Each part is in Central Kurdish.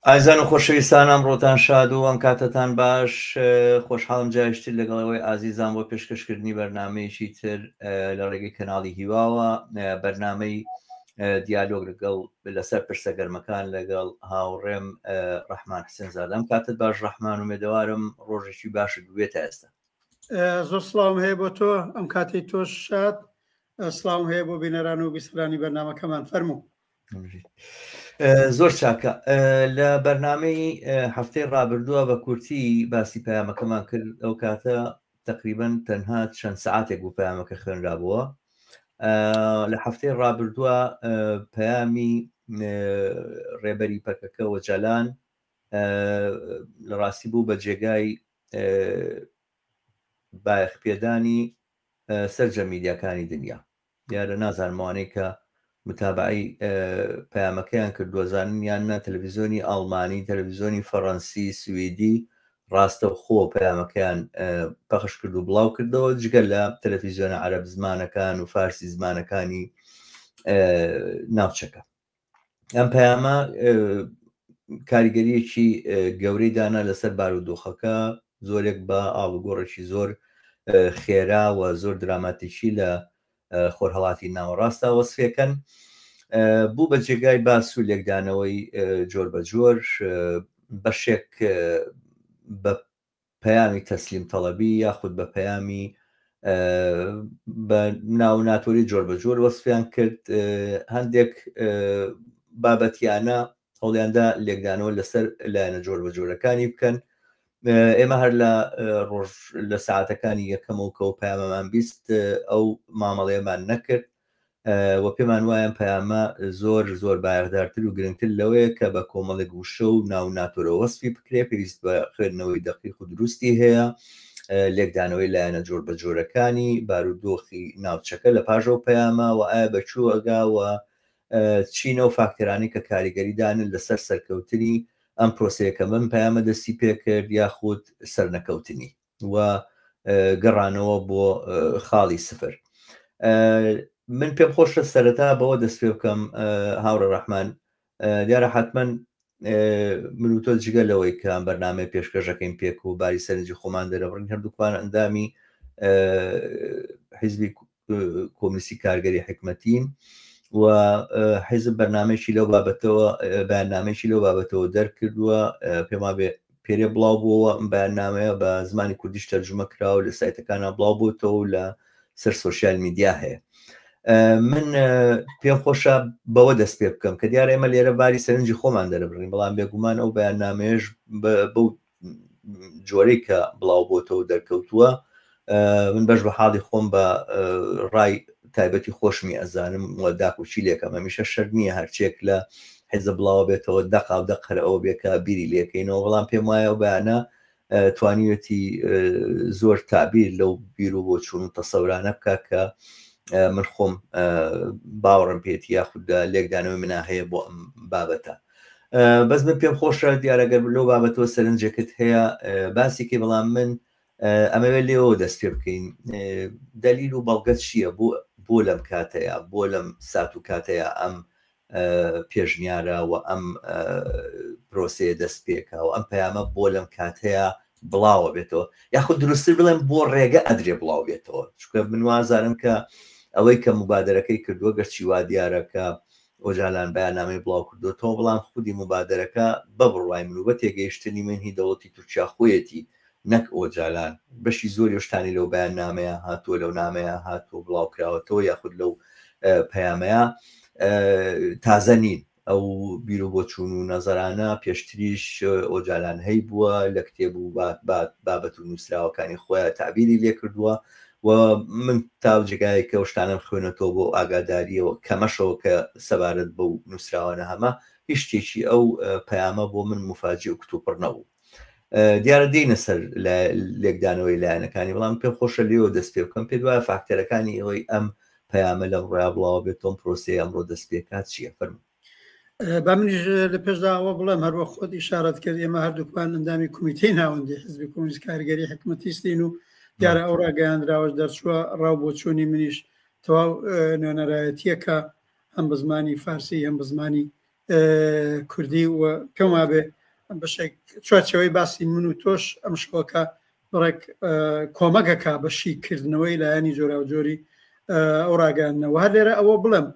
ئازیزان و خۆشەویستان ئەمڕۆتان شاد و ئەم کاتەتان باش. خۆشحاڵم جارێکی تر لەگەڵ ئەوەی ئازیزان بۆ پێشکەشکردنی بەرنامەیەکی تر لە ڕێگەی کەناڵی هیواوە، بەرنامەی دیالۆگ لەگەڵ لەسەر پرسە گەرمەکان لەگەڵ هاوڕێم ڕەحمان حسێن زادە. ئەم کاتت باش ڕەحمان، ئومێدەوارم ڕۆژێکی باشت بووبێت تا ئێستا. زۆر سڵاوم هەیە بۆ تۆ، ئەم کاتەی تۆش شاد. سڵاوم هەیە بۆ بینەران و بیسەرانی بەرنامەکەمان. فەرموو. زۆر چاکە. لە بەرنامەی هەفتەی ڕابردووە بە کورتی باسی پەیامەکەمان کرد. ئەو کاتە تقریبا تەنها چەند سعاتێک بوو پەیامەکە خوێنرابووە. لە هەفتەی ڕابردووە پەیامی ڕێبەری پەکەکە ئۆجالان لە ڕاستی بوو بە جێگای بایەخ پێدانی سەرجەم میدیاکانی دنیا. دیارە نازانم ئەوانەی کە متابعەی پەیامەکەیان کردووە زانن یان نا، تەلەڤیزیۆنی ئاڵمانی، تەلەڤیزیۆنی فەڕەنسی، سویدی ڕاستەوخۆ پەیامەکەیان پەخش کرد و بڵاو کردەوە، جگە لە تەلەڤیزیۆنە عەرەب زمانەکان و فارسی زمانەکانی ناوچەکە. ئەم پەیامە کاریگەریەکی گەورەی دانا لەسەر بارودۆخەکە، زۆرێک بە ئاڵوگۆڕێکی زۆر خێرا و زۆر دراماتیکی لە خۆرهەڵاتی ناوەڕاستدا وەسفێکەن. بوو بە جێگای باس و لێکدانەوەی جۆر بە جۆر، بەشێک بە پەیامی تەسلیم تەڵەبی یاخود بە پەیامی بە ناو ناتۆری جۆر بە جۆر وەسفیان کرد. هەندێک بابەتیانە هەوڵیاندا لێکدانەوە لەسەر لایەنە جۆر بە جۆرەکانی بکەن. ئێمە هەر لە ڕۆژ لە ساعتەکانی یەکەمەوە کە پەیامەمان 20 ئەو مامەڵەیەمان نەکرد و پێمان وایە ئەم پەیامە زۆر زۆر بایەخدارتر و گرنگتر لەوەیە کە بە کۆمەڵێک وشە و ناو ناتۆرە وەسفی بکرێ، پێویست بە خوێندنەوەی دەقیق و دروستی هەیە، لێکدانەوەی لایەنە جۆر بە جۆرەکانی بارودۆخی ناوچەکە لە پاش ئەو پەیامە و ئایا بە کوێ ئەگا و چینە و فاکتەرانی کە کاریگەری دانن لەسەر سەرکەوتنی ئەم پرۆسەیە کە بەم پەیامە دەستی پێکرد یاخود سەرنەکەوتنی و گەڕانەوە بۆ خاڵی سفر. من پێم خۆشە سەرەتا بەوە دەست پێ بکەم هاوڕێ ڕەحمان، دیارە حتمما من و تۆ جگە لەوەی کە ئەم بەرنامەیە پێشکەشەکەین پێک و باری سەرنجی خۆمان دەرەبڕین، هەردووکمان ئەندامی حیزبی کۆمیسی کارگەری حکمەتین و حیزب بەرنمەیەکی لەو بابەتەوە بەیاننامەیەکی لەو بابەتەوە دەرکردووە. پێما بێ پێرێ بڵاو بووەوە ئەم بەیاننامەیە بە زمانی کوردیش تەرجومە کراوە، لە سایتەکانە بڵاو بۆتەوە و لە سەر سۆشیال میدیا هەیە. من پێم خۆشە بەوە دەست پێ بکەم کە دیارە ئێمە لێرە باری سەرنجی خۆمان دەربڕین، بەڵام بێگومان ئەو بەیاننامەیەش بەو جۆرەی کە بڵاو بۆتەوە دەرکەوتووە، من بەش بە حاڵی خۆم بە ڕای تایبەتی خۆشمی ئەزانم و داکۆکی لێکەم. هەمیشە شەرت نییە هەرچێک لە حیزب بڵاوە بێتەوە دەقا و دەق هەر ئەوە بێ کە بیری لێکەینەوە، بەڵام پێم وایە ئەو بەیانە توانیوێتی زۆر تابیر لەو بیر و بۆچوون و تەسەورانە بکە کە من خۆم باوەڕم پێێتی یاخود لێکدانەوەی منا هەیە بۆ ئەم بابەتە. بەس من پێم خۆشە دیارە گەر لەو بابەتەوە سەرنجێکت هەیە باسێکی، بەڵام من ئەمەوێت لێەوە دەست پێ بکەین. دەلیل و بەڵگە چییە بۆ لەم کاتەیە، بۆ لەم سات و کاتەیە ئەم پێشنیارە و ئەم پرۆسەیە دەست پێکا و ئەم پەیامە بۆ لەم کاتەیە بڵاوە بێتەوە، یاخود دروستتر بڵێم بۆ ڕێگە ئەدرێ بڵاو بێتەوە؟ چونکە من وازانم کە ئەوەی کە مبادەرەکەی کردووە، گەرچی وا دیارە کە ئۆجالان بەیاننامەی بڵاو کردووەتەوە، بەڵام خودی مبادەرەکە بە بڕوای من و بە تێگەیشتنی من هی دەوڵەتی تورکیا خۆیەتی نەک ئۆجالان. بەشی زۆری ئەو شتانەی لەو بەیاننامەیە هاتووە، لەو نامەیە هاتووە بڵاو کراوەتەوە یاخود لەو پەیامەیە تازە نین. ئەو بیر و بۆچوون و نەزەرانە پێشتریش ئۆجالان هەیبووە، لە کتێب و بابەت و نووسراوەکانی خۆیان تەعبیری لێکردووە و من تا جێگایەک کە ئەو شتانەم خوێنەتەوە بۆ ئاگاداریەوە کەمەشەوە کە سەبارەت بەو نووسراوانە هەمە، هیچ شتێکی ئەو پەیامە بۆ من موفاجی و کتوپڕ نەبوو. دیارە دێینە سەر لێکدانەوەی لایەنەکانی، بەڵام پێم خۆشە لێوە دەست پێ بکەم. پێت وایە فاکتەرەکانی ئەوەی ئەم پەیامە لەم ڕۆیا بڵاوە بێت، ئەم پرۆسەیە ئەمڕۆ دەست پێکات چییە؟ فەرموو. با منیش لە پێشدا ئەوە بڵێم، هەروە خۆت ئیشارەت کرد، ئێمە هەردووکمان ئەندامی کۆمیتەی ناوەندی حزبی کۆمۆنیست کارگەری حکومەتیستین و دیارە ئەو ڕاگەیاندراوەش دەرچووە، ڕاو بۆچوونی منیش تەواو نوێنەرایەتییەکە هەم بە زمانی فارسی هەم بە زمانی کوردی و پێم وابێ بەشێک چوارچێوەی باسی من و تۆش ئەم شەوەکە بڕێک کۆمەگەکە بە شیکردنەوەی لایەنی جۆراوجۆری ئەو ڕاگەیاندنەوە. هەر لێرە ئەوە بڵێم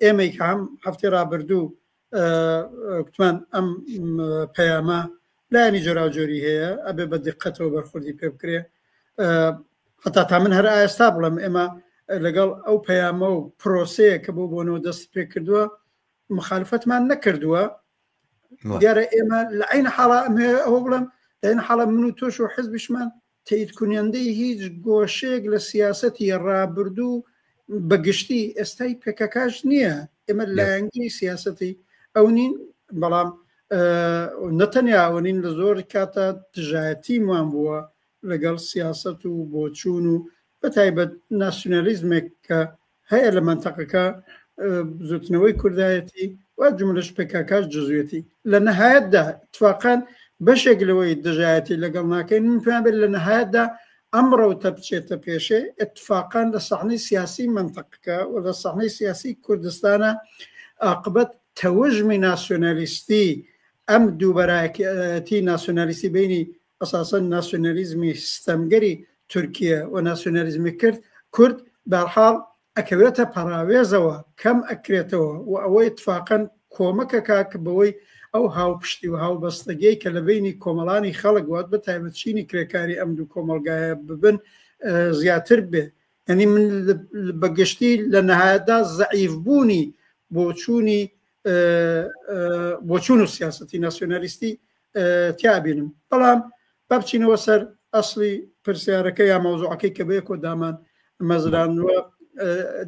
ئێمەی کە هەم هەفتەی ڕابردوو گوتمان ئەم پەیامە لایەنی جۆراوجۆری هەیە، ئەبێ بە دیقەتەوە بەرخوردی پێ بکرێ. هەتا تا من هەر ئێستا بڵێم ئێمە لەگەڵ ئەو پەیامە و پرۆسەیە کە بۆ بۆنەوە دەست پێ کردووە مخالفەتمان نەکردووە. دیارە ئێمە لە عین حاڵا ئەوە بڵێم لە عین حاڵە من و تۆش و حزبیشمان تەیدکونەندەی هیچ گۆشەیەک لە سیاسەتی ڕابردوو بە گشتی ئێستای پەکەکەش نییە. ئێمە لایەنگری سیاسەتی ئەو نین، بەڵام نەتەنیا ئەوە نین، لە زۆر کاتە دژایەتیمان بووە لەگەڵ سیاسەت و بۆچوون و بە تایبەت ناسیۆنالیزمێک کە هەیە لە مەنتەقەکە، بزوتنەوەی کوردایەتی و جملەش پەکەکەش جزویەتی. لە نەهایەتدا اتفاقاً بەشێک لەوەی دژایەتی لەگەڵ ناکەین، من پێیان بێت لە نەهایەتدا ئەم ڕەوتە بچێتە پێشێ، اتفاقاً لە سەحنەی سیاسی مەنتەقەکە و لە سەحنەی سیاسی کوردستانە عاقبەت تەوژمی ناسیۆنالیستی ئەم دووبەرایەتی ناسیۆنالیستی بینی ئەساسەن ناسیۆنالیزمی ستەمگەری تورکیە و ناسیۆنالیزمی کرد کورد بەرحاڵ ئەکەوێتە پەراوێزەوە، کەم ئەکرێتەوە و ئەوە ئیتفاقەن کۆمەکەکا کە بەوەی ئەو هاوپشتی و هاوبەستەگیەی کە لە بەینی کۆمەڵانی خەڵک وات بە تایبەت چینی کرێکاری ئەم دوو کۆمەڵگایە ببن زیاتر بێ. یعنی من بە گشتی لە نهایەتدا زەعیف بوونی بۆچوونی بۆچوون و سیاسەتی ناسیۆنالیستی تیا بینم. بەڵام با بچینەوە سەر ئەسڵی پرسیارەکە یا مەوزوعەکەی کە بەیەکەوە دامان مەزراندووە.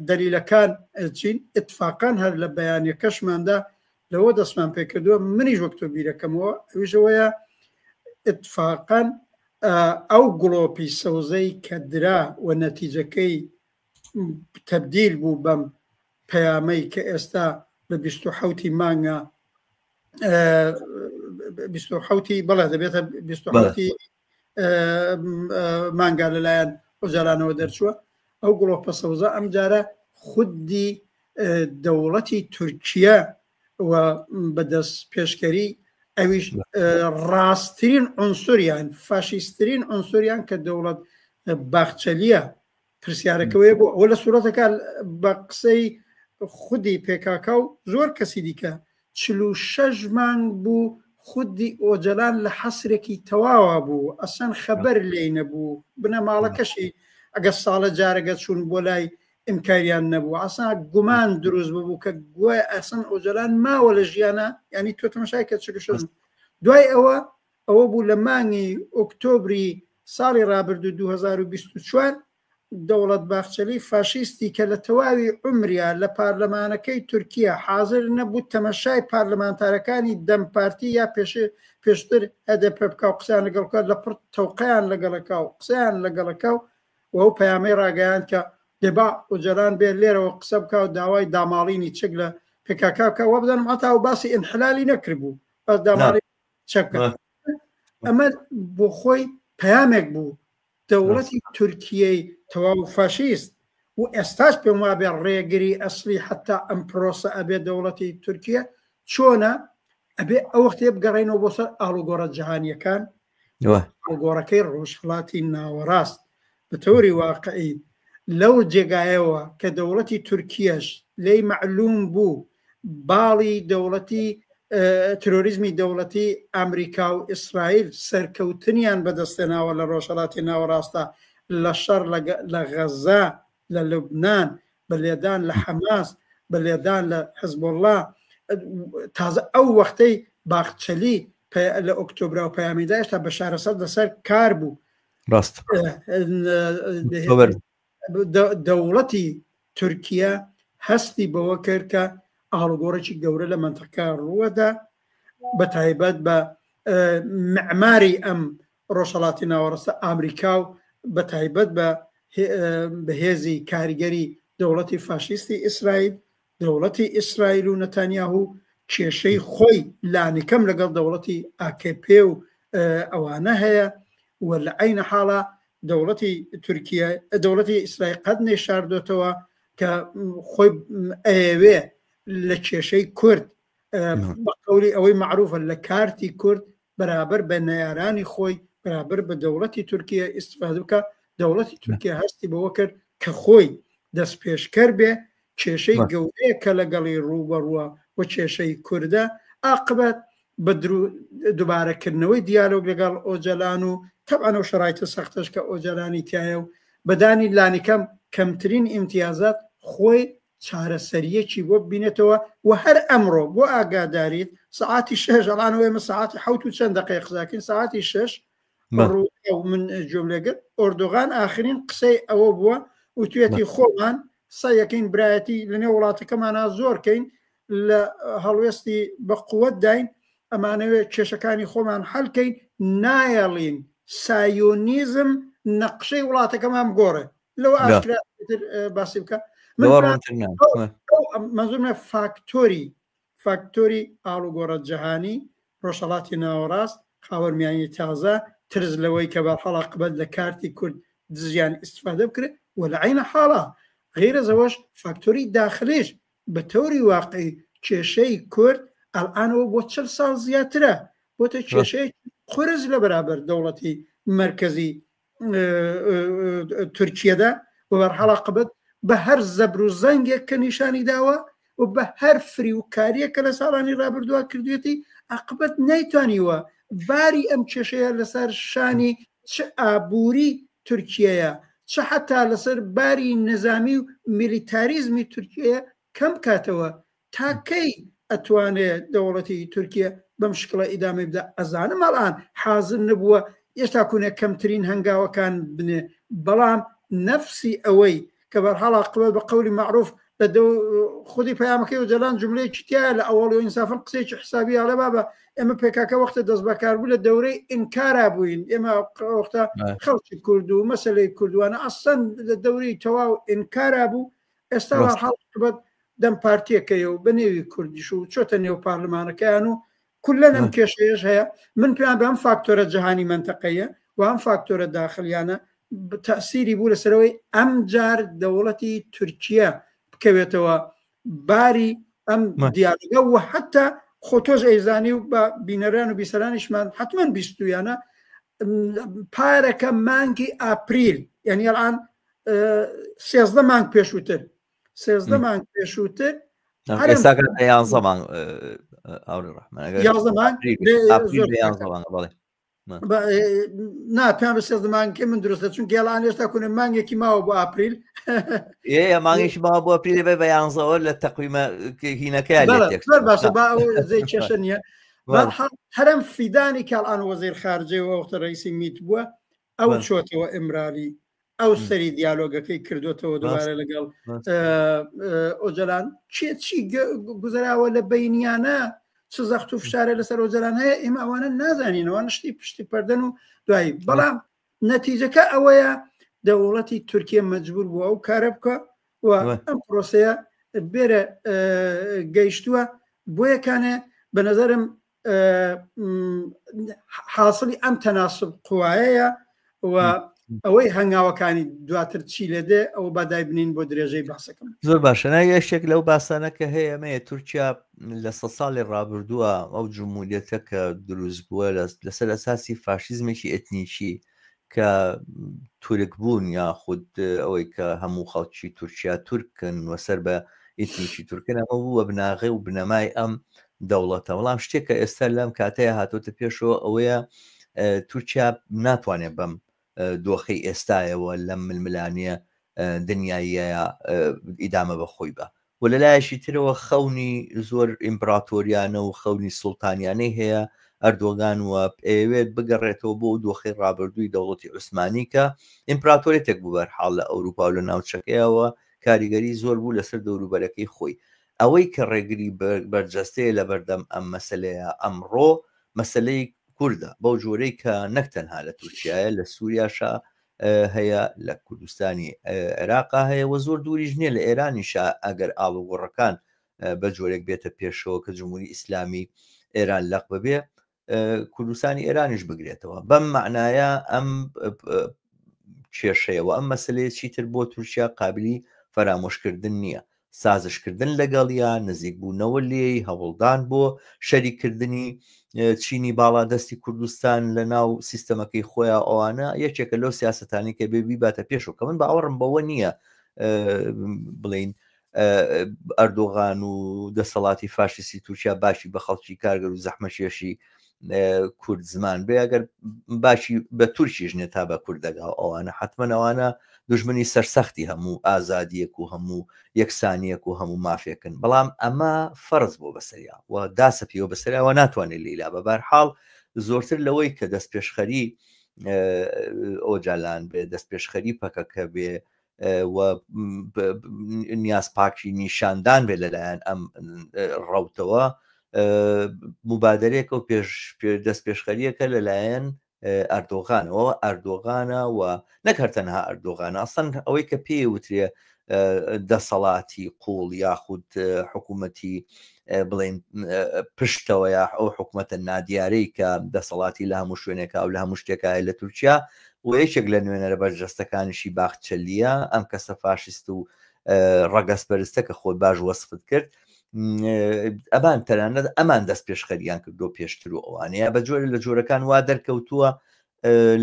دەلیلەکان چین؟ اتفاقاً هەر لە بەیانەکەشماندا لەوە دەستمان پێکردووە، منیش وەک تۆ بیرەکەمەوە، ئەویشەوەیە اتفاقاً ئەو گڵۆپی سەوزەی کە درا و نەتیجەکەی تەبدیل بوو بەم پەیامەی کە ئێستا لە 27 مانگە، 27 بەڵێ دەبێتە 27 مانگا لەلایەن ئۆجالانەوە دەرچووە. ئەو گڵۆپە سەوزە ئەمجارە خودی دەوڵەتی تورکیا و بەدەست پێشکەری ئەویش ڕاستترین عنسوریان، فاشیستترین عنسوریان کە دەوڵەت باخچەلیە. پرسیارەکەوەیە بۆ ئەوە لە سوورەتەکە بە قسەی خودی پێکاکا و زۆر کەسی دیکە 46 مانگ بوو خودی ئۆجەلان لە حەسرێکی تەواوە بوو، ئەسەن خەبەر لێی نەبوو، بنەماڵەکەشی ئەگەر ساڵە جارەگە چوون بۆ لای ئیمکاریان نەبوو، ئەسا گومان دروست ببوو کە گوایە ئەسەن ئۆجەلان ماوە لە ژیانە. یعنی تۆ تەماشای کە 46 دوای ئەوە بوو لە مانگی ئۆکتۆبری ساڵی ڕابردوو 2024 دەوڵەت باخچەلی فاشیستی کە لە تەواوی عومریا لە پارلەمانەکەی تورکیا حاضر نەبوو تەمەشای پارلەمانتارەکانی دەم پارتی یا پێشتر هەدەپە بکا و قسەیان لەگەڵ بکات، لە پڕ تەوقەیان لەگەڵەکا و قسەیان لەگەڵەکا و ئەو پەیامەی ڕاگەیاند کە دەبا ئۆجەلان بێ لێرەوە قسە بکا و داوای داماڵینی چەک لە پێکاکا بکا. وا بزانم هەتا ئەو باسی ئینحلالی نەکردبوو، بەس داماڵی چەک بکا. ئەمە بۆ خۆی پەیامێک بوو دەوڵەتی تورکیەی تەواو فاشیست و ئێستاش پێم وابێ ڕێگری ئەسلی حتا ئەم پرۆسە ئەبێ دەوڵەتی تورکیە چۆنە ئەبێ ئەو وەختێ بگەڕێنەوە بۆ سەر ئاڵوگۆڕە جیهانیەکان، ئاڵوگۆڕەکەی ڕۆژهەڵاتی ناوەڕاست بە تەوری واقعی لەو جێگایەوە کە دەوڵەتی تورکیەش لێی مەعلوم بوو باڵی دەوڵەتی ترۆریزمی دەوڵەتی ئەمریکا و ئیسرائیل سەرکەوتنیان بەدەستێناوە لە ڕۆژهەڵاتی ناوەڕاستە لە شەڕ لە غەزە، لە لوبناان، بە لێدان لە حەماس، بە لێدان لە حزبوڵڵا. تازە ئەو وەختەی باخچەلی لە ئۆکتۆبرا و پەیامیدا هێشتا بەشار ئەسەد لەسەر کار بوو. ڕاست. دەوڵەتی تورکیا هەستی بەوە کرد کە ئاڵوگۆڕێکی گەورە لە مەنتەقە ڕووەدا، بە تایبەت بە معماری ئەم ڕۆژهەڵاتی ناوەڕاستە ئامریکا و بە تایبەت بە بەهێزی کاریگەری دەوڵەتی فاشیستی ئیسرائیل، دەوڵەتی ئیسرائیل و نەتانیاهو کێشەی خۆی لانیکەم لەگەڵ دەوڵەتی ئاکەپێ و ئەوانە هەیە و لە عەینە حاڵا دەوڵەتی تورکیا، دەوڵەتی ئیسرائیل قەت نەیشاردۆتەوە کە خۆی ئەیەوێ لە کێشەی کورد بە قەولی ئەوەی مەعروفە لە کارتی کورد بەرابەر بە نەیارانی خۆی بەرابەر بە دەوڵەتی تورکیە ئیستفادە بکە دەوڵەتی تورکیا هەستی بەوە کرد کە خۆی دەست پێشکەر بێ کێشەی گەورەیە کە لەگەڵی ڕووبەڕووە و کێشەی کوردە ئاقبەت بە دوبارەکردنەوەی دیالۆگ لەگەڵ ئۆجەلان و تەبعەن ئەو شەرایتە سەختەش کە ئۆجەلانی تایە و بەدانی لانیکەم کەمترین ئیمتیازات خۆی چارەسەریەکی بۆ ببینێتەوە و هەر ئەمڕۆ بۆ ئاگاداریت سەعاتی شەش ئەڵانەوە ئێمە سەعاتی حەوت و چەند دەقەیە قساکەین سەعاتی شەش ڕووداو من گوێم لێگرت ئۆردوغان ئاخرین قسەی ئەوە بووە وتوێتی خۆمان سەیەکەین برایەتی لەنێو وڵاتەکەمانە زۆر کەین لە هەڵوێستی بە قوت داین ئەمانەوێت کێشەکانی خۆمان حەلکەین نایەڵین سایۆنیزم نەقشەی وڵاتەکەمان بگۆڕێ لەوە ئاشکراتر باسی بکە مەزورمە فاکتۆری فاکتۆری ئاڵوگۆڕە جەهانی ڕۆژهەڵاتی ناوەڕاست خاوەرمیانی تازە ترس لەوەی کە بەرحاڵ عاقبەت لە کارتی کورد دزیان ئیستفادە بکرێت و لە عەینە حاڵا غەیرە زەوەش فاکتۆری داخلیش بە تەوری واقعی کێشەی کورد ئەلئانەوە بۆ چل ساڵ زیاترە بۆتە کێشەیەکی قورس لە بەرابەر دەوڵەتی مەرکەزی تورکیەدا و بەرحاڵ عاقبەت بە هەر زەبر و زەنگێک کە نیشانی داوە و بە هەر فریوکاریەک کە لە ساڵانی ڕابردووە کردوێتی عاقبەت نەیتوانیوە باری ئەم کێشەیە لەسەر شانی چ ئابووری تورکیەیە چ حتا لەسەر باری نظامی و میلیتاریزمی تورکیەیە کەم بکاتەوە تا کەی ئەتوانێ دەوڵەتی تورکیە بەم شکڵە ئیدامەی بدا ئەزانم ئەڵان حازر نەبووە ئێستا کونێ کەمترین هەنگاوەکان بنێ بەڵام نەفسی ئەوەی کە بەرحاڵ عاقبەت بە قەولی مەعروف لە دەو خودی پەیامەکەی ئۆجەلان جملەیەکی تایە لە ئەوەڵی و ئینسافن قسەیەکی حسابی ئەڵێ بابە ئێمە پێکاکە وەختە دەست بەکار بوو لە دەورەی ئینکارا بووین ئێمە وەختە خەڵکی کورد و مەسلەی کوردوانە ئەسەن لە دەورەی تەواو ئینکارا بوو ئێستا حاڵبەت دەم پارتیەکەی و بە نێوی کوردیش و چۆتە نێو پارلمانەکەیان و کولەن ئەم کێشەیەش هەیە من پێیان بە ئەم فاکتۆرە جیهانی منتەقەیە و ئەم فاکتۆرە داخلیانە تەسیری بوو لەسەرەوەی ئەم جار دەوڵەتی تورکیا بکەوێتەوە باری ئەم دیالۆگە و حتا خۆ تۆش ئەیزانی و بە بینەران و بیسەرانیشمان حتمما بیستویانە پارەکە مانگی ئاپریل یعنی ئەلان سێزدە مانگ پێشووتر سێزدە مانگ پێشووتر یانزە مانگ نا پێیان بە سێزدە مانگەکەی من دروستە چون گێڵان ئێستا کونە مانگێکی ماوە بۆ ئاپریل مانگێکی ماوە بۆ ئاپریل بێ بە یانزەوە لە تەقویمە هینەکە زۆر باشە با ئەو زەی کێشە نییە هەرم فیدانی کاڵان وەزیر خارجەوە وەختە ڕئیسی میت بووە ئەو چۆتەوە ئیمرالی ئەو سەری دیالۆگەکەی کردوتەوە دووبارە لەگەڵ ئۆجەلان چێ چی گوزەراوە لە بینیانە چ زەخت و فشارە لەسەر ئۆجەلان هەیە ئێمە ئەوانە نازانینەوە شتی پشتی پەردەن و دوایی بەڵام نەتیجەکە ئەوەیە دەوڵەتی تورکیە مەجبور بووە ئەو کارە بکە و ئەم پرۆسەیە بێرە گەیشتووە بۆیەکانێ بە نظرم حاصلی ئەم تەناسب قوایەیە و ئەوەی هەنگاوەکانی دواتر چی لێ دێ ئەوە با دایبنین بۆ درێژەی باسەکەم زۆر باشە نا یەکێک لەو باسانە کە هەیە ئەمەیە تورکیا لە سە ساڵی ڕابردووە ئەو جمهوریەتە کە دروست بووە لەسەر ئەساسی فاشیزمێکی ئەتنیکی کە تورک بوون یاخود ئەوەی کە هەموو خەڵکی تورکیا تورکن و سەر بە ئیتنیکی تورکن ئەمە بوو بە بناغەی و بنەمای ئەم دەوڵەتە بەڵام شتێک کە ئێستا لەم کاتەیە هاتۆتە پێشەوە ئەوەیە تورکیا ناتوانێت بەم دۆخی ئێستایەوە لەم ململانیە دنیاییە ئیدامە بە خۆی بە و لە لایەکی ترەوە خەونی زۆر ئیمپراتۆریانە و خەونی سوڵتانیانەی هەیە ئەردۆگان و ئەیەوێت بگەڕێتەوە بۆ دۆخی ڕابردووی دەوڵەتی عوسمانی کە ئیمپراتۆریەتێک بوو بەرحاڵ لە ئەوروپا و لە ناوچەکەیەوە کاریگەری زۆر بوو لەسەر دەوروبەرەکەی خۆی ئەوەی کە ڕێگری بەرجەستەیە لە بەردەم ئەم مەسلەیە ئەمڕۆ مەسلەی کوردە بەو جۆرەی کە نەک تەنها لە تورکیایە لە سووریاشە هەیە لە کوردستانی عێراقا هەیە و زۆر دووریش نییە لە ئێرانیشا ئەگەر ئاڵوگۆڕەکان بە جۆرێک بێتە پێشەوە کە جمهوری ئیسلامی ئێران لەق ببێ کوردستانی ئێرانیش بگرێتەوە بەم معنایە ئەم کێشەیەوە ئەم مەسلەیە چیتر بۆ تورکیا قابلی فەرامۆشکردن نییە. سازشکردن لەگەڵیا، نزیکبوونەوە لێی، هەوڵدان بۆ شەریککردنی چینی باڵادەستی کوردستان لە ناو سیستەمەکەی خۆیان ئەوانە یەکێکە لەو سیاسەتانی کە بێ بیباتە پێشەوە کە من باوەڕم بەوە نییە بڵین ئەردۆغان و دەسەڵاتی فاشیستی تورکیا باشی بە خەڵکی کارگەر و زەحمەکێشی کورد زمان بێ ئەگەر باشی بە تورکیش نێ تا بە کورد دەگا ئەوانە حتمما ئەوانە دژمنی سەرسەختی هەموو ئازادیەک و هەموو یەکسانیەک و هەموو مافێکن بەڵام ئەمە فەرز بۆ بەسەریا و داسەپیەوە بەسەریاوە ناتوانێت لیلا بە بارحاڵ زۆرتر لەوەی کە دەست پێشخەری ئۆجالان بێ دەست پێشخەری پەکەکە بێ و نیاز پاکی نیشاندان بێت لەلایەن ئەم ڕەوتەوە مبادرێکە و پێش دەست پێشخەریەکە لەلایەن ئەردۆغانەوە ئەردۆغانە و نەک هەر تەنها ئەردۆغانە ئەسڵەن ئەوەی کە پێی وترێ دەسەڵاتی قوڵ یاخود حکوومەتی بڵێن پشتەوە یا ئەو حکوومەتە نادیارەی کە دەسەڵاتی لە هەموو شوێنێکا و لە هەموو شتێکایە لە تورکیا و یەکێک لە نوێنەرە بەرجەستەکانیشی باخچەلییە، ئەم کەسە فاشیست و ڕەگەزپەرستە کە خۆت باش وەسفت کرد، ئەمان تەنانەت ئەمان دەست پێشخەریان کردو پێشتر و ئەوانەیە بە جۆرە لە جۆرەکان وا دەرکەوتووە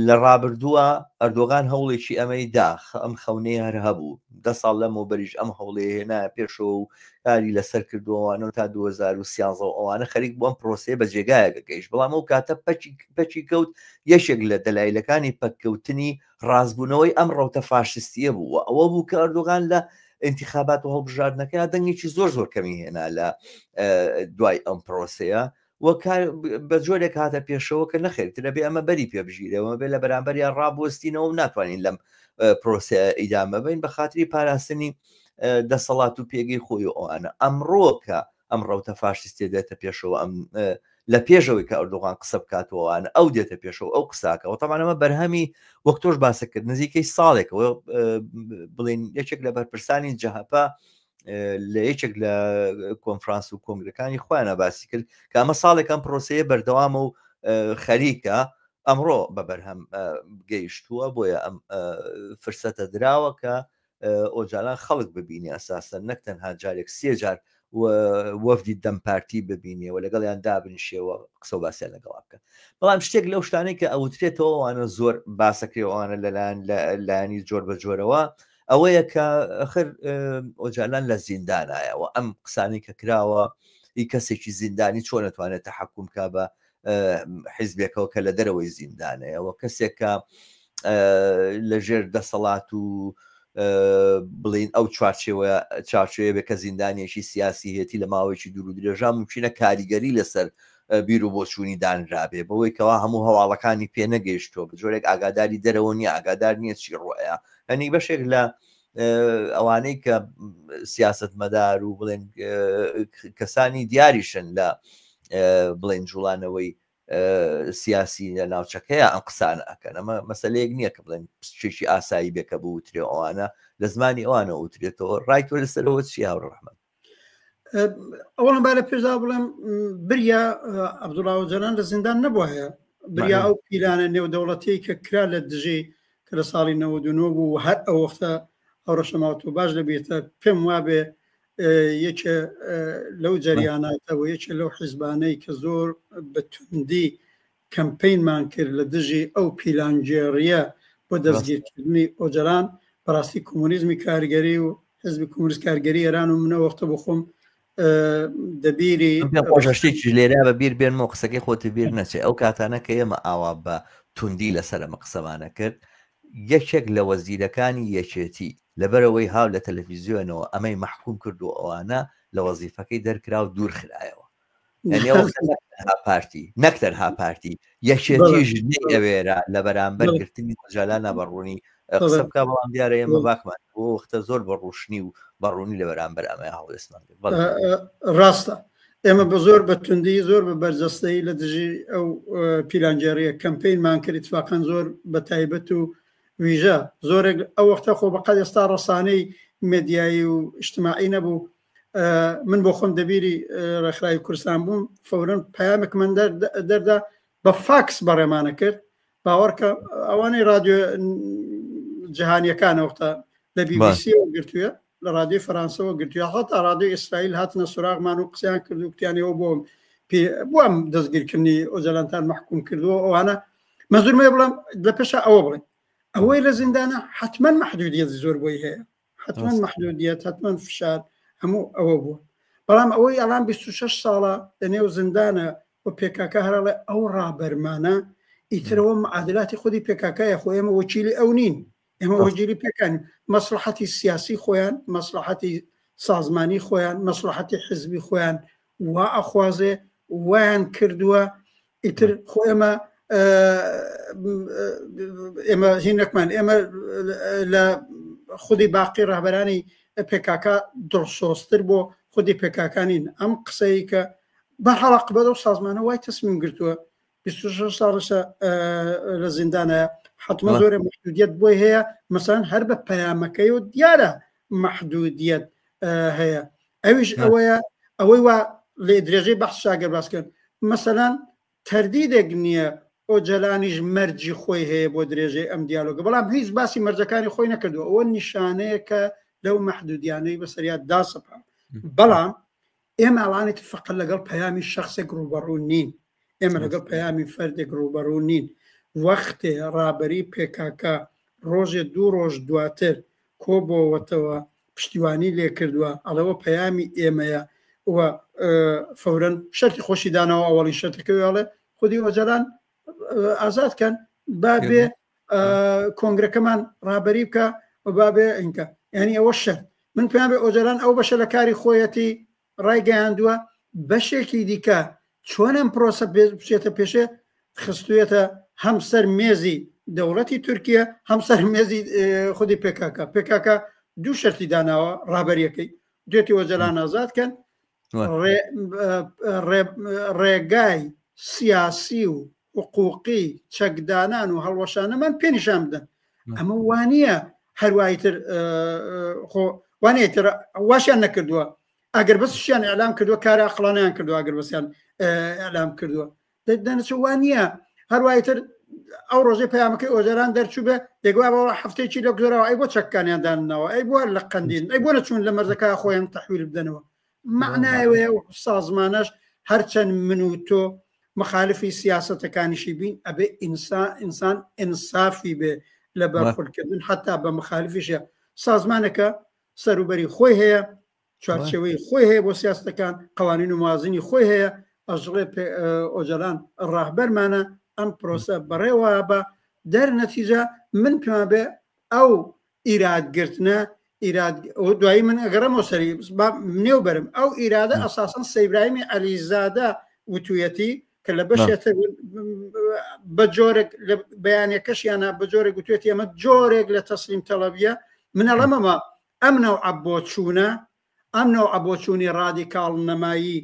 لە ڕابردووە ئەردۆغان هەوڵێکی ئەمەی دا ئەم خەونەی هەر هەبوو دە ساڵ لەمەوبەریش ئەم هەوڵەی هێنا پێشەوە و کاری لەسەر کردووەوانە تا 2013 و ئەوانە خەریک بوو ئەم پرۆسەیە بە جێگایەکە گەیشت بەڵام ئەو کاتە پەکی پەکی کەوت یەکێک لە دەلایلەکانی پەککەوتنی ڕاستبوونەوەی ئەم ڕەوتە فاشستیە بوو و ئەوە بوو کە ئەردۆغان لە ئینتیخابات و هەڵبژاردنەکەیا دەنگێکی زۆر زۆر کەمی هێنا لە دوای ئەم پرۆسەیە و بە جۆرێک هاتە پێشەوە کە نەخێر ترە بێ ئەمە بەری پێ بژیرەوە بێ لە بەرامبەریان ڕابوەستینەوە و ناتوانین لەم پرۆسە ئیدامە بین بە خاتری پاراستنی دەسەڵات و پێگەی خۆی و ئەوانە ئەمڕۆ کە ئەم ڕەوتە فاشیستێ دێتە پێشەوە ئەم لە پێشەوەی کە ئەردۆغان قسە بکاتەوەوانە ئەو دێتە پێشەوە ئەو قساکەەوە تەمان ئەمە بەرهەمی وەک تۆش باسە کرد نزیکەی ساڵێکەوە بڵین یەکێک لە بەرپرسانی جەهەپە لە یەکێک لە کۆنفرانس و کۆنگرەکانی خۆیانە باسی کرد کە ئەمە ساڵێک ئەم پرۆسەیە بەردەوامە و خەریکە ئەمڕۆ بە بەرهەم گەیشتووە بۆیە ئەم فرسەتە دراوە کە ئۆجالان خەڵک ببینێ ئەساسەن نەک تەنها جارێک سێ جار وەفدی دەم پارتی ببینێ و لەگەڵیان دابنیشێ و قسە و باسیان لەگەڵا بکە بەڵام شتێک لەو شتانەی کە ئەوترێتەوە ئەوانە زۆر باسەکرێ ئەوانە لەلایەن لایەنی جۆر بە جۆرەوە ئەوەیە کە ئەخر ئۆجالان لە زیندانایەوە ئەم قسانی کە کراوە ئی کەسێکی زیندانی چۆن نەتوانێت تەحەکوم کا بە حیزبێکەوە کە لە دەرەوەی زیندانەیەوە کەسێک کە لەژێر دەسەڵات و بڵین ئەو چوارچێوە چارچێوە بێ کە زیندانیەکی سیاسی هێتی لە ماوەیەکی دوور و درێژا ممکنە کاریگەری لەسەر بیر و بۆچوونی دانرابێ بەوەی کەوا هەموو هەواڵەکانی پێ نەگەیشتووە بە جۆرێک ئاگاداری دەرەوە نییە ئاگادار نییە چی ڕۆیە هەنی بەشێک لە ئەوانەی کە سیاستمەدار و بڵێن کەسانی دیاریشن لە بڵێن جوڵانەوەی سیاسی لە ناوچەکەیە ئەم قسانە ئەکەن ئەمە مەسلەیەک نییە کە بڵێن پسچێکی ئاسایی بێ کە بوترێ ئەوانە لە زمانی ئەوانە وترێتەوە ڕای تۆ لەسەرەوە چی هاوڕەحمە ئەوەڵم با لە پێشدا بڵێم بریا عەبدوڵا ئۆجالان لە زیندان نەبووایە بریا ئەو پیلانە نێودەوڵەتی کە کرا لە دژی کە لە ساڵی 99 بوو و هەر ئەو وەختە ئەو ڕەشەماوە تۆ باش لەبیرتە پێم وابێ یەکێ لەو جەریاناتە و یەکێ لەو حیزبانەی کە زۆر بە توندی کەمپەینمان کرد لە دژی ئەو پیلانگێڕییە بۆ دەستگیرکردنی ئۆجەلان، بەڕاستی کۆمۆنیزمی کارگەری و حزبی کۆمۆنیست کارگەری ئێران و من ئەو وەختە بۆ خۆم دەبیری پێم خۆشە شتێکیش لێرە بە بیر بێنمەوە قسەکەی خۆت بیر نەچێ ئەو کاتانە کە ئێمە ئاوا بە توندی لەسەر ئەمە قسەمانە کرد یەکێک لە وەزیرەکانی یەکێتی لەبەرەوەی هاو لە تەلەفیزیۆنەوە ئەمەی مەحکوم کرد و ئەوانە لە وەزیفەکەی دەرکرا و دوور خرایەوە یعنی ئەو وەختە نەک تەنها پارتی نەک تەنها پارتی یەکێتیش نەیئەوێرا لە بەرامبەر گرتنی ئۆجالانە بە ڕوونی قسە بکا بەڵام دیارە ئێمە باکمان بۆ وەختە زۆر بە ڕوشنی و بە ڕوونی لە بەرامبەر ئەمە هەڵوێستمان کرد. بەڵێ. ڕاستە ئێمە بە زۆر بە توندی زۆر بە بەرجەستەیی لە دژی ئەو پیلانگێڕیە کەمپینمان کرد اتفاقا زۆر بە تایبەت و ویژە زۆرێک ئەو وەختە خۆ بەقەد ئێستا ڕەسانەی مێدیایی و ئیجتماعی نەبوو من بۆ خۆم دەبیری ڕێکخراوی کوردستان بووم فورن پەیامێک من دەردا بە فاکس بەڕێمانە کرد باوەڕکە ئەوانەی رادیۆ جیهانیەکان وەختە لە بیبیسی گرتووە. لە ڕادیۆی فەرانسەوە گرتووە هەتا ڕادیۆی ئیسرائیل هاتنە سۆراغمان و قسەیان کرد و کوتیانەوە بۆ بۆ ئەم دەستگیرکردنی ئۆجەلانتان مەحکوم کردووە ئەوانە مەزورمەیە بڵێم لە پێشا ئەوە بڵێ ئەوەی لە زیندانە حتمما محدودیت زۆر بۆی هەیە حتمما محدودیت حتمما فشار هەموو ئەوە بووە بەڵام ئەوەی ئەڵام 26 ساڵە لە نێو زیندانە و پێکاکە هەرڵێ ئەو ڕابەرمانە ئیترەوە معادلاتی خودی پێکاکایە خۆ ئێمە وەکیلی ئەو نین ئێمە وەگیری پێکان مەسلحەتی سیاسی خۆیان مەسلحەتی سازمانی خۆیان مەسلحەتی حزبی خۆیان وا ئەخوازێ وایان کردووە ئیتر خۆ ئێمە ئێمە هینەکمان ئێمە لە خودی باقی ڕابەرانی پێکاکە دڵسۆزتر بۆ خودی پێکاکانین ئەم قسەی کە بە حەڵق بەدەو سازمانە وای تەسمیم گرتووە 26 ساڵشە لە زیندانە حتممە زۆرە محدودیت بۆی هەیە مەسان هەر بە پەیامەکەی و دیارە محدودیت هەیە ئەویش ئەوەیە ئەوەی وا لێ درێژەی بەحس شاگەر باسکرد مەسەلەن تەردیدێک نییە ئۆجەلانیش مەرجی خۆی هەیە بۆ درێژەی ئەم دیالۆگە بەڵام هیچ باسی مەرجەکانی خۆی نەکردووە ئەوە نیشانەیەکە لەو مەحدودیانەی بەسەریا داسەپا بەڵام ئێمە ئەڵانی فقط لەگەڵ پەیامی شخصێک ڕوبەڕوو نین ئێمە لەگەڵ پەیامی فەردێک ڕوبەڕوو نین وەختێ ڕابەری پێکاکە ڕۆژێ دوو ڕۆژ دواتر کۆبۆوەتەوە پشتیوانی لێکردووە ئەڵەوە پەیامی ئێمەیە و فەورەن شەرتی خۆشی داناوە ئەوەڵی شەرتەکە ئەڵێ خودی ئۆجەلان ئازاد کەن با بێ کۆنگرەکەمان ڕابەری بکە و با بێ ئینکە یعنی ئەوە شەرت من پێیان بێ ئۆجەلان ئەو بەشە لە کاری خۆیەتی ڕایگەیاندووە بەشێکی دیکە چۆن ئەم پرۆسە بچێتە پێشێ خستویەتە هەم سەر مێزی دەوڵەتی تورکیا هەم سەر مێزی خودی پێکاکە پێکاکە دوو شەرتی داناوە ڕابەریەکەی دوێتی ئۆجەلان ئازاد کەن ڕێگای سیاسی و حقوقی چەکدانان و هەڵوەشانەمان پێ نیشان بدەن ئەمە وانە هەروایی تر خۆ وانەیە تر واشیان نەکردووە ئەگەر بەسیان ئەلام کردووە کارە ئەقلانیان کردووە ئەگەر بەسیان ئەلام کردووە دەنەچە وان نییە هەروایی تر ئەو ڕۆژەی پەیامەکەی ئۆجەلان دەرچوو بێ دەگووا بەوە هەفتەیەکی لە گوزەرەوە ئەی بۆ چەکەکانیان داننەوە ئەی بۆ لە قەندیل ئەی بۆ نەچوون لە مەرزەکە خۆیان تەحویل بدەنەوە معنایەوەیە و سازمانەش هەرچەند من و تۆ مخالفی سیاستەکانیشی بین ئەبێ ئینسان ئینسان ئینسافی بێ لە بەرخوردکردن حتا بە مخالفیشە سازمانەکە سەروبەری خۆی هەیە چوارچێوەی خۆی هەیە بۆ سیاستەکان قوانین و موازنی خۆی هەیە ئەژڵێ ئۆجەلان ڕاهبەرمانە ئەم پرۆسە بەڕێوە بە دەرنەتیجە من پێمان بێ ئەو ئیرادگرتنە ئیراد دوایی من ئەگەڕمەوە سەری نێو بەرم ئەو ئیرادە ئەساسەن سەیبراهیمی عەلیزادە وتویەتی کە لە بەشێتر بە جۆرێک لە بەیانەکەشیانە بە جۆرێک گوتوێتی ئەمە جۆرێک لە تەسلیم تەڵەبیە من ئەڵەمەمە ئەم نەوعە بۆچوونە ئەم نەوعە بۆچوونی ڕادیکاڵ نەمایی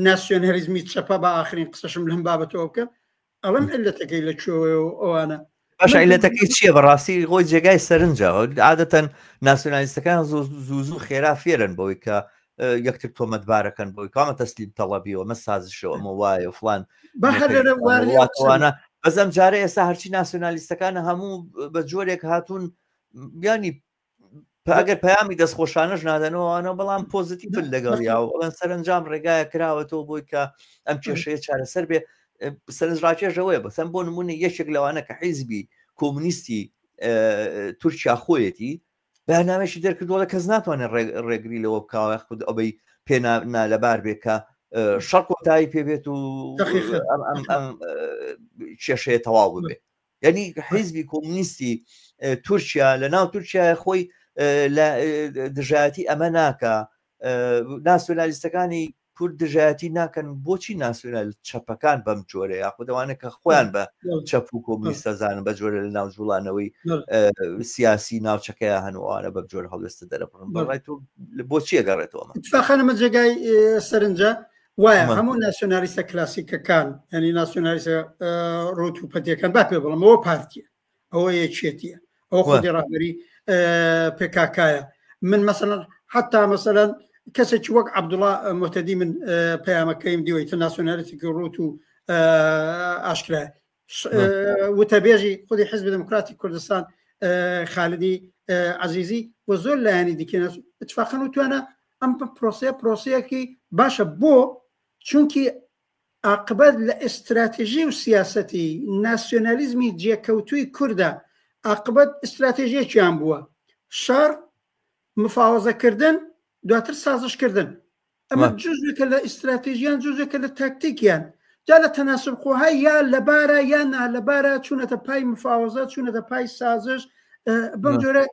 ناسیۆنالیزمی چەپە بە ئاخرین قسەشم لەم بابەتەوە بکەم ئەڵم علەتەکەی لە کوێوەیە و ئەوانە باشە علەتەکەی چییە بەڕاستی خۆی جێگای سەرنجە عادەتەن ناسیۆنالیستەکان زوو زوو خێرا فێرن بەوەی کە یەکتر تۆمەتبارەکەن بۆی کامە تەسلیم تەڵەبیەوە مە سازشەوە ئەمە وایە فلان وڵاتوانە بەس ئەم جارە ئێستا هەرچی ناسیۆنالیستەکان هەموو بە جۆرێک هاتوون بیانی ئەگەر پەیامی دەستخۆشانەش نادەنەوەوانە بەڵام پۆزیتیفن لەگەڵ یا ئەڵەن سەرنجام ڕێگایە کراوەتەوە بۆی کە ئەم کێشەیە چارەسەر بێ سەرنجڕاکێشەوەیە بەسەن بۆ نمونە یەکێک لەوانە کە حیزبی کۆمونیستی تورکیا خۆیەتی بەنامێکی دەرکردووە لە کەس ناتوانێت ڕێگری لەوە بکاوە خود ئەوەی پێ نالەبار بێ کە شەڕ کۆتایی پێبێت و ئەم کێشەیە تەواو ببێ یعنی حیزبی کۆمونیستی تورکیا لە ناو تورکیا خۆی لە دژایەتی ئەمە ناکە ناسیۆنالیستەکانی کورد دژایەتی ناکەن بۆچی ناسیۆنال چەپەکان بەم جۆرە یاخود ئەوانە کە خۆیان بە چەپ و کۆمونیستە زانن بە جۆرە لە ناو جوڵانەوەی سیاسی ناوچەکەی هەن و ئەوانە بەم جۆرە هەڵوێستە دەرەبڕن بەڕای تۆ بۆچی ئەگەڕێتەوە اتفاقا جێگای سەرنجە وایە هەموو ناسیۆنالیستە کلاسیکەکان یعنی ناسیۆنالیستە ڕوت و پەتیەکان با پێ بڵم ئەوە پارتیە ئەوە یەکێتیە ئەوە خودی ڕابەری پێکاکایە من مەسەلەن حتا مەسەلەن کەسێکی وەک عەبدوڵا مهتەدی من پەیامەکەیم دیوەی تە ناسیۆنالیستێکی ڕوت و ئاشکرایە وتەبێژی خودی حزب دموکراتی کوردستان خالدی عزیزی و زۆر لایەنی دیکە اتفاقا وتوانە ئەم پرۆسەیە پرۆسەیەکی باشە بۆ چونکی ئاقبەت لە ئیستراتژی و سیاسەتی ناسیۆنالیزمی جێکەوتووی کوردە ئاقبەت ئیستراتژیەکیان بووە شەڕ مفاوەزەکردن دواتر سازشکردن ئەمە جزێکە لە ئیستراتێژیان جزێکە لە تاکتیکیان جا لە تەناسب خۆهای یا لەبارە یا نالەبارە چوونەتە پای مفاوەزە چوونەتە پای سازش بەم جۆرە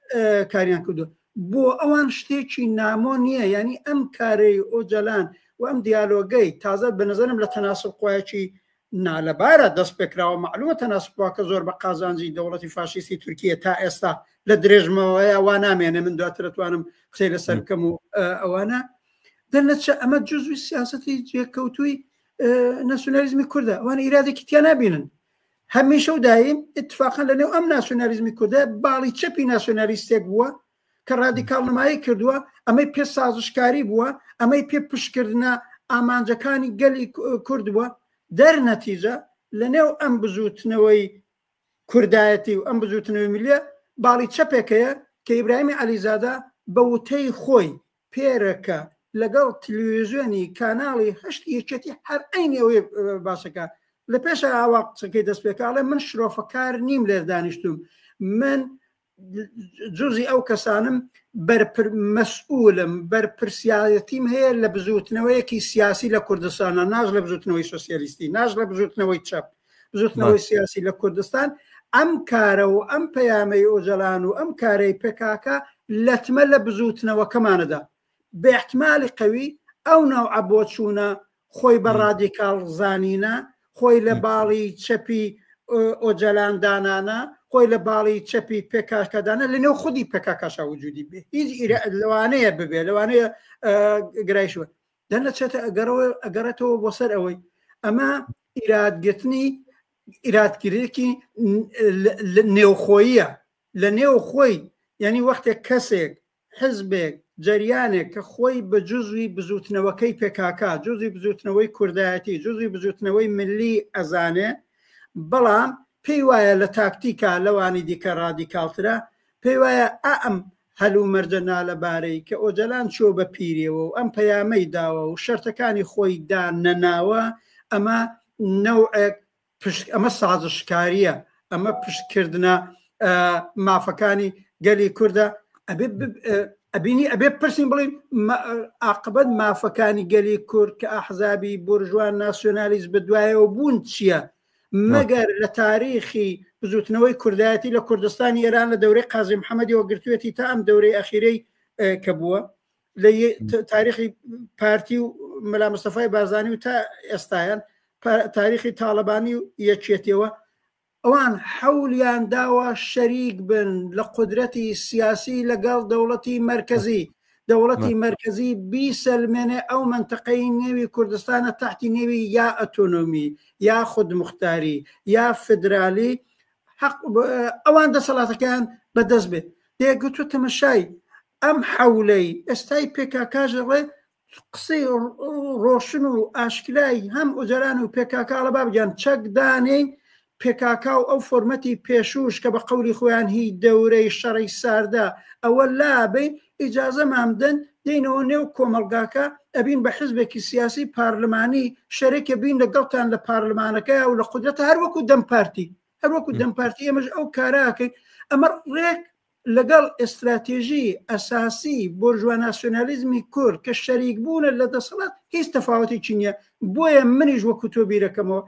کاریان کردو بۆ ئەوان شتێکی نامۆ نییە ینی ئەم کارەی ئۆجەلان و ئەم دیالۆگەی تازە بە نظرم لە تەناسب خۆیەکی نالەبارە دەست پێکراوە معلومە تەناسبواکە زۆر بە قازانجی دەوڵەتی فاشیستی تورکیە تا ئێستا لە درێژمەوەیە وا نامێنێ من دواتر توانم قسەی لەسەر بکەم و ئەوانە دەرنەچە ئەمە جزوی سیاستی جێکەوتوی ناسیۆنالیزمی کوردە ئەوان ئیرادێکی تیا نابینن هەمیشە و دایم اتفاقا لە نێو ئەم ناسیۆنالیزمی کوردە باڵی چەپی ناسیۆنالیستێک بووە کە ڕادیکاڵ نمایی کردووە ئەمەی پێ سازشکاری بووە ئەمەی پێ پشتکردنە ئامانجەکانی گەلی کورد بووە دەرنەتیجە لە نێو ئەم بزووتنەوەی کوردایەتی و ئەم بزووتنەوەی ملیە باڵی چەپێک هەیە کە ئیبراهیمی عەلیزادە بە وتەی خۆی پێرەکە لەگەڵ تلویزیۆنی کاناڵی هەشتی یەکێتی هەر عەینی ئەوەی باسەکە لە پێشە ئاوا قسەکەی دەست پێکاڵێ من شرۆفەکار نیم لێر دانیشتوم من جزی ئەو کەسانم بەرپر مەسئولم بەرپرسیارەتیم هەیە لە بزوتنەوەیەکی سیاسی لە کوردستانە ناش لە بزوتنەوەی سۆسیالیستی ناش لە بزوتنەوەی چەپ بزوتنەوەی سیاسی لە کوردستان ئەم کارە و ئەم پەیامەی ئۆجەلان و ئەم کارەی پێکاکە لەتمە لە بزوتنەوەکەمانەدا بە احتمالی قەوی ئەو نەوعە بۆچوونە خۆی بە ڕادیکاڵ زانینە، خۆی لە باڵی چەپی ئۆجەلان دانانە، خۆی لە باڵی چەپی پێکاکە دانە لە نێو خودی پێکاکاشا وجودی بێ هیچ لەوانەیە ببێ لەوانەیە گرایشوە دەنەچێتە ئەگەڕەوە ئەگەڕێتەوە بۆ سەر ئەوەی ئەمە ئیرادگرتنی ئیرادگرێکی نێوخۆیە لە نێو خۆی یعنی وەختێک کەسێک حزبێک، جەریانێک کە خۆی بە جوزوی بزووتنەوەکەی پێکاکا، جوزوی بزووتنەوەی کوردایەتی، جوزوی بزووتنەوەی ملی ئەزانێ، بەڵام پێی وایە لە تاکتیکا لەوانی دیکە ڕادیکاڵترە، پێی وایە ئا ئەم هەلومەرجە نالەبارەی کە ئۆجەلان چووە بە پیریەوە و ئەم پەیامەی داوە و شەرتەکانی خۆی دانەناوە، ئەمە نەوعێک پشت ئەمە سازشکاریە ئەمە پشتکردنە مافەکانی گەلی کوردە ئەبێ ئەبینی ئەبێ پرسین بڵین ئاقبەت مافەکانی گەلی کورد کە ئەحزابی بورژوان ناسیۆنالیست بەدوایەوە بوون چییە؟ مەگەر لە تاریخی بزوتنەوەی کوردایەتی لە کوردستانی ئێران لە دەورەی قازی محەممەدیەوە گرتوێتی تا ئەم دەورەی ئەخیرەی کە بووە لە تاریخی پارتی و مەلا مستەفای بارزانی و تا ئێستایان تاریخی تاالبانی و یەکێتیەوە ئەوان حەولیان داوە شەریک بن لە قودرەتی سیاسی لەگەڵ دەوڵەتی مەرکەزی دەوڵەتی مەرکەزی بیسەلمێنێ ئەو مەنتەقەی نێوی کوردستانە تەحتی نێوی یا ئەتۆنۆمی یا خودموختاری یا فدرالی حەق ئەوان دەسەڵاتەکەیان بەدەست بێت دەیگوتوە تەمەشای ئەم حەولەی ئێستای پێکاکاش ڕێ قسەی ڕۆشن و ئاشکرای هەم ئۆجەلان و پێکاکا ئەڵێ بابە گیان چەک دانێین پێکاکا و ئەو فۆرمەتی پێشووش کە بە قەولی خۆیان هی دەورەی شەڕی ساردە ئەوە لابەین ئیجازەمان بدەن دێینەوە نێو کۆمەڵگاکە ئەبین بە حزبێکی سیاسی پارلمانی شەرێکە بین لەگەڵتان لە پارلمانەکەی و لە قودرەتە هەر وەکو دەم پارتی هەر وەکو دەم پارتی ئێمەش ئەو کاراکەین ئەمە ڕێک لەگەڵ ئێستراتێژی ئەساسی بۆرژوا ناسیۆنالیزمی کورد کە شەریک بوونە لە دەسەڵات هیچ تەفاوتێکی نییە بۆیە منیش وەکو تۆ بیرەکەمەوە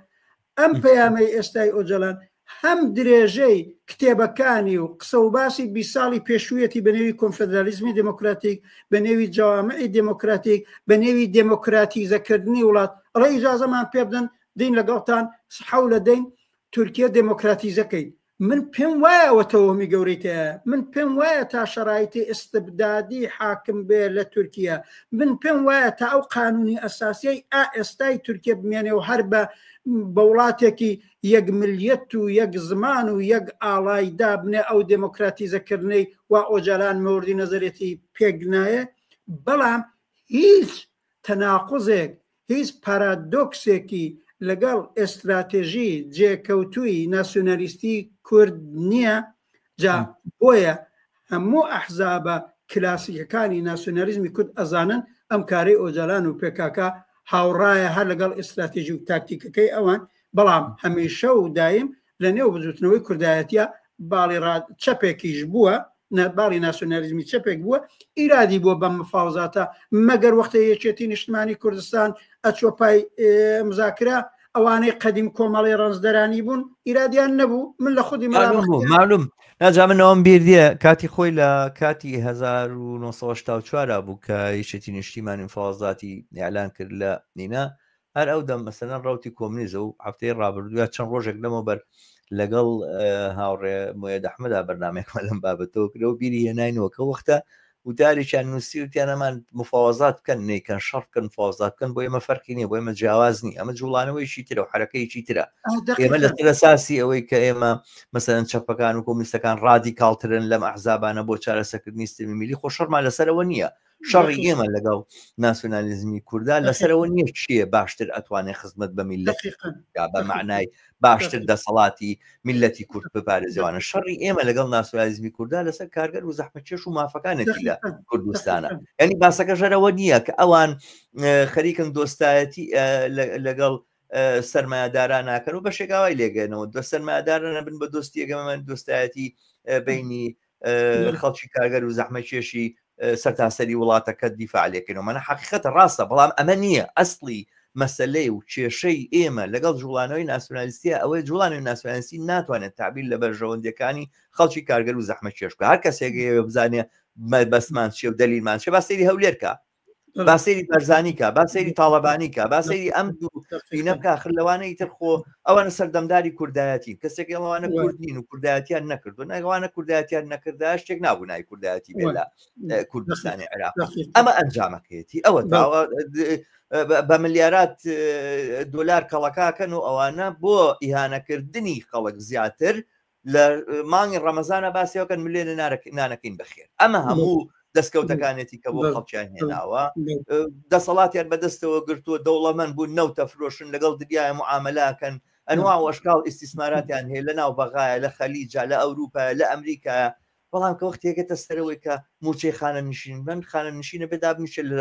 ئەم پەیامەی ئێستای ئۆجەلان هەم درێژەی کتێبەکانی و قسە و باسی 20 ساڵی پێشوویەتی بە نێوی کۆنفدرالیزمی دێمۆکراتیک بە نێوی جەوامعی دێمۆکراتیک بە نێوی دێمۆکراتیزەکردنی وڵات ئەڵێ ئیجازەمان پێ بدەن دین لەگەڵتان حەولە دەین تورکیە دێمۆکراتیزەکەین من پێم وایە ئەوە تەوەهمی گەورەی تیایە، من پێم وایە تا شەرایتی ئیستبدادی حاکم بێ لە تورکیە، من پێم وایە تا ئەو قانونی ئەساسیەی ئا ئێستای تورکیە بمێنێ و هەر بە بە وڵاتێکی یەک ملیەت و یەک زمان و یەک ئاڵای دابنێ ئەو دێمۆکراتیزە کردنەی وا ئۆجالان مەوردی نەزەرێتی پێک نایە، بەڵام هیچ تەناقوزێک هیچ پارادۆکسێکی لەگەڵ ئێستراتێژی جێکەوتووی ناسیۆنالیستی کورد نییە، جا بۆیە هەموو ئەحزابە کلاسیکەکانی ناسیۆنالیزمی کورد ئەزانن ئەم کارەی ئۆجالان و پێکاکا هاوڕایە هەر لەگەڵ ئیستراتیژی و تاکتیکەکەی ئەوان، بەڵام هەمیشە و دایم لە نێو بزوتنەوەی کوردایەتیا باڵی ڕا چەپێکیش بووە، باڵی ناسیۆنالیزمی چەپێک بووە، ئیرادی بووە بەم مفاوزاتە، مەگەر وەختێ یەکێتی نیشتمانی کوردستان ئەچوە پای مزاکرە، ئەوانەی قەدیم کۆمەڵی ڕەنجدەرانی بوون ئیرادیان نەبوو، من لە خودی مەلا معلوم بوو بەختیار معلوم ناجا من ئەوم بیر دیە کاتی خۆی لە کاتی 1984 بوو کە یەکێتی نیشتیمانی مفاوەزاتی ئیعلان کرد لە نینا هەر ئەو دەم مەسەلەن ڕەوتی کۆمنیزە و هەفتەی ڕابردوو یا چەند ڕۆژێک لەمەوبەر لەگەڵ هاوڕێ مۆیەد ئەحمەدا بەرنامەیەکمان لەم بابەتەوە کرد و بیری هێناینەوە کە وەختە وتارێکیان نووسی وتیان ئەمان مفاوەزات بکەن نەیکەن شەڕ بکەن مفاوەزات بکەن بۆ ئێمە فەرقی نییە بۆ ئێمە جیاواز نییە ئەمە جوڵانەوەیکی ترە و حرەکەیەکی ترە ئێمە لەسەر ئەساسی ئەوەی کە ئێمە مەسەلەن چەپەکان و کۆمونیستەکان ڕادیکاڵترن لەم ئەحزابانە بۆ چارەسەکردنی ستەمی میلی خۆ شەڕمان لەسەرەوە نییە شەڕی ئێمە لەگەڵ ناسیۆنالیزمی کوردا لەسەرەوە نییە چییە باشتر ئەتوانێت خزمەت بە میللەت بە معنای باشتر دەسەڵاتی میللەتی کورد بپارێزیوانە شەڕی ئێمە لەگەڵ ناسیۆنالیزمی کوردا لەسەر کارگەر و زەحمەتکێش و مافەکانێتی لە کوردستانە یعنی باسەکە ژەرەوە نییە کە ئەوان خەریکن دۆستایەتی لەگەڵ سەرمایەداران ناکەن و بەشێک ئاوای لێگەنەوە دە سەرمایەدارە نەبن بە دۆستیەکەمان دۆستایەتی بینی خەڵکی کارگەر و زەحمەکێشی سەرتاسەری وڵاتەکە دیفاع لێکەنەوە مانە حقیقەتە ڕاستە بەڵام ئەمە نییە ئەسڵی مەسلەی و کێشەی ئێمە لەگەڵ جوڵانەوەی ناسیۆنالیستیە ئەوەی جوڵانەوەی ناسیۆنالیستی ناتوانێت تعبیر لە بەرژەوەندیەکانی خەڵکی کارگەر و زەحمەتکێش بکە هەر کەسێک بزانێ بەسمان چیە و دەلیلمان چیە با سەیری هەولێر کە با سەیری بەرزانی کا با سەیری تاڵەبانی کا با سەیری ئەم دوو فینە بکا خر لەوانە ئیتر خۆ ئەوانە سەردەمداری کوردایەتی کەسێک ئەوانە کورد نین و کوردایەتیان نەکردو نەوانە کوردایەتیان نەکردا شتێک نابوو ناوی کوردایەتی بێ لە کوردستانی عێراق ئەمە ئەنجامەکەیەتی ئەوە تاوە بە ملیارات دۆلار کەڵەکاکەن و ئەوانە بۆ ئیهانەکردنی خەڵک زیاتر لە مانگی ڕەمەزانە باسیەوەکەن ملێنە نانەکەین بەخێر ئەمە هەموو دەستکەوتەکانێتی کە بۆ خەڵکیان هێناوە دەسەڵاتیان بەدەستەوە گرتووە دەوڵەمەند بوون نەوتە فرۆشن لەگەڵ دنیای معاملاکەن ئەنوا وەشکاڵ ئیسیسماراتیان هەیە لە ناو بەغایە لە خەلیجا لە ئەوروپا لە ئەمریکا بەڵام کە وەختێکێتە سەرەوەی کە موچەی خانە نشین من خانە نشینە بێ دابنیشە لە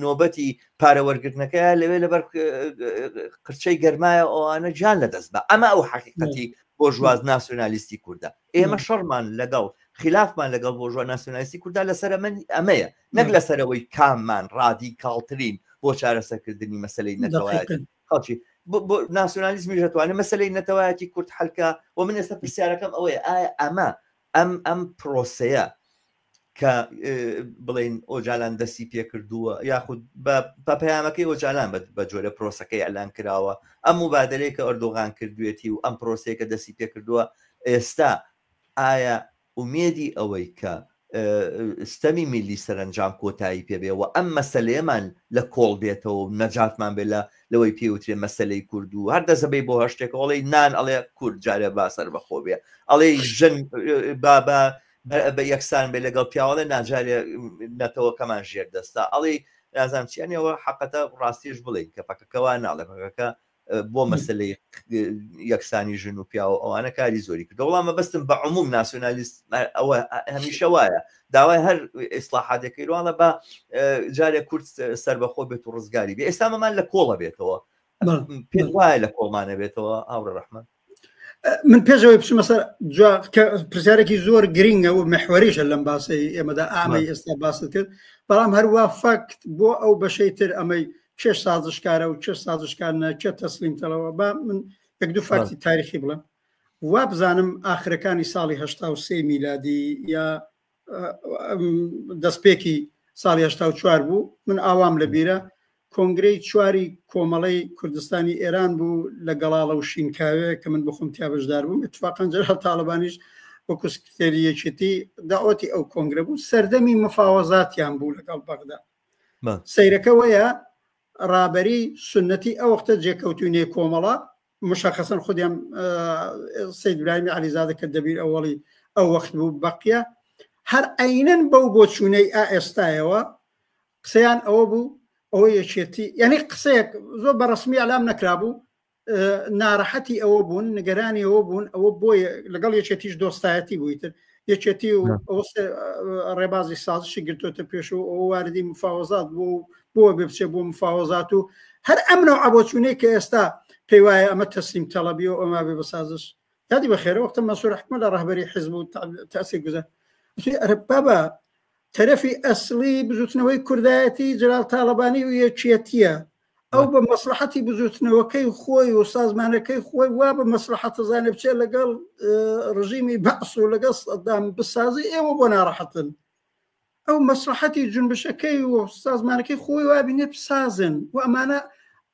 نۆبەتی پارە وەرگرتنەکەیە لەوێ لەبەر قرچەی گەرمایە ئەوانە گیان لە دەست بە ئەمە ئەو حقیقەتی بۆژواز ناسیۆنالیستی کوردە ئێمە شەڕمان لەگەڵ خلافمان لەگەڵ بۆژوا ناسیۆنالیستی کووردا لەسەر من ئەمەیە نەک لەسەرەوەی کاممان ڕادیکاڵترین بۆ چارەسەرکردنی مەسلەی نەتەوایەتی خەڵکی ناسیۆنالیزمی دەتوانێت مەسلەی نەتەوایەتی کورد حلکە و من ئێستا پرسیارەکەم ئەوەیە ئایا ئەمە ئەم ئەم پرۆسەیە کە بڵین ئۆجالان دەستی پێکردووە یاخود بە پەیامەکەی ئۆجالان بە جۆرە پرۆسەکەی ئەلان کراوە ئەم مبادلەیە کە ئەردۆغان کردوێتی و ئەم پرۆسەیە کە دەستی پێکردووە ئێستا ئایا ئومێدی ئەوەی کە ستەمی میللی سەرەنجام کۆتایی پێ بێ و ئەم مەسەلەیەمان لە کۆڵ بێتەوە و نەجاتمان بێ لە لەوەی پێ وترێ مەسەلەی کورد و هەر دەزەبەی بۆ هەر شتێک ئەڵێی نان ئەڵێ کورد جارێ با سەربەخۆ بێ ئەڵێ ژن با بە بە یەکسان بێ لەگەڵ پیاوەڵێ ناجارێ نەتەوەکەمان ژێر دەستە ئەڵێ نازانم چیانەوە حەقەتە ڕاستیش بڵێ کە پەکەکەوە ناڵێ پەکەکە بۆ مەسلەی یەکسانی ژن و پیاوە ئەوانە کاری زۆری کرد وەڵام مەبەستم بە عموم ناسیۆنالیست ئەوە هەمیشە وایە داوای هەر ئیسلاحاتێکی ڕواڵە بە جارێک کورد سربەخۆ بێت و ڕزگاری بێ ئێستا مەمان لە کۆڵە بێتەوە پێ وایە لە کۆڵمانە بێتەوە هاوڕێ ڕەحمان من پێشەوەی بچمە سەر پرسیارێکی زۆر گرنگە و محوەریشە لەم باسەی ئێمەدا ئامەی ئێستا باست کرد بەڵام هەروە فاکت بۆ ئەو بەشەی تر ئەمەی کێش سازشکارە و کێش سازشکارنە کێ تەسلیم تەڵەوە با من یەک دوو فاکتی تاریخی بڵێم وا بزانم ئاخرەکانی ساڵی 83 میلادی یا دەستپێکی ساڵی 84 بوو من ئاوام لە بیرە کۆنگرەی چواری کۆمەڵەی کوردستانی ئێران بوو لە گەڵاڵە و شینکاوێ کە من بخۆم تیا بەشدار بووم اتفاقا جەلال تاڵەبانیش وەکو سکرتێری یەکێتی داوەتی ئەو کۆنگرە بوو سەردەمی مفاوەزاتیان بوو لەگەڵ بەغدا سەیرەکە وەیە ڕابەری سنەتی ئەو وەختە جێکەوتوی نێ کۆمەڵە مشخصا خودیان سید براهیمی عەلیزادە کە دەبیر ئەوەڵی ئەو وەخت بوو بەقیە هەر عینەن بەو بۆچوونەی ئا ئێستایەوە قسەیان ئەوە بوو ئەوە یەکێتی یعنی قسەیەک زۆر بە ڕسمی ئەلام نەکرابوو ناڕەحەتی ئەوە بوون نگەرانی ئەوە بوون ئەوە بۆیە لەگەڵ یەکێتیش دۆستایەتی بووی تر یەکێتی و ڕێبازی سازشی گرتوتە پێش و ئەو واردی مفاوەزات بوو بۆ بێ بچێ بۆ مفاوەزات و هەر ئەمنەوە ئەبۆچوونەی کە ئێستا پێی وایە ئەمە تەسلیم تەڵەبی و ئەمە بێ بە سازش یادی بەخێرە وەختە مەنسوور ئەحمەد لە ڕەهبەری حزب و تەئسیر گوزار وتی ئەرە بابا تەرەفی ئەسڵی بزوتنەوەی کوردایەتی جەلال تاڵەبانی و یەکیەتیە ئەو بە مەسلحەتی بزوتنەوەکەی خۆی و سازمانەکەی خۆی وا بە مەسلحەت زانێ بچێت لەگەڵ ڕژیمی بەعس و لەگەڵ سەدام بسازی ئێوە بۆ ناڕەحەتن ئەو مەسلحەتی جونبشەکەی و سازمانەکەی خۆی وابینێ بسازن و ئەمانە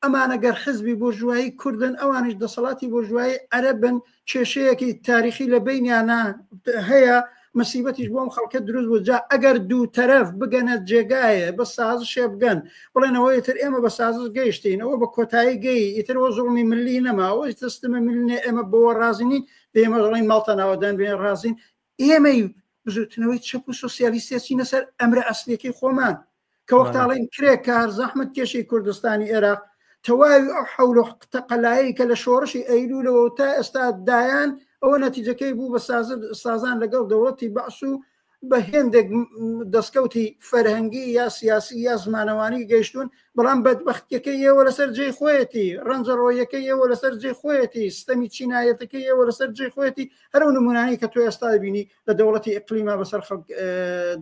ئەمانە گەر حزبی بۆرژوایی کوردن ئەوانیش دەسەڵاتی بۆرژوایی عەرەبن کێشەیەکی تاریخی لە بینیانە هەیە مەسیبەتیش بۆم خەڵکە دروست بوو جا ئەگەر دوو تەرەف بگەنە جێگایە بە سازشێ بگەن بڵێنەوە ئیتر ئێمە بە سازش گەیشتین ئەوە بە کۆتایی گەی ئیتر وە زوڵمی ملی نەما ئەوە ستەمی ملی نێ ئێمە بەوە ڕازی نین ئێمە دەڵێین ماڵتان ئاوەدان بێن ڕازین ئێمەی بزوتنەوەی چەپ و سۆسیالیستی چینە سەر ئەمرە ئەسلیەکەی خۆمان کە وەختاڵین کرێکار زەحمت کێشی کوردستانی عێراق تەواوی ئەو حەول و تەقەلایەی کە لە شۆڕشی ئەیلولەوە تا ئێستا دایان ئەوە نەتیجەکەی بوو بە سازان لەگەڵ دەوڵەتی بەعس و بە هێندێک دەستکەوتی فەرهەنگی یا سیاسی یا زمانەوانی گەیشتون بەڵام بەدبەختیەکەی ئێوە لەسەر جێی خۆیەتی ڕەنجەڕۆیەکەی ئێوە لەسەر جێی خۆیەتی ستەمی چینایەتەکەی ئێوە لەسەر جێی خۆیەتی هەر ئەو نمونانەی کە تۆ ئێستا بینی لە دەوڵەتی ئیقلیما بەسەر خەڵک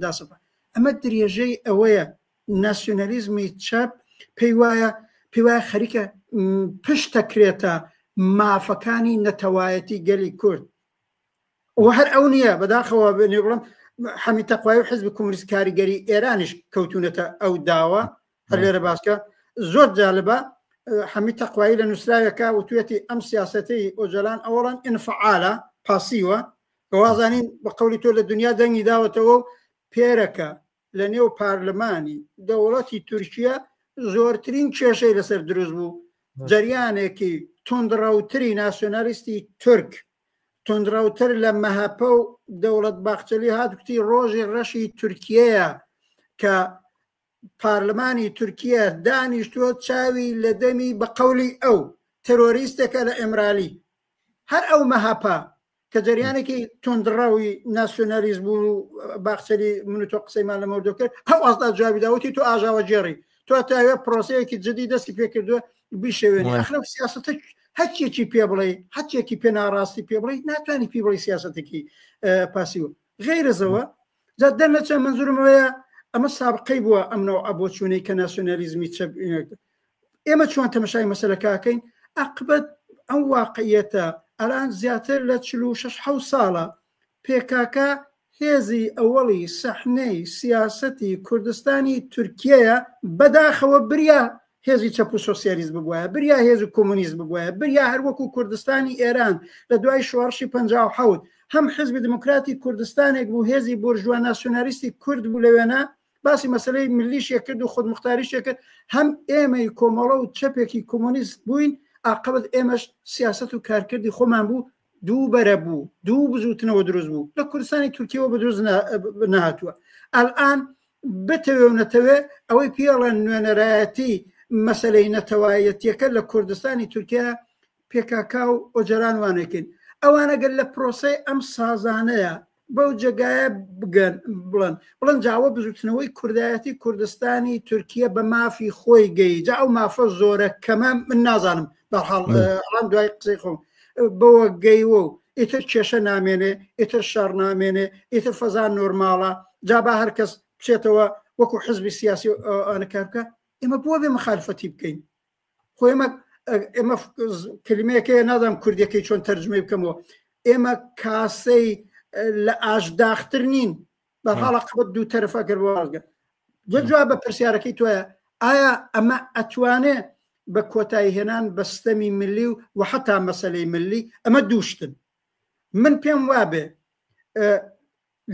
داسەپا ئەمە درێژەی ئەوەیە ناسیۆنالیزمی چەپ پێی وایە پێی وایە خەریکە پشتەکرێتە مافەکانی نەتەوایەتی گەلی کورد و هەر ئەو نییە بەداخەوە بێنێ بڵم حەمی تەقوای و حزب کۆمۆنیست کاریگەری ئێرانیش کەوتونەتە ئەو داوە هەر لێرە باسکە زۆر جالبە حەمی تەقوایی لە نووسراوێکە وتوێتی ئەم سیاسەتەی ئۆجەلان ئەوەڵەن ئینفعالە پاسیوە وازانین بە قەولی تۆ لە دنیا دەنگی داوەتەوە و پێرەکە لە نێو پارلمانی دەوڵەتی تورکیا زۆرترین کێشەی لەسەر دروست بوو جەریانێکی توندڕەوتری ناسیۆنالیستی تورک توندڕەوتر لە مەهەپە و دەوڵەت باخچەلی هات کوتی ڕۆژی ڕەشی تورکیەیە کە پارلمانی تورکیە دانیشتووە چاوی لە دەمی بە قەولی ئەو ترۆریستێکە لە ئێمرالی هەر ئەو مەهەپە کە جەریانێکی توندڕەوی ناسیۆنالیست بوو و باخچەلی من و تۆ قسەیمان لە مەوردۆ کرد ئەو ئاستا جوابی داوتی تۆ ئاژاوەگێڕی تۆ تاوێ پرۆسەیەکی جدی دەستی پێکردووە بیشێوێنی ئەخرە سیاسەتە هەرچیەکی پێ بڵێ هەرچێکی پێ ناڕاستی پێ بڵێ ناتوانانی پێ بڵێ سیاسەتێکی پاسیوە غیرەزەوە جا دەرنەچە منزورمەوەیە ئەمە سابقەی بووە ئەمنەوە ئەبۆچوونەی کە ناسیۆنالیزمی چەپ ئێمە چۆن تەمەشای مەسەلەکەکەین ئەقبەت ئەم واقعیەتە ئەلان زیاتر لە 46 حەو ساڵە پێکاکە هێزی ئەوەڵی سەحنەی سیاسەتی کوردستانی تورکیەیە بەداخەوە بریا هێزی چەپ و سۆسیالیست ببوایە بریا هێز و کۆمۆنیست ببوایە بریا هەروەکو کوردستانی ئێران لە دوای شۆڕشی 57 هەم حزبی دموکراتی کوردستانێک بوو هێزی بۆرژوا ناسیۆنالیستی کورد بوو لەوێنە باسی مەسەلەی ملیشێ کرد و خودموختاریشێ کرد هەم ئێمەی کۆمەڵە و چەپێکی کۆمۆنیست بووین ئاقبەت ئێمەش سیاست و کارکردی خۆمان بوو دوو بەرە بوو دوو بزوتنەوە دروست بوو لە کوردستانی تورکیەوە بە دروست نەهاتووە ئەلئان بتەوێ و نەتەوێ ئەوەی پێڵێن نوێنەرایەتی مەسلەی نەتەوایەتیەکە لە کوردستانی تورکیا پێکاکا و ئۆجەلان وانەکەین ئەوانە گەر لە پرۆسەی ئەم سازانەیە بەو جێگایە بگەن بڵێن بڵێن جاوە بزوتنەوەی کوردایەتی کوردستانی تورکیە بە مافی خۆی گەی جا ئەو مافە زۆرە کەمە من نازانم بەحاڵ ئەڵام دوای قسەی خۆم بەوە گەیوە و ئیتر کێشە نامێنێ ئیتر شەڕ نامێنێ ئیتر فەزا نۆرماڵە جا با هەر کەس بچێتەوە وەکو حزبی سیاسی ئەوانە کار بکە ئێمە بۆ بێ مخالفەتی بکەین خۆ ئێمە ئێمە کلمەیەکەیە نازانم کوردیەکەی چۆن تەرجمەی بکەمەوە ئێمە کاسەی لە ئاش داختر نین بە حاڵە قبت دوو تەرەفە گەر بۆ جواب بە پرسیارەکەی تۆیە ئایا ئەمە ئەتوانێ بە کۆتایی هێنان بە ستەمی ملی و و حتا مەسلەی ملی ئەمە دووشتن من پێم وابێ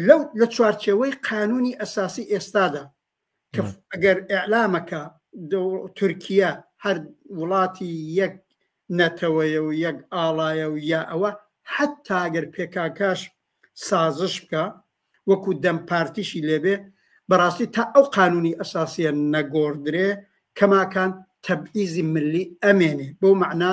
لەو لە چوارچێوەی قانونی ئەساسی ئێستادا کە ئەگەر ئیعلامەکە تورکیا هەر وڵاتی یەک نەتەوەیە و یەک ئاڵایە و یا ئەوە حتا ئەگەر پێکاکاش سازش بکە وەکو دەم پارتیشی لێبێ بەڕاستی تا ئەو قانونی ئەساسیە نەگۆڕدرێ کەماکان تەبئیزی ملی ئەمێنێ بۆ معنا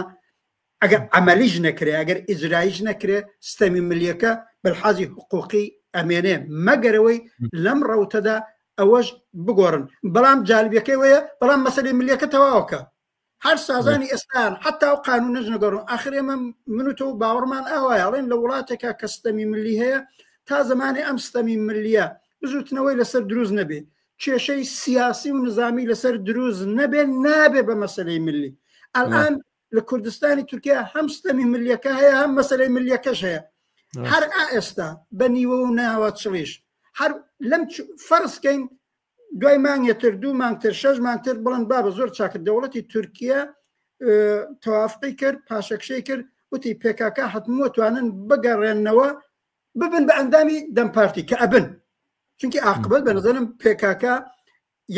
ئەگەر عملیش نەکرێ ئەگەر ئیجرایش نەکرێ ستەمی ملیەکە بەلحازی حقوقی. ئەمێنێ مەگەرەوەی لەم ڕەوتەدا ئەوەش بگۆڕن بەڵام جالبیەکەی وەیە بەڵام مەسەلەی ملیەکە تەواوکە هەر سازانی ئێستان حتا و قانون نەژنەگەڕن ئاخر ئێمە من و تۆ باوەڕمان ئاوایە ئەڵێن لە وڵاتێکا کە ستەمی ملی هەیە تا زمانی ئەم ستەمی ملیە بزوتنەوەی لەسەر دروست نەبێ کێشەی سیاسی و نظامی لەسەر دروست نەبێ نابێ بە مەسلەی ملی ئەلان لە کوردستانی تورکیا هەم ستەمی ملیەکە هەیە هەم مەسلەی ملیەکەش هەیە هەر ئا ئێستا بە نیوە و ناوە چڵیش هەر لەم فەرزکەین دوای مانگێ تر دوو مانگتر شەش مانگتر بڵند بابە زۆر چاکە دەوڵەتی تورکیا تەوافقی کرد پاشەکشەی کرد وتی پێکاکە حتموە توانن بگەڕێنەوە ببن بە ئەندامی دەم پارتی کە ئەبن چونکی ئاقبەت بە نظرم پێکاکە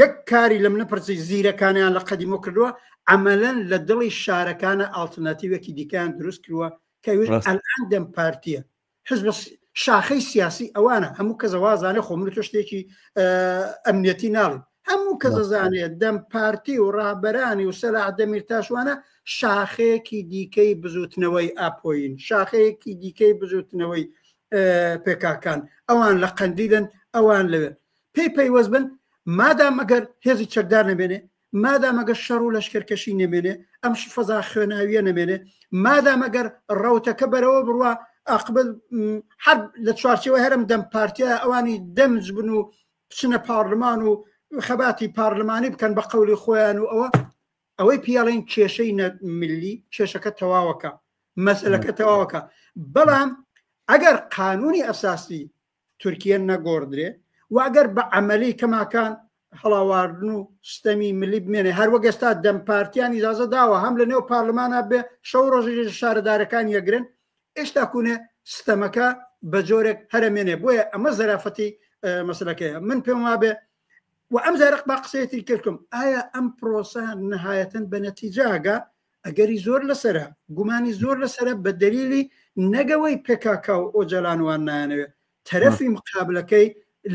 یەک کاری لە منە پرسی زیرەکانیان لە قەدیمۆ کردووە عملەن لە دڵی شارەکانە ئاڵترناتیوێکی دیکەیان دروست کردووە کە ئەلان دەم پارتیە حزب شاخەی سیاسی ئەوانە هەموو کەس وازانێ خۆ من تۆ شتێکی ئەمنیەتی ناڵێن هەموو کەس دەزانێت دەم پارتی و ڕابەرانی و سەلاح دەمیرتاشوانە شاخەیەکی دیکەی بزوتنەوەی ئاپۆین شاخەیەکی دیکەی بزوتنەوەی پێکاکان ئەوان لە قەندیلن ئەوان لەوێ پێی پەیوەست بن مادام ئەگەر هێزی چەکدار نەمێنێ مادام ئەگەر شەڕ و لەشکرکەشی نەمێنێ ئەم فەزا خوێناویە نەمێنێ مادام ئەگەر ڕەوتەکە بەرەوە بڕوا ئاقبل هەر لە چوارچەوە هەرم دەم پارتیا ئەوانی دەمج بن و بچنە پارلمان و خەباتی پارلمانی بکەن بە قەولی خۆیان و ئەوە ئەوەی پیاڵین کێشەی ملی کێشەکە تەواوەکە مەسلەکە تەواوەکە بەڵام ئەگەر قانونی ئەساسی تورکیە نەگۆڕدرێ و ئەگەر بە عەمەلی کەماکان هەڵاواردن و ستەمی ملی بمێنێ هەر وەک ئێستا دەم پارتیان ئیجازە داوە هەم لە نێو پارلمانە بێ شەو ڕۆژی شارەدارەکان یەگرن ئێستا کوونێ ستەمەکە بە جۆرێک هەرەمێنێ بۆیە ئەمە زەرافەتی مەسلەکەیە من پێم وابێ و ئەم زارق با قسەیەتی کردکم ئایا ئەم پرۆسە نهایەتەن بە نەتیجاگە ئەگەری زۆر لەسرە گومانی زۆر لەسرە بە دەلیلی نەگەوەی پێکاکا و ئۆجالان وان نایانەوێت تەرەفی مقابلەکەی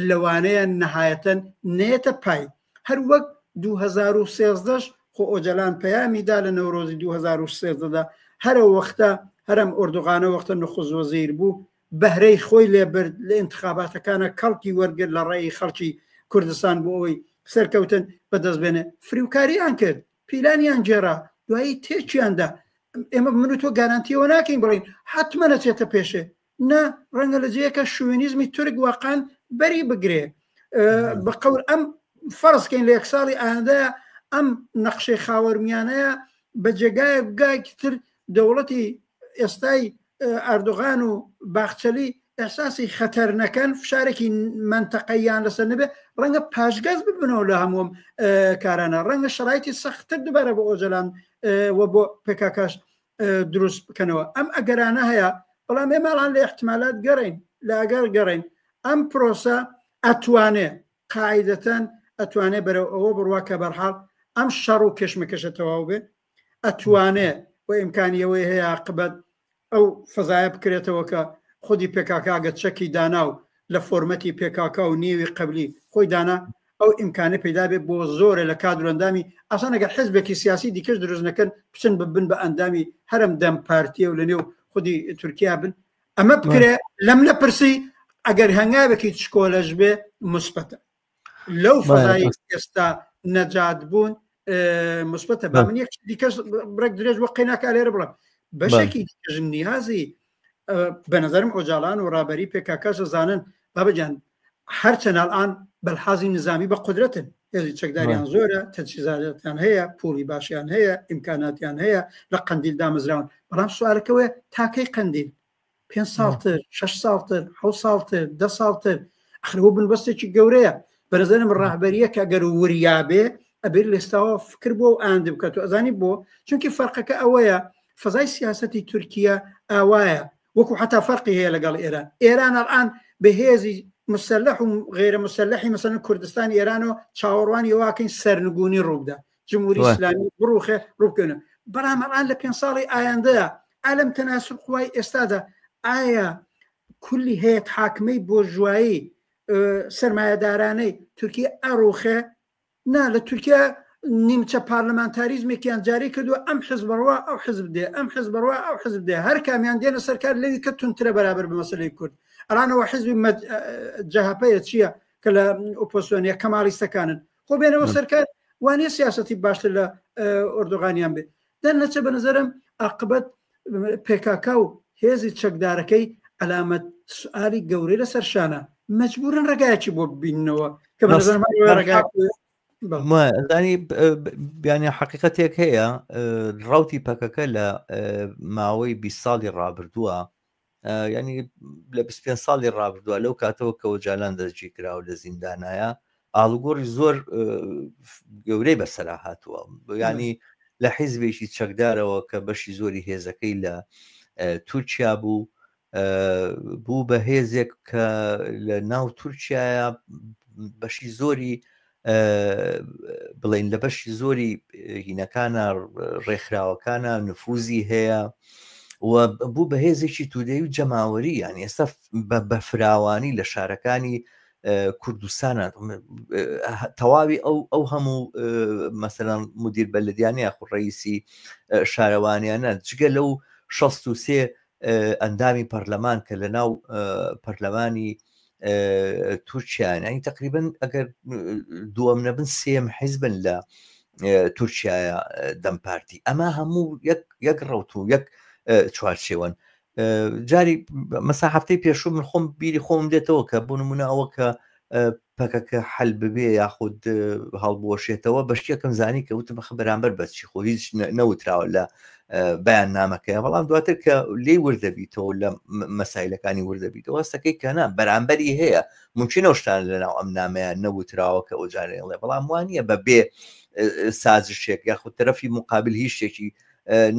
لەوانەیە نهایەتەن نێتە پای هەر وەک 2013 خۆ ئۆجالان پەیامی دا لە نەورۆزی 2013 دا هەرە وەختە هەرم ئۆردوغانە وەختە نخوز وەزیر بوو بەهرەی خۆی لێ برد لە ئینتخاباتەکانە کەڵکی وەرگرت لە ڕێی خەڵکی کوردستان بۆ ئەوەی سەرکەوتن بەدەست بێنێ فریوکاریان کرد پیلانیان گێڕا دوایی تێکیاندا ئێمە من و تۆ گارانتیەوە ناکەین بڵین حتممە نەچێتە پێشێ نا ڕەنگە لە جێیەکە شوێنیزمی تورک واقعا بەری بگرێ بە قەور ئەم فەرزکەین لە یەک ساڵی ئایندەیە ئەم نەخشەی خاوەرمیانەیە بە جێگایەک بگایەکی تر دەوڵەتی ئێستای ئەردۆغان و باخچەلی ئەحساسی خەتەر نەکەن فشارێکی منتەقەیان لەسەر نەبێ ڕەنگە پاشگەز ببنەوە لە هەموم کارانە ڕەنگە شرایتی سەختتر دوبارە بۆ ئۆجەلان و بۆ پێکاکاش دروست بکەنەوە ئەم ئەگەرانە هەیە بەڵام ئێماڵان لە احتمالات گەڕین لە ئەگەر گەڕین ئەم پرۆسە ئەتوانێ قاعدەتەن ئەتوانێ بەرەو ئەوە بڕوا کە بەرحاڵ ئەم شەڕ و کێشمەکەشە تەواو بێ ئەتوانێ و ئیمکانی ئەوەی هەیە عاقبەت ئەو فەزایە بکرێتەوە کە خودی پێکاکا گەر چەکی دانا و لە فۆرمەتی پێکاکا و نێوی قەبلی خۆی دانا ئەو ئیمکانە پەیدا بێ بۆ زۆرە لە کادر و ئەندامی ئاسان ئەگەر حزبێکی سیاسی دیکەش دروست نەکەن بچن ببن بە ئەندامی هەرم دەم پارتیە و لە نێو خودی تورکیا بن ئەمە بکرێ لەم نەپرسی ئەگەر هەنگاوێکی چکۆلەش بێ مثبەتە لەو فەزای ئێستا نەجات بوون مثبەتە با من یەک دیکەش بڕێک درێژ بۆ قەیناکە لێرە بڵم بەشێکی دیکەش نیازی بە نظرم ئۆجالان و ڕابەری پێکاکەش زانن بابەجان هەرچەند الان بەلحازی نظامی بە قدرەتن هێزی چەکداریان زۆرە تەجهیزاتیان هەیە پوڵی باشیان هەیە ئیمکاناتیان هەیە لە قەندیل دامەزراون بەڵام سوالەکەوەیە تاکەی قەندیل پێ ساڵتر شش ساڵتر حو ساڵتر دە ساڵتر ئەخرەوە بنبەستێکی گەورەیە بەرزەنم ڕاهبەریە کە گەر وریابێ ئەبێت لێستاوە فکر بۆ و ئاند بکات و ئەزانی بۆ چونکی فەرقەکە ئەوەیە فەزای سیاستی تورکیا ئاوایە وەکو حتا فەرقی هەیە لەگەڵ ئێران ئێران ئەلان بەهێزی مسلح و غیرە مسلحی مەسەن کوردستان ئێران و چاوەڕوانی واکەین سەرنگونی ڕووبدا جمهوری ئیسلامی بڕوخێ ڕووبکەنە بەڵام ئەلان لە پێ ساڵی ئایندەیە ئالم تەناسب قوای ئێستادا ئایا کولی هەیە حاکمەی بۆرژوایی سەرمایەدارانەی تورکیا ئەڕوخێ نا لە تورکیا نیمچە پارلەمانتاریزمێکیان جاری کردووە ئەم حزب ڕوا ئەو حزب دێ ئەم حزب ڕوا ئەو حزب دێ هەر کامیان دێنە سەرکار لەوی کە تونترە بەرابەر بە مەسەلەی کورد ئەلانەوە حزبی جەهەپەیە چییە کە لە ئۆپۆسیۆنیە کەمالیستەکانن خۆ بێنەوە سەرکار وانە سیاستی باشتر لە ئۆردوغانیان بێ دەرنەچە بە نظرم عاقبەت پێکاکا و هێزی چەکدارەکەی عەلامەت سوالی گەورەی لەسەر شانە مەجبورن ڕێگایەکی بۆ ببیننەوە کە بە نظرم ڕێگا زانی بیانە حقیقەتێک هەیە ڕوتی پەکەکە لە ماوەی 20 ساڵی ڕابردووە ینی لە 25 ساڵی ڕابردووە لەو کاتەوە کە ئۆجالان دەستگیر کراوە لە زیندانایە ئاڵوگۆڕی زۆر گەورەی بەسەرا هاتووە ینی لە حیزبێکی چەکدارەوە کە بەشی زۆری هێزەکەی لە تورکیا بوو بوو بە هێزێک کە لە ناو تورکایە بەشی زۆری بڵین لە بەشی زۆری هینەکانە ڕێکخراوەکانە نفوزی هەیە و بوو بە هێزێکی تودەی و جەماوەری یان ئێستا بە فراوانی لە شارەکانی کوردستانە تەواوی ئەو ئەو هەموو مەسەران مدیر بەلدیانە یاخود ڕئیسی شارەوانیانە جگە لەو 63 ئەندامی پەرلەمان کە لە ناو پەرلەمانی تورکیان ینی تقریبن ئەگەر دووەم نەبن سێم حیزبن لە تورکایە دەم پارتی ئەمە هەموو یەک یەک ڕوت و یەک چوارچێوەن جاری مەسا هەفتەی پێشوو من خۆم بیری خۆم دێتەوە کە بۆ نمونە ئەوە کە پەکەکە حەل ببێ یاخود هەڵبوەشێتەوە بە شتێکم زانی کە وتم بەخە بەرامبەر بەچی خۆ هیچ نەوتراوە لە بەیان نامەکەی بەڵام دواتر کە لێی وردەبیتەوە لە مەسایلەکانی وردەبیتەوە هەستەکەی کە نا بەرامبەری هەیە ممکنە شتان لەناو ئەم نامەیە نەوتراوە کە ئەو جارێڵێ بەڵام وانە بە بێ سازشێک یاخود تەرەفی مقابل هیچ شتێکی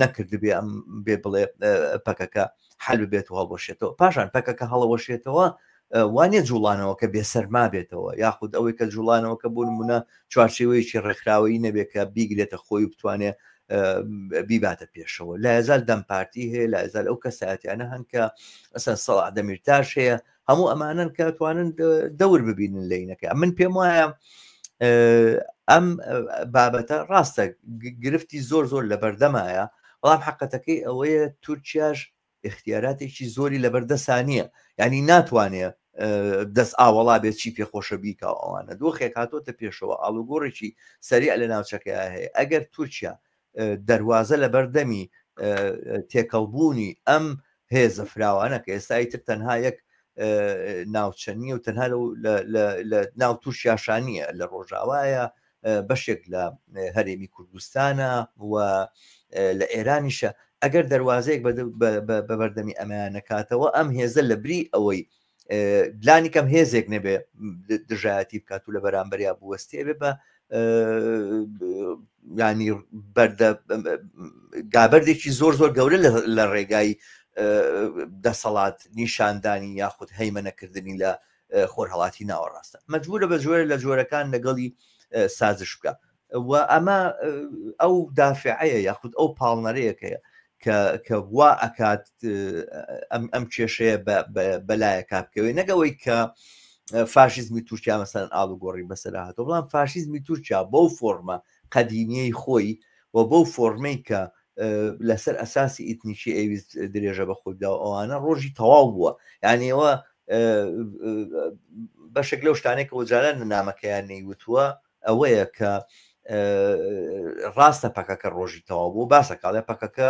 نەکردبێ ئەم بێ بڵێ پەکەکە حل ببێت و هەڵبشێتەوە پاشان پەکەکە هەڵەوەشێتەوە وانە جوڵانەوەکە بێ سەرما بێتەوە یاخود ئەوەی کە جوڵانەوەکە بۆ نمونە چوارچێوەیەکی ڕێکخراوەیی نەبێت کە بیگرێتە خۆی و بتوانێت بیباتە پێشەوە لایزال دەم پارتی هەیە لایزال ئەو کەسایەتیانە هەن کە ئەسەن سەڵا دەمیرتاش هەیە هەموو ئەمانەن کە توانن دەور ببینن لینەکە من پێم وایە ئەم بابەتە ڕاستە گرفتی زۆر زۆر لە بەردەمایە بەڵام حقەتەکەی ئەوەیە تورکیاش ئیختیاراتێکی زۆری لەبەردەسا نییە یعنی ناتوانێ دەست ئاوەڵا بێت چی پێخۆشە بیکا ئەوانە دۆخێک هاتۆتە پێشەوە ئاڵوگۆڕێکی سەریع لە ناوچەکەیا هەیە ئەگەر تورکیا دەروازە لە بەردەمی تێکەڵبوونی ئەم هێزە فراوانە کە ئێستا ئیتر تەنها یەک ناوچە نییە و تەنها لە ناو تورکیاشانیە لە ڕۆژاوایە بەشێک لە هەرێمی کوردستانە و لە ئێرانیشە ئەگەر دەواازەیەک بە بەردەمی ئەمەیان نەکاتەوە ئەم هێزە لە بری ئەوەی لانی کەم هێزێک نەبێ دژایەتی بکات و لە بەرامبەریا بوەستێ بێ بە ینی بەردە گابەردێکی زۆر زۆر گەورە لە ڕێگای دەسەڵات نیشاندانی یاخود هەیمەنەکردنی لە خۆرهەڵاتی ناوەڕاستە مەجبورە بە جۆرە لە جۆرەکان لەگەڵی سازش بکە و ئەمە ئەو دافعەیە یاخود ئەو پاڵنەرەیەکەیە کە وا ئەکات ئەم کێشەیە بەلایەکا بکەوێت نەگەوەی کە فاشیزمی تورکیا مەسەن ئاڵوگۆڕی بەسەر هاتەوە بەڵام فاشیزمی تورکیا بەو فۆرمە قەدیمیەی خۆی و بەو فۆرمەی کە لەسەر ئەساسی ئیتنیکی ئەویست درێژە بە خۆی بدا و ئەوانە ڕۆژی تەواو بووە یعنی ئەوە بەشێک لەو شتانێک کە ئۆجالان لە نامەکەیان نەیوتووە ئەوەیە کە ڕاستە پەکەکە ڕۆژی تەواو بوو باسە کاڵێ پەکەکە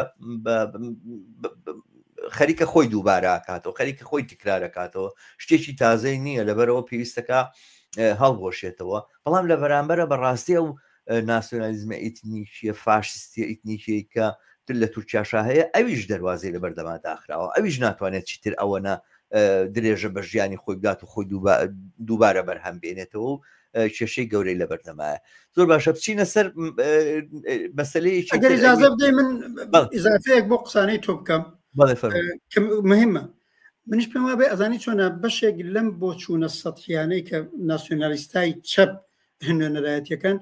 خەریکە خۆی دووبارە کاتەوە خەریکە خۆی تکرارەکاتەوە شتێکی تازەی نییە لەبەرەوە پێویستەکە هەڵبۆشێتەوە بەڵام لە بەرامبەرە بەڕاستی ئەو ناسیۆنالیزمە ئیتنیکیە فاشستیە ئیتنیکیەی کە تر لە تورکیاشا هەیە ئەویش دەروازەی لە بەردەما داخراوە ئەویش ناتوانێت چیتر ئەوەنە درێژە بە ژیانی خۆی بدات و خۆی دووبارە بەرهەم بێنێتەوە و کێشەی گەورەی لە بەردەمایە زۆر باشە بچینە سەر مەسلەیەکی ئەگەر ئیجازە بدەی من ئیزافەیەک بۆ قسانەی تۆ بکەم مهمە منیش پێم وابێ ئەزانی چۆنە بەشێک لەم بۆچوونە سەتحیانەی کە ناسیۆنالیستای چەپ نوێنەرایەتیەکان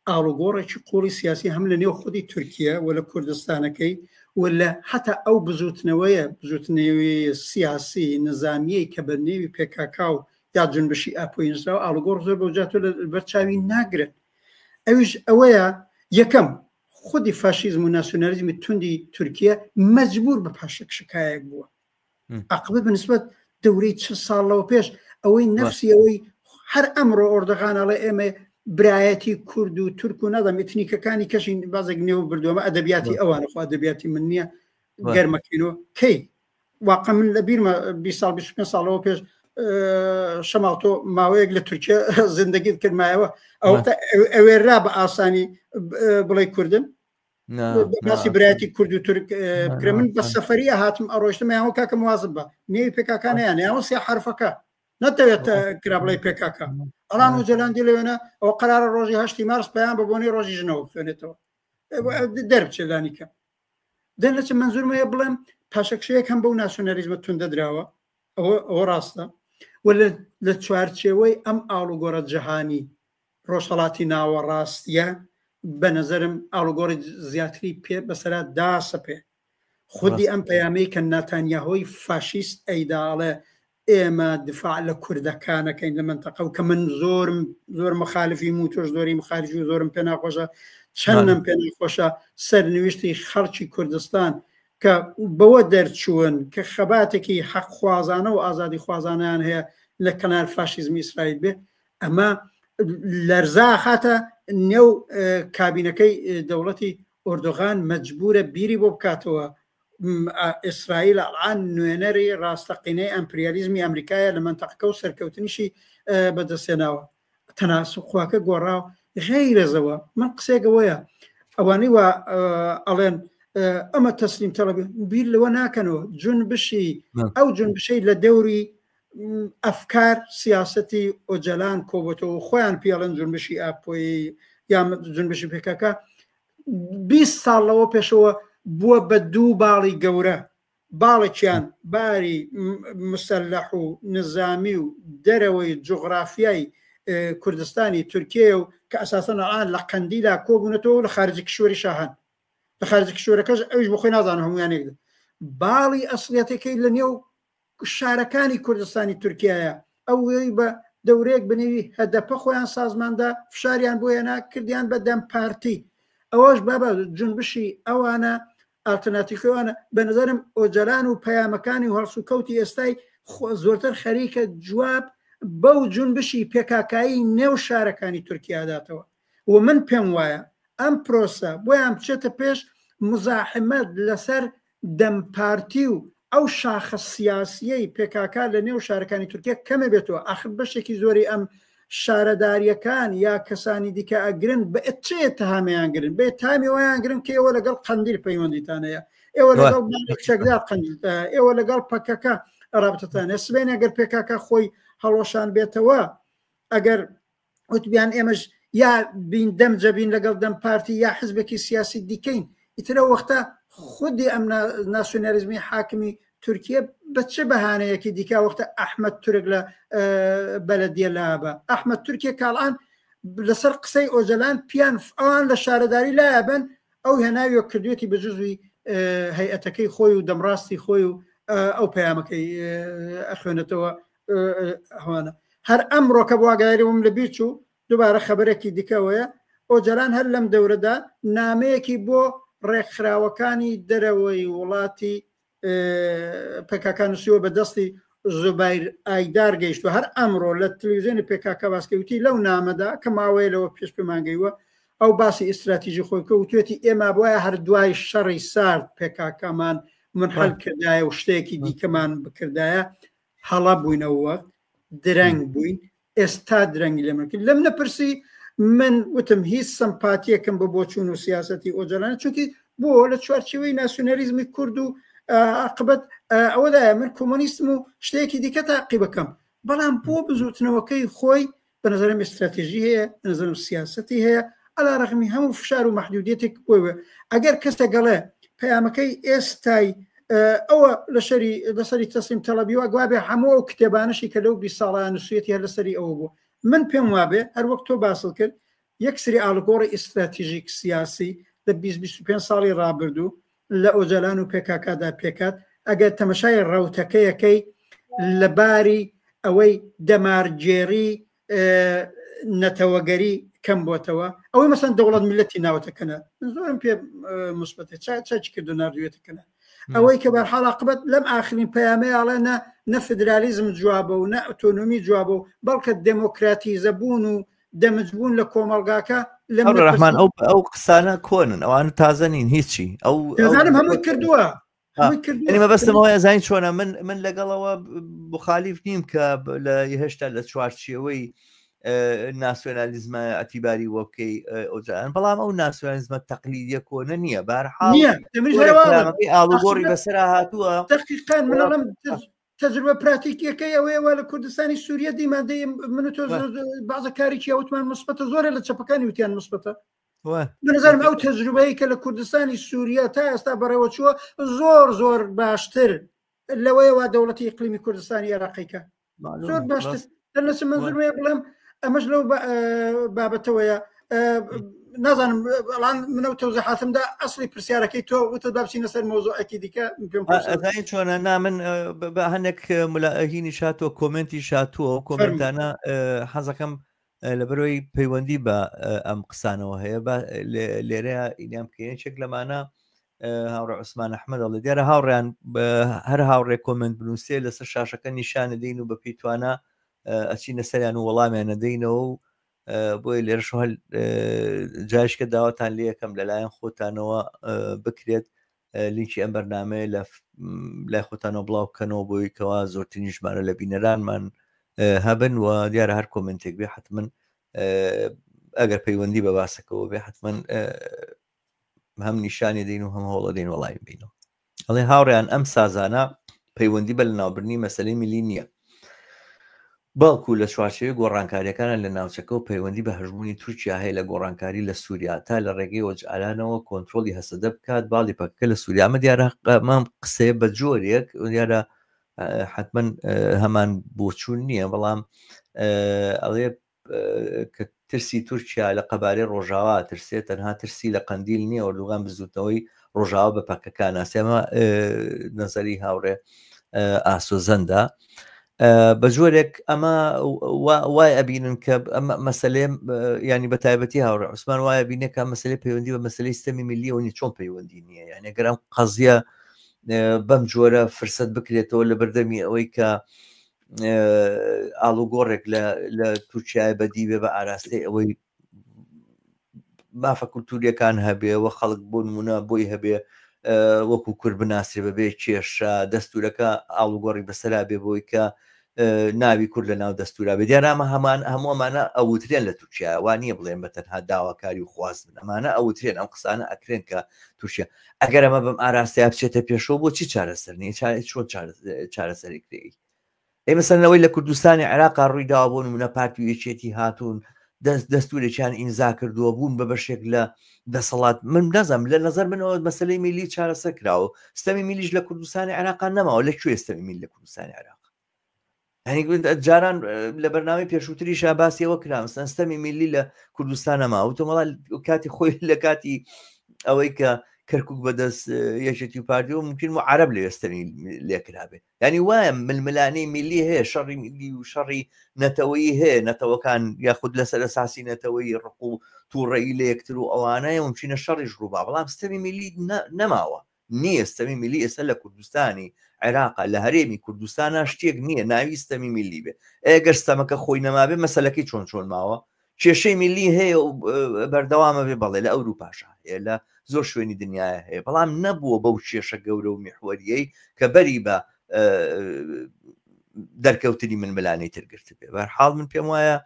ئاڵوگۆڕێکی قوڵی سیاسی هەم لە نێو خودی تورکیە و لە کوردستانەکەی و لە حتا ئەو بزوتنەوەیە بزوتنەوەی سیاسی نظامیەی کە بە نێوی پێکاکا و یا جنبشی ئاپۆی نووسراوە ئاڵوگۆڕ زۆر بەوجاتۆ لە بەرچاوی ناگرن. ئەویش ئەوەیە یەکەم خودی فاشیزم و ناسیۆنالیزمی توندی تورکیە مەجبور بە پاشەکشەکایەک بووە عقبە بنسبەت دەورەی چ ساڵ لەوە پێش ئەوەی نفسی ئەوەی هەر ئەمڕۆ ئۆردەغان ئەڵێ ئێمە برایەتی کورد و تورک و نەدەم ئتنیکەکانی کەشین بازێک نێو بردووەمە ئەدەبیاتی ئەوانە خوا ئەدەبیاتی من نییە گەرمەکەینەوە کەی واقع من لە بیرمە 20 ساڵ 25 ساڵەوە پێش شەماڵ تۆ ماوەیەک لە تورکیا زندگیت کردمایەوە ئەوەتە ئەوێرا بە ئاسانی بڵێ کوردن باسی برایەتی کورد و تورک بکرێ من بە سەفەری هاتم ئەڕۆشتم یاوە کاکە موازب بە نێوی پێکاکانیان یاوە سێ حرفەکە نەتەوێت کرا بڵێ پێکاکە ئەڵان و جەلاندی لەوێنە ئەو قرارە ڕۆژی هەشتی مارس پەیام بە بۆنەی ڕۆژی ژنەوە بخوێنێتەوە دەربچێ لانی کەم دەرنەچم منزورم هەیە بڵێم پاشەکشەیەک هەم بەو ناسیۆنالیزمە توندە دراوە ئەوە ئەوە ڕاستە و لە چوارچێوەی ئەم ئاڵوگۆڕە جەهانی ڕۆژهەڵاتی ناوەڕاستیە بە نەزەرم ئاڵوگۆڕی زیاتری پێ بەسەرا داسەپێ خودی ئەم پەیامەی کە ناتانیاهۆی فاشیست ئەیدا ئەڵێ ئێمە دفاع لە کوردەکانەکەین لە مەنتەقە و کە من زۆرم زۆر مخالفی و تۆش زۆری مخالفی و زۆرم پێ ناخۆشە چەندم پێ ناخۆشە سەرنویشتی خەڵکی کوردستان کە بەوە دەرچوون کە خەباتێکی حەقخوازانە و ئازادی خوازانیان هەیە لە کەنار فاشیزمی ئیسرائیل بێ ئەمە لەرزا خاتە نێو کابینەکەی دەوڵەتی ئۆردوغان مەجبورە بیری بۆ بکاتەوە ئیسرائیل ئەڵان نوێنەری ڕاستەقینەی ئەمپریالیزمی ئەمریکایە لە مەنتەقەکە و سەرکەوتنیشی بەدەستهێناوە تەناسوخواکە گۆڕاو غەیرەزەوە من قسێکەوەیە ئەوانەی وا ئەڵێن ئەمە تەسلیم تەڵەب بیر لەوە ناکەنەوە جون بشی ئەو جونبشەی لە دەوری ئەفکار سیاسەتی ئۆجەلان کۆبتەوە خۆیان پێڵێن جونبشی ئاپۆیی یا جونبشی پێکەکە 20 ساڵ لەوە پێشەوە بووە بە دوو باڵی گەورە باڵێکیان باری مسەلح و نزامی و دەرەوەی جوغرافیای کوردستانی تورکیە و کە ئەساسەن ئان لە قەندیلا کۆبوونەتەوە لە خارجی کشوەری شاهان لە خارجی کشوەرەکەش ئەویش بۆ خۆی نازانم هەمویان یەک باڵی ئەسڵیەتەکەی لە نێو شارەکانی کوردستانی تورکیایە ئەوەی بە دەورەیەک بنێوی هەدەپە خۆیان سازماندا فشاریان بۆ هێنا کردیان بە دەم پارتی ئەوەش بابا جونبشی ئەوانە ئالتەرناتیفەوانە بە نظرم ئۆجەلان و پەیامەکانی و هەڵسوکەوتی ئێستای زۆرتر خەریکە جواب بەو جونبشی پێکاکایی نێو شارەکانی تورکیا داتەوە و من پێم وایە ئەم پرۆسە بۆیان بچێتە پێش مزاحمەت لەسەر دەم پارتی و ئەو شاخە سیاسیەی پێکاکا لە نێو شارەکانی تورکیا کەمە بێتەوە ئاخر بەشێکی زۆری ئەم شارەداریەکان یا کەسانی دیکە ئەگرن بە چ تهامیان گرن بێ تامی وایان گرن کە ئێوە لەگەڵ قەندیل پەیوەندیتان هەیە ئێوە لەگەڵ چەکدار قەندیل ئێوە لەگەڵ پەکەکە ڕابتتان هەیە سبەینێ ئەگەر پێکاکە خۆی هەڵۆشان بێتەوە ئەگەر وتبیان ئێمەش یا بین دەم جەبین لەگەڵ دەم پارتی یا حزبێکی سیاسی دیکەین ئیترە وەختە خودی ئەم ناسیۆنالیزمی حاکمی تورکیە بە چ بەهانەیەکی دیکە وەختە ئەحمەد تورک لە بەلەدیە لابە ئەحمەد تورکیە کاڵان لەسەر قسەی ئۆجەلان پیان ئەوان لە شارەداری لایە بن ئەو هێناویە کردوێتی بە جزوی هەیئەتەکەی خۆی و دەمڕاستی خۆی و ئەو پەیامەکەی ئەخوێنێتەوە ئەوانە هەر ئەمڕۆ کە بۆ ئاگاداری بووم لە بیر چوو دووبارە خەبەرێکی دیکەوەیە ئۆجەلان هەر لەم دەورەدا نامەیەکی بۆ ڕێکخراوەکانی دەرەوەی وڵاتی پەکەکە نووسیوە بە دەستی زوبیر ئایدار گەیشتوە هەر ئەمڕۆ لە تلویزیۆنی پێکاکە باسکەوتی لەو نامەدا کە ماوەیە لەوە پێش پێمان گەیوە ئەو باسی ئیستراتیژی خۆی کە وتوێتی ئێمە بواە هەر دوای شەڕی سارد پێکاکەمان منحل کردایە و شتێکی دیکەمان بکردایە هەڵە بووینەوە وەخت درەنگ بووین ئێستا درەنگی لێ من کرد لەم نەپرسی من وتم هیچ سەمپاتیەکم بە بۆچوون و سیاسەتی ئۆجالان چونکی بۆ لە چوارچێوەی ناسیۆنالیزمی کورد و عاقبەت ئەوەدایە من کۆمۆنیستم و شتێکی دیکە تاقی بکەم بەڵام بۆ بزوتنەوەکەی خۆی بە نظرم ئستراتیژی هەیە بە نظرم سیاسەتی هەیە علا رغمی هەموو فشار و مەحدودیەتێک بۆی وێ ئەگەر کەسێک گەڵێ پەیامەکەی ئێستای ئەوە لەسەری لەسەری تەسلیم تەڵەبی وا گوابێ هەموو ئەو کتێبانەشی کە لەو 20 ساڵە نووسیەتی هەر لەسەری ئەوە بوو من پێم وابێ هەر وەک تۆ باست کرد یەک سری ئاڵوگۆڕی ئیستراتیژیک سیاسی لە 20 25 ساڵی ڕابردوو لە ئۆجالان و پێکاکادا پێکات ئەگەر تەمەشای ڕەوتەکەیەکەی لە باری ئەوەی دەمارگێڕی نەتەوەگەری کەم بۆتەوە ئەوەی مەسەن دەوڵەت میلەتی ناوەتە کەنە من زۆرم پێ مثبەتە چا چاکی کردو ناردوێتە کەنە ئەوەی کە بەرحاڵ عاقبەت لەم ئاخرین پەیامەی ئاڵێ نە نە فدرالیزم جوابە و نە ئۆتۆنۆمی جوابە و بەڵکە دێمۆکراتیزە بوون و دەمج بوون لە کۆمەڵگاکە لە ڕەحمان ئەو ئەو قسانە کۆنن ئەوان تازە نین هیچی ئەو دەزانم هەمووی کردووە یعنی مەبەستم ئەوەیە زانین چۆنە من من لەگەڵەوە مخالیف نیم کە لە هێشتا لە چوارچێوەی ناسیۆنالیزمە ئەتیباری وە بکەی ئۆجالان بەڵام ئەو ناسیۆنالیزمە تەقلیدیە کۆنە نییە بارحاڵ ئاڵوگۆڕی بەسەر هاتووە دقیقا منەڵم تەجروبە پراتیکیەکەی ئەوەیە وا لە کوردستانی سووریە دیمان دەی من و تۆ بازە کارێکی ئەوتمان مثبەتە زۆرە لە چەپەکانی وتیان مثبەتە بنظرم ئەو تەجروبەیە کە لە کوردستانی سووریا تا ئێستا بەڕێوە چووە زۆر زۆر باشتر لەوەیە وا دەوڵەتی ئیقلیمی کوردستانی عێراقیکە زۆر باشتر دەنەچم منزور بڵێم ئەمەش لەو بابەتەوەیە نازانم ئەڵان منەو تەوزەحاتمدا ئەسڵی پرسیارەکەی تۆ وتت با بچینە سەر مەوزوعێکی دیکە پێم ئەزانی چۆنە نا من بە هەندێک ملاهینی شاتوە کۆمنتی شاتووە و کۆمنتانە حەزەکەم لەبەرەوەی پەیوەندی بە ئەم قسانەوە هەیە بە لێرەیە ئینیان بکەین یەکێک لەمانە هاوڕێ عوسمان ئەحمەد ئەڵێ دیارە هاوڕێیان هەر هاوڕێ کۆمنت بنووسێ لەسەر شاشەکە نیشانە دەین و بە پێی توانا ئەچینە سەریان و وەڵامیان نەدەینەوە و بۆیە لێرەش هەل جایشکە داواتان لێ یەکەم لەلایەن خۆتانەوە بکرێت لینکی ئەم بەرنمەیە لە لای خۆتانەوە بڵاو بکەنەوە بۆی کەوا زۆرترین ژمارە لە بینەرانمان هەبن و دیارە هەر کۆمنتێک بێ حتمما ئەگەر پەیوەندی بە باسەکەەوە بێ حتمما هەم نیشانی دەین و هەم هەوڵە دەین وەڵامی بینەوە ئەڵێ هاوڕیان ئەم سازانە پەیوەندی بە لەناوبردنی مەسلەی ملی نییە بەڵکو لە چوارچێوەی گۆڕانکاریەکانە لە ناوچەکە و پەیوەندی بە هەژموونی تورکیا هەیە لە گۆڕانکاری لە سووریا تا لە ڕێگەی ئۆجالانەوە کۆنترۆڵی هەسەدە بکات باڵی پەکەکە لە سووریا ئەمە دیارە مام قسەیە بە جۆرێک دیارە حتمما هەمان بۆچوون نییە بەڵام ئەڵێ کە ترسی تورکیا لە قەبارەی ڕۆژاوا ترسێ تەنها ترسی لە قەندیل نییە ئۆردوگان بزوتنەوەی ڕۆژاوا بە پەکەکە ناسێ ئەمە نەزەری هاوڕێ ئاسۆزەندە بە جۆرێک ئەمە وای ئەبینن کە ئەمە مەسلێ ینی بە تایبەتی هاوڕێ عوسمان وایە بینێ کە مەسلەی پەیوەندی بە مەسلەی ستەمی میلیەوە نیە چۆن پەیوەندی نییە یعنی گەرام قەزیە بەم جۆرە فرسەت بکرێتەوە لە بەردەمی ئەوەی کە ئاڵوگۆڕێک لە تورکیای بەدی بێ بە ئاراستەی ئەوەی مافە کولتوریەکان هەبێ و خەڵک بۆ نمونە بۆی هەبێ وەکو کورد بناسرێ بەبێ کێشە دەستورەکە ئاڵوگۆڕی بەسەرا بێ بۆی کە ناوی کورد لە ناو دەستورا بێ دیارامە هەمان هەموو ئەمانە ئەوترێن لە تورکیا وانە بڵێن بە تەنها داواکاری و خواست بن ئەمانە ئەوترێن ئەم قسانە ئەکرێن کە تورکیا ئەگەر ئەمە بەم ئاراستەیە بچێتە پێشەوە بۆچی چارەسەر نیە چۆن چارەسەری کرێی ئەی مەسەلەن ئەوەی لە کوردستانی عێراقا ڕووی داوە بۆ نمونە پارتی و یەکێتی هاتوون دەست دەستورێکیان ئیمزا کردووە بوون بە بەشێک لە دەسەڵات من نازانم لە نظر منەوە مەسلەی میلی چارەسەر کراوە ستەمی میلیش لە کوردستانی عێراقا نەماوە لە کوێ ستەمی میل لە کوردستانی عێراق هەنی جاران لە بەرنامەی پێشووتریشا باسی ئەوە کرا مەسەلەن ستەمی میلی لە کوردستان نەما وتم وەڵا کاتی خۆی لە کاتی ئەوەی کە کەرکک بەدەست یەکێتی و پارتی و ممکن و عرب لە ستەمی لێکرابێ یعنی وایە ململانێی میلی هەیە شەڕی میلی و شەڕی نەتەوەیی هەیە نەتەوەکان یاخود لەسەر ئەساسی نەتەوەی ڕق و تووڕەیی لە یەکتر و ئەوانەیە ممکنە شەڕیش ڕووبا بەڵام ستەمی میلی نەماوە نییە ستەمی میلی ئێستا لە کوردستانی عێراقا لە هەرێمی کوردستانا شتێک نییە ناوی ستەمی میلی بێ ئەگەر ستەمەکە خۆی نەمابێ مەسەلەکەی چۆن چۆن ماوە کێشەی میلی هەیە و بەردەوامە بێ بەڵێ لە ئەوروپاشا هەیە لە زۆر شوێنی دنیاە هەیە بەڵام نەبووە بەو کێشە گەورە و میحوەریەی کە بەری بە دەرکەوتنی من ملانەی تر گرت بێ بەرحاڵ من پێم وایە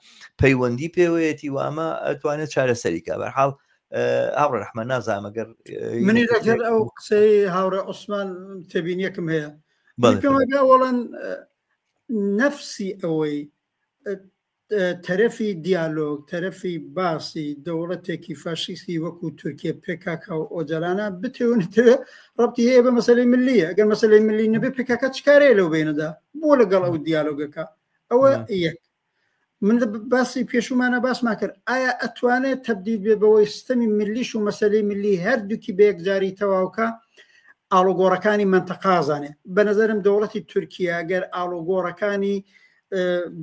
پەیوەندی پێوەیەتی و ئەمە ئەتوانێت چارەسەری کە بەرحاڵ هاوڕێ ڕەحمە نازانم گەر منی لەگەر ئەو قسەی هاوڕێ عوسمان تێبینیەکم هەیە پێم وایە ئەوەڵەن نەفسی ئەوەی تەرەفی دیالۆگ، تەرەفی باسی دەوڵەتێکی فاشیستی وەکو تورکیە پێکاکا و ئۆجالانە بتەوێ نەتەوێ ڕەبتی هەیە بە مەسەلەی ملیە. ئەگەر مەسەلەی ملی نەبێ پێکاکا چ کارەیە لەو بەینەدا؟ بۆ لەگەڵ ئەو دیالۆگەکە؟ ئەوە یەک. من لە باسی پێشوومانە باسمان کرد ئایا ئەتوانێت تەبدیل بێ بەوەی ستەمی ملیش و مەسەلەی ملی هەردووکی بە یەکجاری تەواوکە ئاڵوگۆڕەکانی مەنتەقازانێ بە نظرم دەوڵەتی تورکیا گەر ئاڵوگۆڕەکانی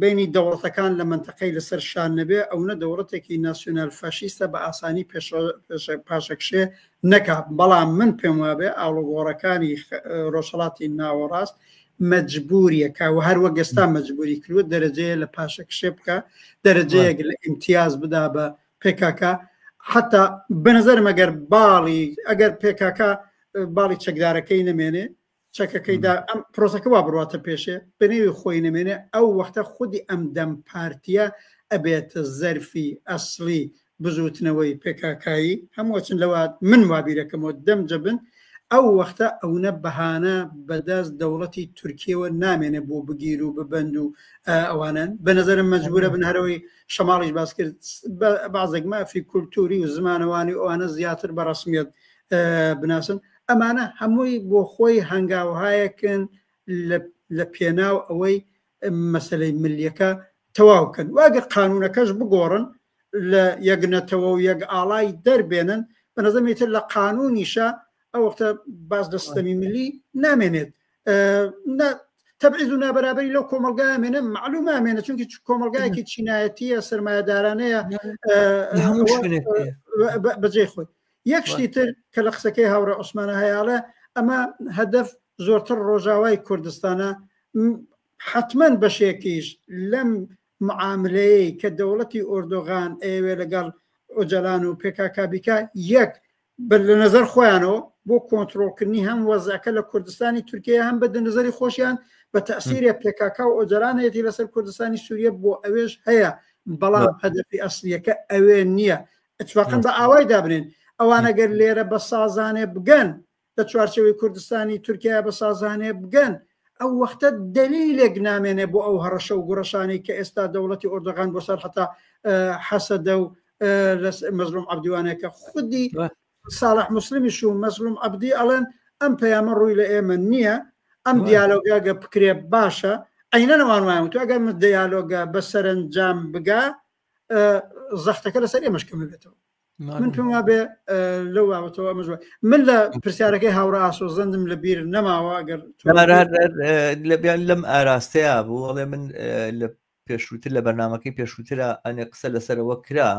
بینی دەوڵەتەکان لە مەنتەقەی لەسەر شان نەبێ ئەونە دەوڵەتێکی ناسیۆنال فاشیستە بە ئاسانی پاشەکشێ نەکا بەڵام من پێم وابێ ئاڵوگۆڕەکانی ڕۆژهەڵاتی ناوەڕاست مەجبوریەکە و هەر وەک ئێستا مەجبوری کردوە دەرەجەیە لە پاشەکشێ بکە دەرەجەیەک لە ئیمتیاز بدا بە پێکاکە حتا بەنظرم ئەگەر باڵی ئەگەر پێکاکە باڵی چەکدارەکەی نەمێنێ چەکەکەی دا ئەم پرۆسەکە وا بڕواتە پێشێ بەنێوی خۆی نەمێنێ ئەو وەختە خودی ئەم دەم پارتیە ئەبێتە زەرفی ئەسڵی بزوتنەوەی پێکاکایی هەموو ئەچن لەوە من وا بیرەکەمەوە دەم جەبن ئەو وەختە ئەونە بەهانە بەدەست دەوڵەتی تورکیەوە نامێنێ بۆ بگیر و ببەند و ئەوانەن بە نەزەرم مەجبورە بن هەرەوەی شەماڵیش باس کرد بازێک مافی کولتوری و زمانەوانی ئەوانە زیاتر بە ڕسمیت بناسن ئەمانە هەمووی بۆ خۆی هەنگاوهایەکن لە پێناو ئەوەی مەسلەی ملیەکە تەواو بکەن واگەر قانونەکەش بگۆڕن لە یەک نەتەوە و یەک ئاڵای دەربێنن بە نظرم تر لە قانونیشە ئەو وەختە باس لە ستەمی ملی نامێنێت تەبعیز و نابەرابەری لەو کۆمەلگا مێنە معلوم ئامێنە چونکی کۆمەلگایەکی چینایەتیە سرمایهدارانەیە بەجێ خۆی یەک شتی تر کە لە قسەکەی هاوڕێ عوسمانە هەیاڵێ ئەمە هەدەف زۆرتر ڕۆژاوای کوردستانە حتمما بەشێکیش لەم معاملەیەی کە دەوڵەتی ئۆردۆغان ئەیەوێ لەگەڵ ئۆجەلان و پێکاکا بیکا یەک بە لە نەزەر خۆیانەوە بۆ کۆنترۆڵکردنی هەم وەزعەکە لە کوردستانی تورکیا هەم بە نەزەری خۆشیان بە تەسیرێ پێکاکا و ئۆجەلان هەیەتی لەسەر کوردستانی سووریە بۆ ئەوێش هەیە بەڵام هەدەفی ئەسلیەکە ئەوێ نییە اتفاقا بە ئاوای دابنێن ئەوان ئەگەر لێرە بە سازانێ بگەن لە چوارچێوەی کوردستانی تورکیا بە سازانێ بگەن ئەو وەختە دەلیلێک نامێنێ بۆ ئەو هەڕەشە و گوڕەشانەی کە ئێستا دەوڵەتی ئۆردوغان بۆ سەر حتا حەسەدە و مەزلوم عەبدیوانەکە خودی ساڵح مسلمیش و مەزلوم عەبدی ئەڵێن ئەم پەیامە ڕووی لە ئێمە نییە ئەم دیالۆگە گە بکرێ باشە ئەینەنەوان وایان وتووە ئەگەر دیالۆگە بە سەرەنجام بگا زەختەکە لەسەر ئێمەش کەمە بێتەوە من پێم وابێ لەو بابەتەوە ئەمەش من لە پرسیارەکەی هاوڕا ئاسۆ زەندم لە بیر نەماوە ئەگەر لەبیان لەم ئاراستەیە بوو ئەڵێ من لە پێشووتر لە بەرنمەکەی پێشووترە ئەنێ قسە لەسەرەوە کرا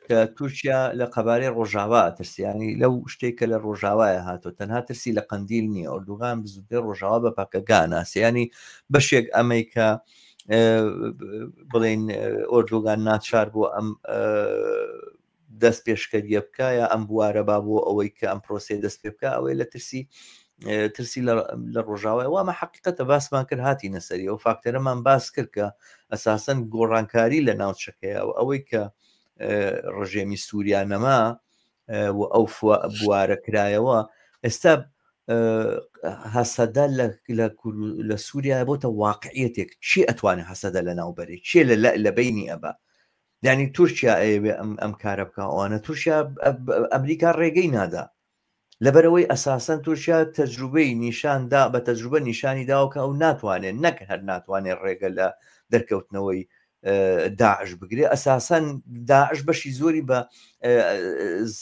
کە تورکیا لە قەبارەی ڕۆژاوا ترسیانی لەو شتێک کە لە ڕۆژاوایە هاتۆ تەنها ترسی لە قەندیل نییە ئۆردوغان بزوتێ ڕۆژاوا بە پەکەکە ناسیانی بەشێک ئەمەی کە بڵێن ئۆردوگان ناچار بۆ ئەم دەست پێشکەریە بکە یا ئەم بوارە با بۆ ئەوەی کە ئەم پرۆسی دەست پێ بکە ئەوەی لە ترسی ترسی لە ڕۆژاوای وامە حقیقەتە باسمان کرد هاتی نەسەری ئەو فاکتەرەمان باس کرد کە ئەساسەن گۆڕانکاری لە ناوچەکەیە و ئەوەی کە ڕژێمی سووریا نەما و ئەو بوارە کرایەوە ئێستا هەسەدە لە سووریا بۆتە واقعیەتێک چی ئەتوانێت هەسەدە لە ناوبەرێ چێ لە بینی ئەبا یعنی تورکیا ئەیەوێ ئەم ئەم کارە بکە ئەوانە تورکیا ئەمریکا ڕێگەی نادا لەبەرەوەی ئەساسەن تورکیا تەجروبەی نیشاندا بە تەجروبە نیشانی داوە کە ئەو ناتوانێت نەک هەر ناتوانێت ڕێگە لە دەرکەوتنەوەی داعش بگرێ ئەساسەن داعش بەشی زۆری بە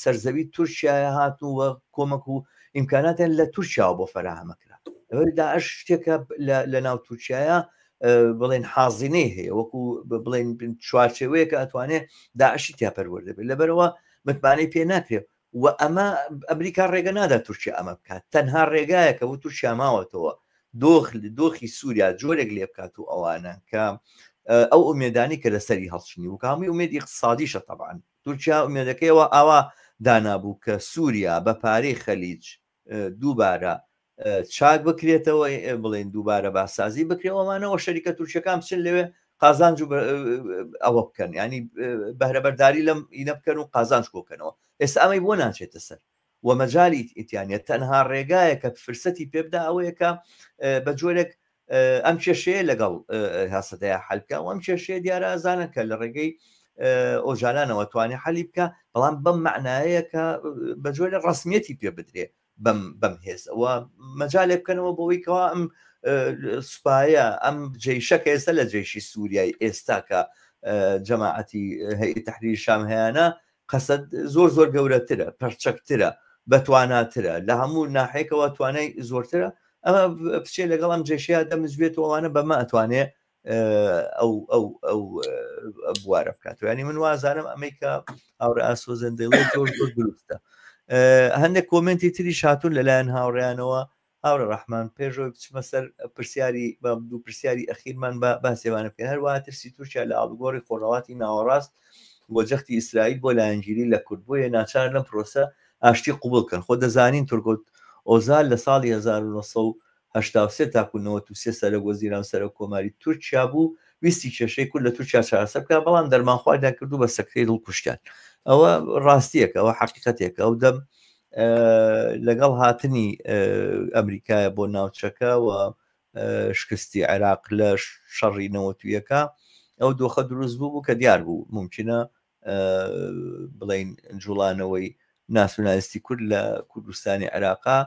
سەرزەوی تورکیایە هاتوو و کۆمەک و ئیمکاناتیان لە تورکیاوە بۆ فەراهەمەکرا لەبەر داعش شتێکە لە ناو تورکیایە بڵێن حازینەی هەیە وەکو بڵێن چوارچێوەیەکە ئەتوانێت داعشی تیا پەروەردە بێت لەبەرەوە متمانەی پێ ناکرێت و ئەمە ئەمریکا ڕێگە نادا تورکیا ئەمە بکات تەنها ڕێگایەکە بۆ تورکیا ماوەتەوە دۆخ دۆخی سووریا جۆرێک لێ بکات و ئەوانە کە ئەو ئومێدانی کە لەسەری هەڵچنی و کامی ئومێدی اقتصادیشە طبعا تورکیا ئومێدەکەیەوە ئاوا دانابوو کە سووریا بە پارەی خەلیج دووبارە چاک بکرێتەوە بڵێن دووبارە باسازی بکرێ ئەوانەوە شەریکە تورکیەکان بچن لەوێ قازانج و ئەوە بکەن ینی بەهرەبەرداری لەم ئینە بکەن و قازانج کۆکەنەوە ئێستا ئەمەی بۆ ناچێتە سەر و مەجای ئیتیانە تەنها ڕێگایە کە فرسەتی پێبدا ئەوەیە کە بە جۆرێک ئەم کێشەیە لەگەڵ هەسەدەیە حل بکە و ئەم کێشەیە دیارە ئەزانە کە لە ڕێگەی ئۆجالانەوە توانێ حەلی بکە بەڵام بەم معنایەیە کە بە جۆرە ڕسمیەتی پێ بدرێ بەم بەم هێز و مەجالێک بکەنەوە بۆی کەوا ئەم سوپایە ئەم جەیشە کە ئێستا لە جەیشی سووریای ئێستا کە جەماعەتی هەیئەی تەحریر شام هەیانە قەسەد زۆر زۆر گەورەترە پەرچەکترە بەتواناترە لە هەموو ناحەیەکەوە توانای زۆرترە ئەمە بچێ لەگەڵ ئەم جێشەیە دەمزوێتەوەوانە بەمە ئەتوانێ. ئەو ئەو ئەو بوارە بکاتەوە ینی من وازانم ئەمەی کە هاوڕێ ئاسۆزەن دەڵێ زۆر زۆر دروستە هەندێک کۆمنتی تری شاتون لەلایەن هاوڕیانەوە هاوڕێ ڕەحمان پێشەوەی بچمە سەر پرسیاری بە دوو پرسیاری ئەخیرمان بە باسێوانە بکەین هەروەها ترسی تورکیا لە ئاڵوگۆڕی خۆرهەڵاتی ناوەڕاست و جەختی ئیسرائیل بۆ لایەنگیری لە کورد بۆیە ناچار لەم پرۆسە ئاشتی قوبڵ کەن خۆ دەزانین تورگوت ئۆزال لە ساڵی 1983 تاکو 93 سەرۆک وەزیران سەرۆک کۆماری تورکیا بوو ویستی کێشەی کورد لە تورکیا چارەسەر بکات بەڵام دەرمانخواردیان کردو بە سەکتەی دڵ کوشتیان ئەوە ڕاستیەکە ئەوە حەقیقەتێکە ئەو دەم لەگەڵ هاتنی ئەمریکایە بۆ ناوچەکە و شکستی عێراق لە شەڕی نەوەتویەکە ئەو دۆخە دروست بوو بوو کە دیار بوو ممکنە بڵین جوڵانەوەی ناسیۆنالیستی کورد لە کوردستانی عێراقا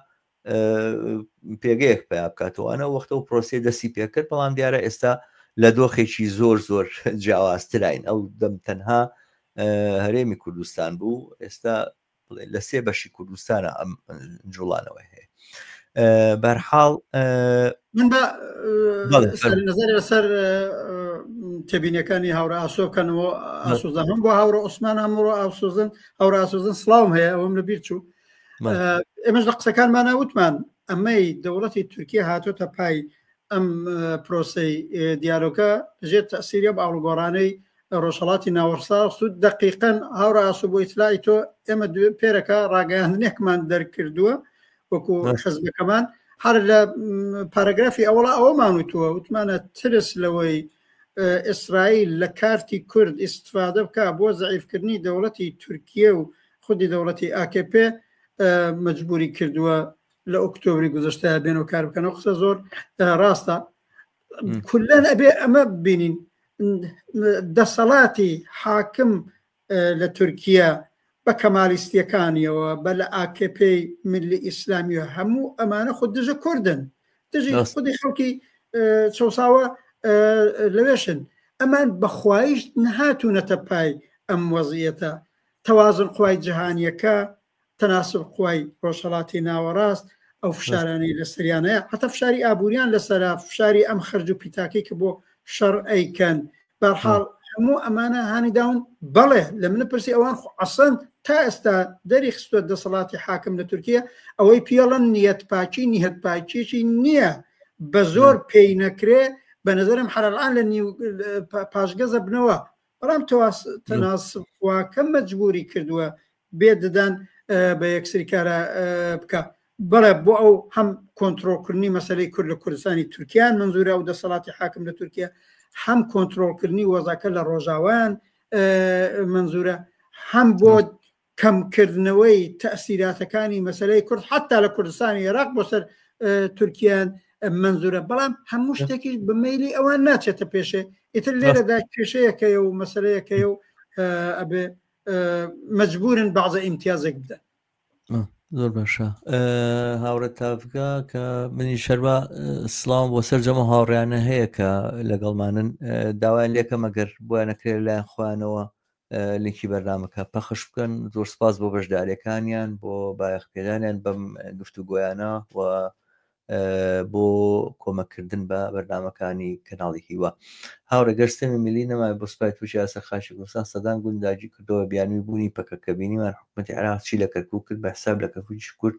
پێگەیەک پیا بکاتەوەانە وەختە و پرۆسی دەستی پێکرد بەڵام دیارە ئێستا لە دۆخێکی زۆر زۆر جیاوازتراین ئەو دەم تەنها هەرێمی کوردستان بوو ئێستا بڵێ لە سێ بەشی کوردستانە ئەم جوڵانەوە هەیە بەرحاڵ من بە نظر لەسەر تێبینەکانی هاوڕە ئاسۆ بکەنەوە ئاسۆزان هەم بۆ هاوڕە عوسمان هەمڕۆ ئاسۆزن هاوڕە ئاسۆزن سڵاوم هەیە ئەوم لە بیر چوو ئێمەش لە قسەکانمانە وتمان ئەمەی دەوڵەتی تورکیا هاتۆتە پای ئەم پرۆسەی دیالۆگە ژێر تەسیری ئەم ئاڵوگۆڕانەی ڕۆژهەڵاتی ناوەڕاست و دەقیقەن هاوڕا ئاسۆ بۆ ئیتلاعی تۆ ئێمە پێرەکە ڕاگەیاندنێکمان دەرکردووە وەکو حزبەکەمان هەر لە پاراگرافی ئەوەڵا ئەوەمان وتووە وتمانە ترس لەوەی ئیسرائیل لە کارتی کورد ئیسفادە بکە بۆ زەعیفکردنی دەوڵەتی تورکیە و خودی دەوڵەتی ئاکپ مەجبوری کردووە لە ئۆکتۆبری گوزەشتە بێن و کار بکەنەوە قسە زۆر ڕاستە کولەن ئەبێ ئەمە ببینین دەسەڵاتی حاکم لە تورکیا بە کەمالیستیەکانیەوە بە لە ئاکپی ملی ئیسلامیە هەموو ئەمانە خود دژە کوردن دژی خودی خەڵکی چەساوە لەوێشن ئەمان بەخوایش نەهاتوونەتە پای ئەم وەزیەتە تەوازن قوای جیهانیەکە تەناسب قوای ڕۆژهەڵاتی ناوەڕاست ئەو فشارانەی لەسەریان هەیە حتا فشاری ئابووریان لەسەرە فشاری ئەم خەرج و پیتاکەی کە بۆ شەڕ ئەیکەن بەرحاڵ هەموو ئەمانە هانی داون بەڵێ لە منە پرسی ئەوان ئەسەن تا ئێستا دەری خستوە دەسەڵاتی حاکم لە تورکیا ئەوەی پیاڵن نیەت پاکی نیهت پاکیی نییە بە زۆر پێی نەکرێ بە نظرم حەرالان لە نیو پاشگەزە بنەوە بەڵام تەناسبخواکە مەجبوری کردووە بێ ددان بە یەکسری کارە بکە بەڵێ بۆ ئەو هەم کۆنتترۆلکردنی مەسلەی کورد لە کوردستانی تورکیان منزورە و دەسەڵاتی حاکم لە تورکیا هەم کۆنتترۆلکردنی وەزاکە لە ڕۆژاوان منزورە هەم بۆ کەمکردنەوەی تەسیراتەکانی مەسلەی کورد حتا لە کوردستانی عێراق بۆ سەر تورکیان منزورە بەڵام هەموو شتێکیش بە مەیلی ئەوان ناچێتە پێشێ ئیتر لێرەدا کێشەیەکەیە و مەسلەیەکەیە و ئەبێ مەجبورن بەعزە ئیمتیازێک بدەن. زۆر باشە هاوڕێ تاڤگا کە منی شەروا سڵاوم بۆ سەرجەمە هاوڕیانە هەیە کە لەگەڵمانن داوایان لێکەم ئەگەر بۆیان نەکرێت لەلایەن خۆیانەوە لینکی بەرنامەکە پەخش بکەن زۆر سپاس بۆ بەشداریەکانیان بۆ بایەخ پێدانیان بەم گفتوگۆیانە و بۆ کۆمەککردن بە بەرنامەکانی کەناڵی هیوا. هاوڕێ گەر ستەمی میللی نەمابێت بۆ سوپای تورکیا لەسەر خاکی کوردستان سەدان گوند داگیر کردەوە بیانووی بوونی پەکەکە بینیمان حکومەتی عێراق چی لە کەرکوک کرد بە حساب لە کەرکوکیش کورد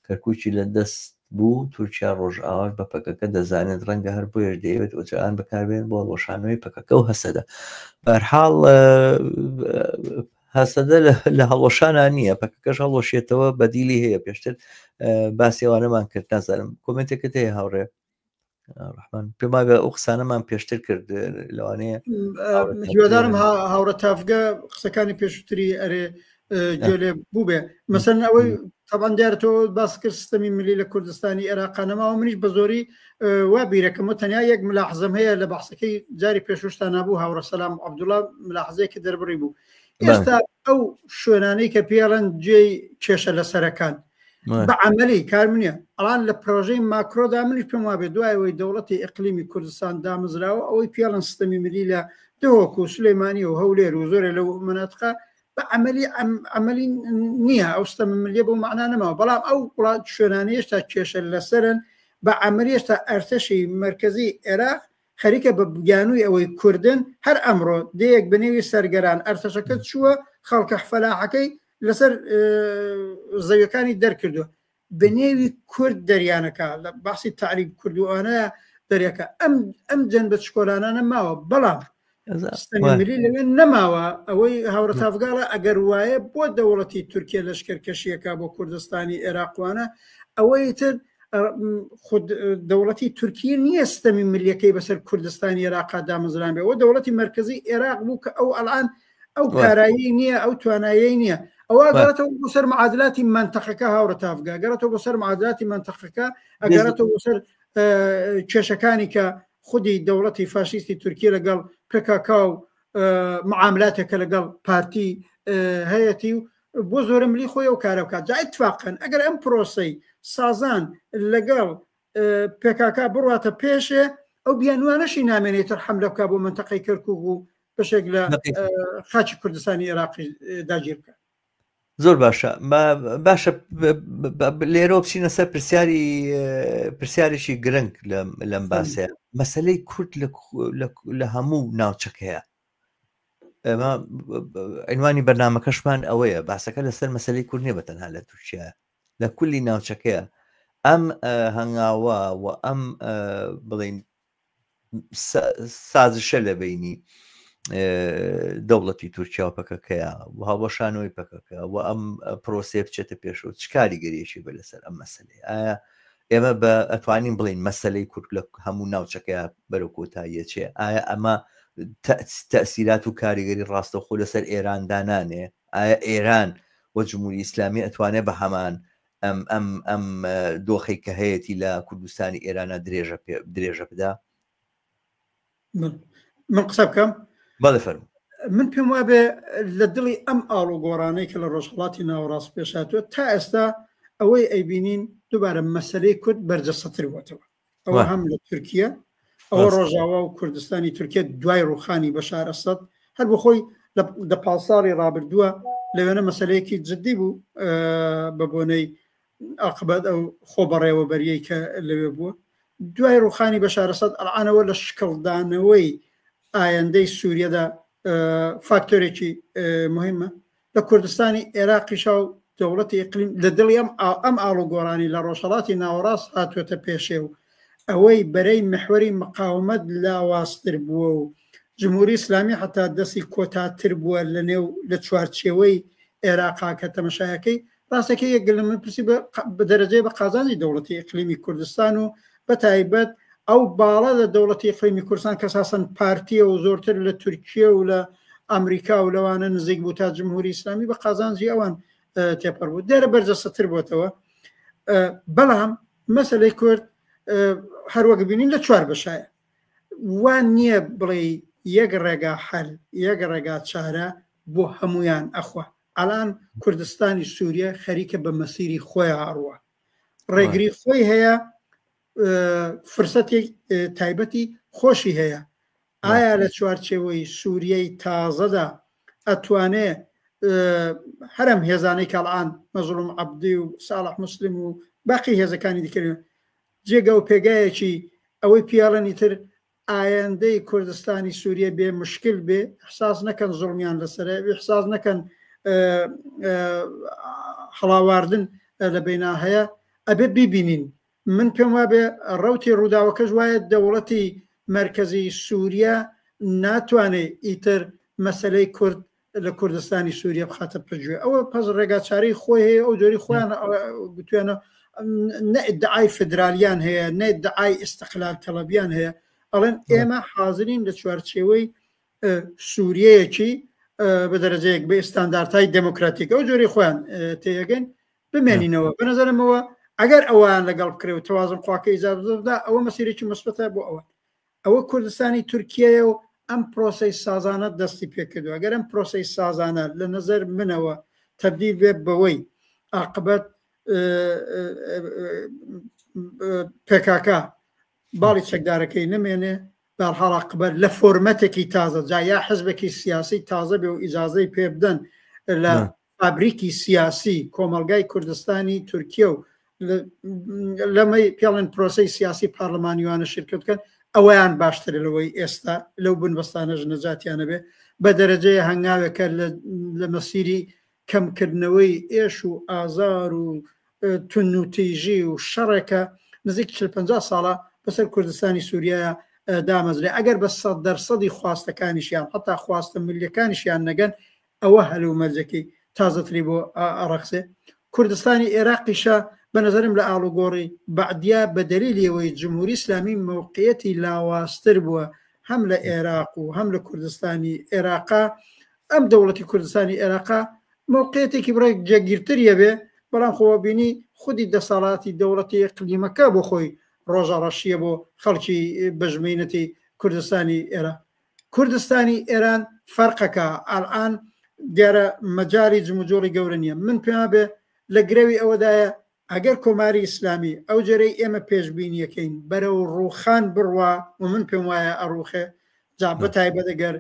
کەرکوکی لە دەست بوو تورکیا ڕۆژئاواش بە پەکەکە دەزانێت ڕەنگە هەر بۆیەش دەیەوێت ئۆجالان بەکاربێنێت بۆ هەڵوەشانەوەی پەکەکە و هەسەدە بەرحاڵ هەسەدە لە هەڵوەشانا نییە پەکەکەش هەڵوەشێتەوە بەدیلی هەیە پێشتر باسی ئەوانەمان کرد نازانم کۆمنتێکت هەیە هاوڕێ ڕحمان پێم وابێ ئەو قسانەمان پێشتر کرد لەوانەیە هیوادارم هاوڕە تافگە قسەکانی پێشووتری ئەرێ گوێ لێ بوو بێ مەسەن ئەوەی تەبان دیارە تۆ باس کرد سیستەمی ملی لە کوردستانی عێراق نەماوە منیش بە زۆری وا بیرەکەمەوە تەنیا یەک ملاحزەم هەیە لە بەحسەکەی جاری پێشوشتا نابوو هاوڕە سەلام عەبدوڵا ملاحزەیەکی دەربڕی بوو ئێستا ئەو شوێنانەی کە پێڵەن جێی کێشە لەسەرەکان بە عملی کار نییە ئەڵان لە پرۆژەی ماکرۆدا منیش پێم وابێ دوای ئەوەی دەوڵەتی ئەقلیمی کوردستان دامەزراوە ئەوەی پێڵەن سیستەمی ملی لە دهۆک و سلێمانی و هەولێر و زۆرێ لەو مناتقە بە عملی عملی نییە ئەو ستەمە ملیە بۆ معنا نەماوە بەڵام ئەو وڵات شوێنانە هێشتا کێشە لەسەرن بە عملی هێشتا ئەرتەشی مرکزی عێراق خەریکە بە بیانووی ئەوەی کوردن هەر ئەمڕۆ دێیەک بەنێوی سەرگەران ئەرتەشەکە چووە خەڵکە فەلاحەکەی لەسەر زەویەکانی دەرکردووە بەنێوی کورد دەریانەکە لە باسی تعریب کوردوانە دەریەکە ئەم ئەم جەن بە چکۆلانانە ماوە بەڵام ملی لەوێ نەماوە ئەوەی هاوڕە تافگاڵە ئەگەر وایە بۆ دەوڵەتی تورکیا لەشکر کەشیەکە بۆ کوردستانی عێراقوانە ئەوەی تر خود دەوڵەتی تورکیە نییە ستەمی ملیەکەی بەسەر کوردستانی عێراقا دامەزران بێ ئەوە دەوڵەتی مرکزی عێراق بوو کە ئەو ئەلان ئەو کارایی نییە ئەو توانایی نییە ئەوە گەڕێتەوە بۆ سەر معادلاتی منتەقەکە هاوڕە تافگا گەڕێتەوە بۆ سەر معادلاتی منتەقەکە ئەگەڕێتەوە بۆ سەر کێشەکانی کە خودی دەوڵەتی فاشیستی تورکیە لەگەڵ پککا و معاملاتێکە لەگەڵ پارتی هەیەتی و بۆ زۆرەملی خۆی ئەو کارە بکات جا ئیتفاقەن ئەگەر ئەم پرۆسەی سازان لەگەڵ پێکاکا بڕاتە پێشێ ئەو بیانوانەشی نامێنێت تر حملە بکە بۆ منتەقەی کەرکک و بەشێک لە خاچی کوردستانی عێراقی داگیر بکە زۆر باشە باشە لێرەوە بچینە سەر پرسیاری پرسیارێکی گرنگ لەم باسەیە مەسلەی کورد لە هەموو ناوچەکەیە ئێمە عنوانی بەرنمەکەشمان ئەوەیە باسەکە لەسەر مەسلەی کورد نیە بە تەنها لە تورکیا لە کولی ناوچەکەیە ئەم هەنگاوە و ئەم بڵین سازشە لە بینی دەوڵەتی تورکیا و پەکەکەیە و هەڵوەشانەوەی پەکەکە و ئەم پرۆسێ بچێتە پێشەوە چ کاریگەریەکی بە لەسەر ئەم مەسلەیە ئایا ئێمە بە ئەتوانین بڵین مەسلەی کورد لە هەموو ناوچەکەیا بەرەو کۆتاییە چێ ئایا ئەمە تەسیرات و کاریگەری ڕاستەوخۆ لەسەر ئێران دانانێ ئایا ئێران و جمهوری ئیسلامی ئەتوانێ بە هەمان ئەم ئەم ئەم دۆخی کە هەیەی لە کوردستانی ئێرانە درێژە درێژە بدا من قسە بکەم بەڵێ فەرموو. من پێم وابێ لە دڵی ئەم ئاڵوگۆڕانەی کە لە ڕۆژهەڵاتی ناوەڕاست پێشهاتووە تا ئێستا ئەوەی ئەیبینین دووبارە مەسەلەی کورد بەرجەستەتر بووەتەوە ئەوە هەم لە تورکیە ئەوە ڕۆژاوا و کوردستانی تورکیا دوای ڕوخانی بەشار ئەسەد هەر بۆ خۆی لە پاڵ ساڵی ڕابردووە لەوێنە مەسلەیەکی جددی بوو بە بۆنەی ئاقبەت ئەو خۆ بەڕێوەبەریەی کە لەوێ بووە دوای ڕوخانی بەشار ئەسەد ئەلعانەوە لە شکڵدانەوەی ئایندەی سووریەدا فاکتۆرێکی مهمە لە کوردستانی عێراقیشا و دەوڵەتی ئیقلیم لە دڵی ئەم ئەم ئاڵوگۆڕانی لە ڕۆژهەڵاتی ناوەڕاست هاتووەتە پێشێ و ئەوەی بەرەی محوەری مقاومەت لاوازتر بووە و جمهوری ئیسلامی حتا دەستی کۆتاتر بووە لە نێو لە چوارچێوەی عێراقا کە تەمەشایەکەی ڕاستەکەی یەک لە من پرسی بە دەرەجەی بە قازانجی دەوڵەتی ئیقلیمی کوردستان و بە تایبەت ئەو باڵە لە دەوڵەتی ئیقلیمی کوردستان کە ساسەن پارتیە و زۆرتر لە تورکیە و لە ئەمریکا و لەوانە نزیک بوو تا جمهوری ئیسلامی بە قازانجی ئەوان تێپەڕ بوو دێرە بەرجەستەتر بۆتەوە بەڵام مەسەلەی کورد هەروەک بینین لە چوار بەشایە وان نییە بڵێ یەک ڕێگا حەل یەک ڕێگا چارە بۆ هەمویان ئەخوا ئەلان کوردستانی سووریە خەریکە بە مەسیری خۆیان ئەڕوا ڕێگری خۆی هەیە فرسەتێک تایبەتی خۆشی هەیە ئایا لە چوارچێوەی سووریەی تازەدا ئەتوانێ هەرم هێزانەی کاڵان مەزڵوم عەبدی و ساڵح مسلم و باقی هێزەکانی دیکە جێگە و پێگایەکی ئەوەی پیاڵەنی تر ئایندەی کوردستانی سووریە بێ مشکل بێ احساس نەکەن زوڵمیان لەسەرە احساس نەکەن هەڵاواردن لە بەینا هەیە ئەبێ بیبینین من پێم وابێ ڕوتی ڕووداوەکەش وایە دەوڵەتی مرکزی سووریا ناتوانێت ئیتر مەسلەی کورد لە کوردستانی سووریە بخاتە پشتگوێ ئەوە پس ڕێگاچارەی خۆی هەیە ئەو جۆری خۆیان گوتوێنە نە ئیدعای فدرالیان هەیە نە ئیدعای ئیستقلال تەڵەبیان هەیە ئەڵێن ئێمە حاضرین لە چوارچێوەی سووریەیەکی بە دەرەجەیەک بە ئستاندارتای دێموکراتیک ئەو جۆری خۆیان تێگەن بمێنینەوە بە نظرمەوە ئەگەر ئەوان لەگەڵ بکرێ و تەوازن خواکە ئیجازە ئەوە مەسیرێکی مثبەتە بۆ ئەوە ئەوە کوردستانی تورکیەیە و ئەم پرۆسەی سازانە دەستی پێکردووە گەر ئەم پرۆسەی سازانە لە نظر منەوە تەبدیل بێت بەوەی عاقبەت پێکاکە باڵی چەکدارەکەی نمێنێ بەرحاڵ عاقبەت لە فۆرمەتێکی تازە جا یا حزبێکی سیاسی تازە بێ و ئیجازەی پێ بدەن لە فابریکی سیاسی کۆمەڵگای کوردستانی تورکیە و لەمەی پێڵێن پرۆسەی سیاسی پارلمانیوانە شرکت بکەن ئەوەیان باشترە لەوەی ئێستا لەو بنبەستانەش نەجاتیان نەبێ بە دەرەجەیە هەنگاوێکە لە مەسیری کەمکردنەوەی ئێش و ئازار و توندوتیژی و شەڕێکە نزیک 40 50 ساڵە بەسەر کوردستانی سووریایە دامەزرێ ئەگەر بە سەد دەرسەدی خواستەکانیشیان حتا خواستە ملیەکانیشیان نەگەن ئەوە هەلومەرجەکەی تازەتری بۆ ئەڕەخسێ. کوردستانی ئێراقیشە بە نەزەرم لە ئاڵوگۆڕی بەعدیا بە دەلیلی ئەوەی جمهوری ئیسلامی مەوقعیەتی لاوازتر بووە هەم لە ئێراق و هەم لە کوردستانی ئێراقا ئەم دەوڵەتی کوردستانی ئێراقا مەوقعیەتێکی بڕێک جێگیرتر یەبێ بەڵام خۆ بینی خودی دەسەڵاتی دەوڵەتی ئیقلیمەکە بۆ خۆی ڕۆژە ڕەشیە بۆ خەڵکی بەژمینەتی کوردستانی ئێراق کوردستانی ئێران فەرقەکە ئالان دیارە مەجاری جموجۆڵی گەورە نییە من پێما بێ لە گرەوی ئەوەدایە ئەگەر کۆماری ئیسلامی ئەو جێرەی ئێمە پێشبینیەکەین بەرەو ڕووخان بڕوا و من پێم وایە ئەڕوخێ جا بەتایبەت ئەگەر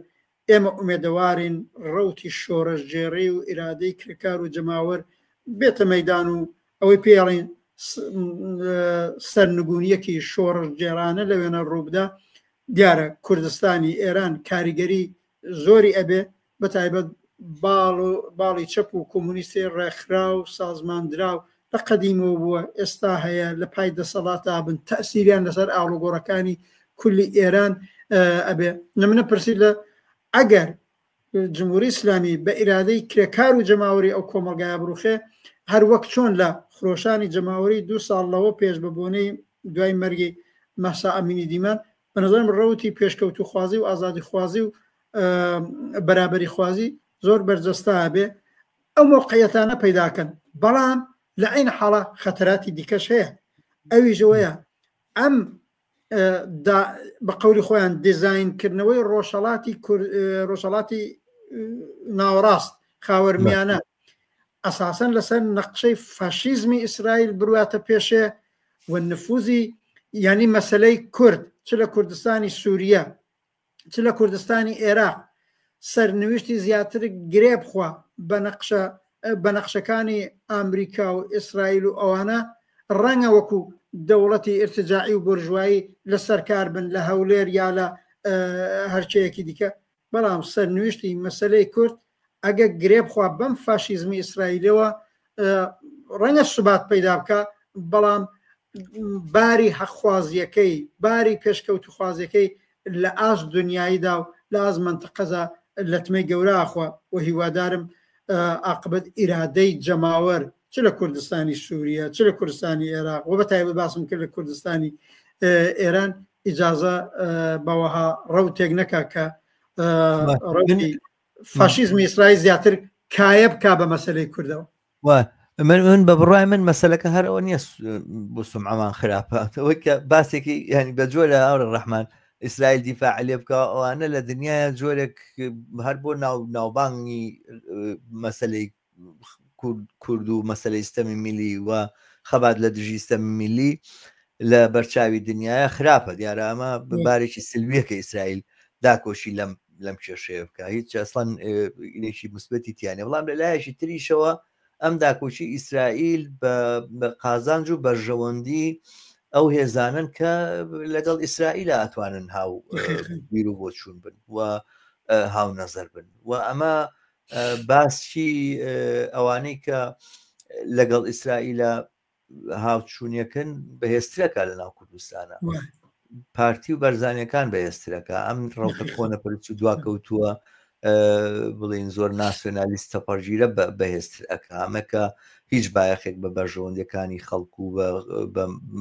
ئێمە ئومێدەوارین ڕەوتی شۆڕشگێڕی و ئیرادەی کرێکار و جەماوەر بێتە مەدان و ئەوەی پێڵین سەرنگونیەکی شۆڕشگێڕانە لە وێنە ڕووبدا دیارە کوردستانی ئێران کاریگەری زۆری ئەبێ بە تایبەت باڵ و باڵی چەپ و کۆمۆنیستی ڕێکخراو سازماندراو لە قەدیمەوە بووە ئێستا هەیە لە پای دەسەڵاتا بن تەسیریان لەسەر ئاڵوگۆڕەکانی کولی ئێران ئەبێ نمنە پرسی لە ئەگەر جمهوری ئیسلامی بە ئیرادەی کرێکار و جەماوەری ئەو کۆمەڵگایە بڕوخێ هەر وەک چۆن لە خرۆشانی جەماوەری دوو ساڵ لەوە پێش بە بۆنەی دوای مەرگی مەهسا ئەمینی دیمان بە نظرم ڕەوتی پێشکەوتوخوازی و ئازادیخوازی و بەرابەریخوازی زۆر بەرجەستە بێ ئەو مۆقعیەتانە پەیداکەن بەڵام لە عین حاڵە خەتەراتی دیکەش هەیە ئەویش ئەوەیە ئەم بە قەولی خۆیان دیزاین کردنەوەی ڕۆژهەڵاتی ڕۆژهەڵاتی ناوەڕاست خاوەرمیانە ئەساسەن لەسەر نەقشەی فاشیزمی ئیسرائیل برواتە پێشێ و نفوزی یعنی مەسلەی کورد چ لە کوردستانی سووریە چ لە کوردستانی ئێراق سەرنویشتی زیاتر گرێ بخوا بە نەقشە بە نەقشەکانی ئامریکا و ئیسرائیل و ئەوانە ڕەنگە وەکو دەوڵەتی ئیرتجاعی و بۆرژوایی لەسەر کار بن لە هەولێر یا لە هەرچەیەکی دیکە بەڵام سەرنویشتی مەسەلەی کورد ئەگە گرێ بخوا بەم فاشیزمی ئیسرائیلەوە ڕەنگە سوبات پەیدا بکە بەڵام باری حەقخوازیەکەی باری پێشکەوتوخوازیەکەی لە ئاست دنیاییدا و لە ئاست مەنتقەدا لەتمەی گەورە ئاخوا و هیوادارم ئاقبەت ئیرادەی جەماوەر چ لە کوردستانی سووریە چ لە کوردستانی عێراق و بە تایبەت باسم کرد لە کوردستانی ئێران ئیجازە بەوەها ڕەوتێک نەکا کە ڕەوتی فاشیزمی ئیسرائیل زیاتر کایە بکا بە مەسەلەی کوردەوە. من من بە بڕای من مەسلەکە هەر ئەوە نییە بۆ سمعەمان خراپە ئەوەی کە باسێکی ینی بە جۆرە هاوڕێ ڕەحمان ئیسرائیل دیفاع لێ بکە ئەوانە لە دنیاە جۆرێک هەر بۆ ناو ناوبانگی مەسلەی کورد و مەسلەی ستەمی میلی و خەبات لە دژی ستەمی میلی لە بەرچاوی دنیاە خراپە دیارە ئەمە بارێکی سلویە کە ئیسرائیل داکۆشی لەم لەم کێشەیە بکە هیچ ئەسڵەن ئینێکی مثبەتی تیانە بەڵام لە لایەکی تریشەوە ئەم داکۆکی ئیسرائیل بە قازانج و بەرژەوەندی ئەو هێزانن کە لەگەڵ ئیسرائیل ئەتوانن هاو بیر و بۆچوون بن و هاو نەزەر بن و ئەمە باسی ئەوانەی کە لەگەڵ ئیسرائیلە هاوچوونیەکەن بەهێزترەکە لە ناو کوردستانە پارتی و بەرزانەکان بەهێزترەکە ئەم ڕەوتە کۆنە پرچ و دواکەوتووە بڵین زۆر ناسیۆنالیست تەپەرگیرە بەهێزتر ئەکە ئەمەکە هیچ بایەخێک بە بەرژەوەندەکانی خەڵک و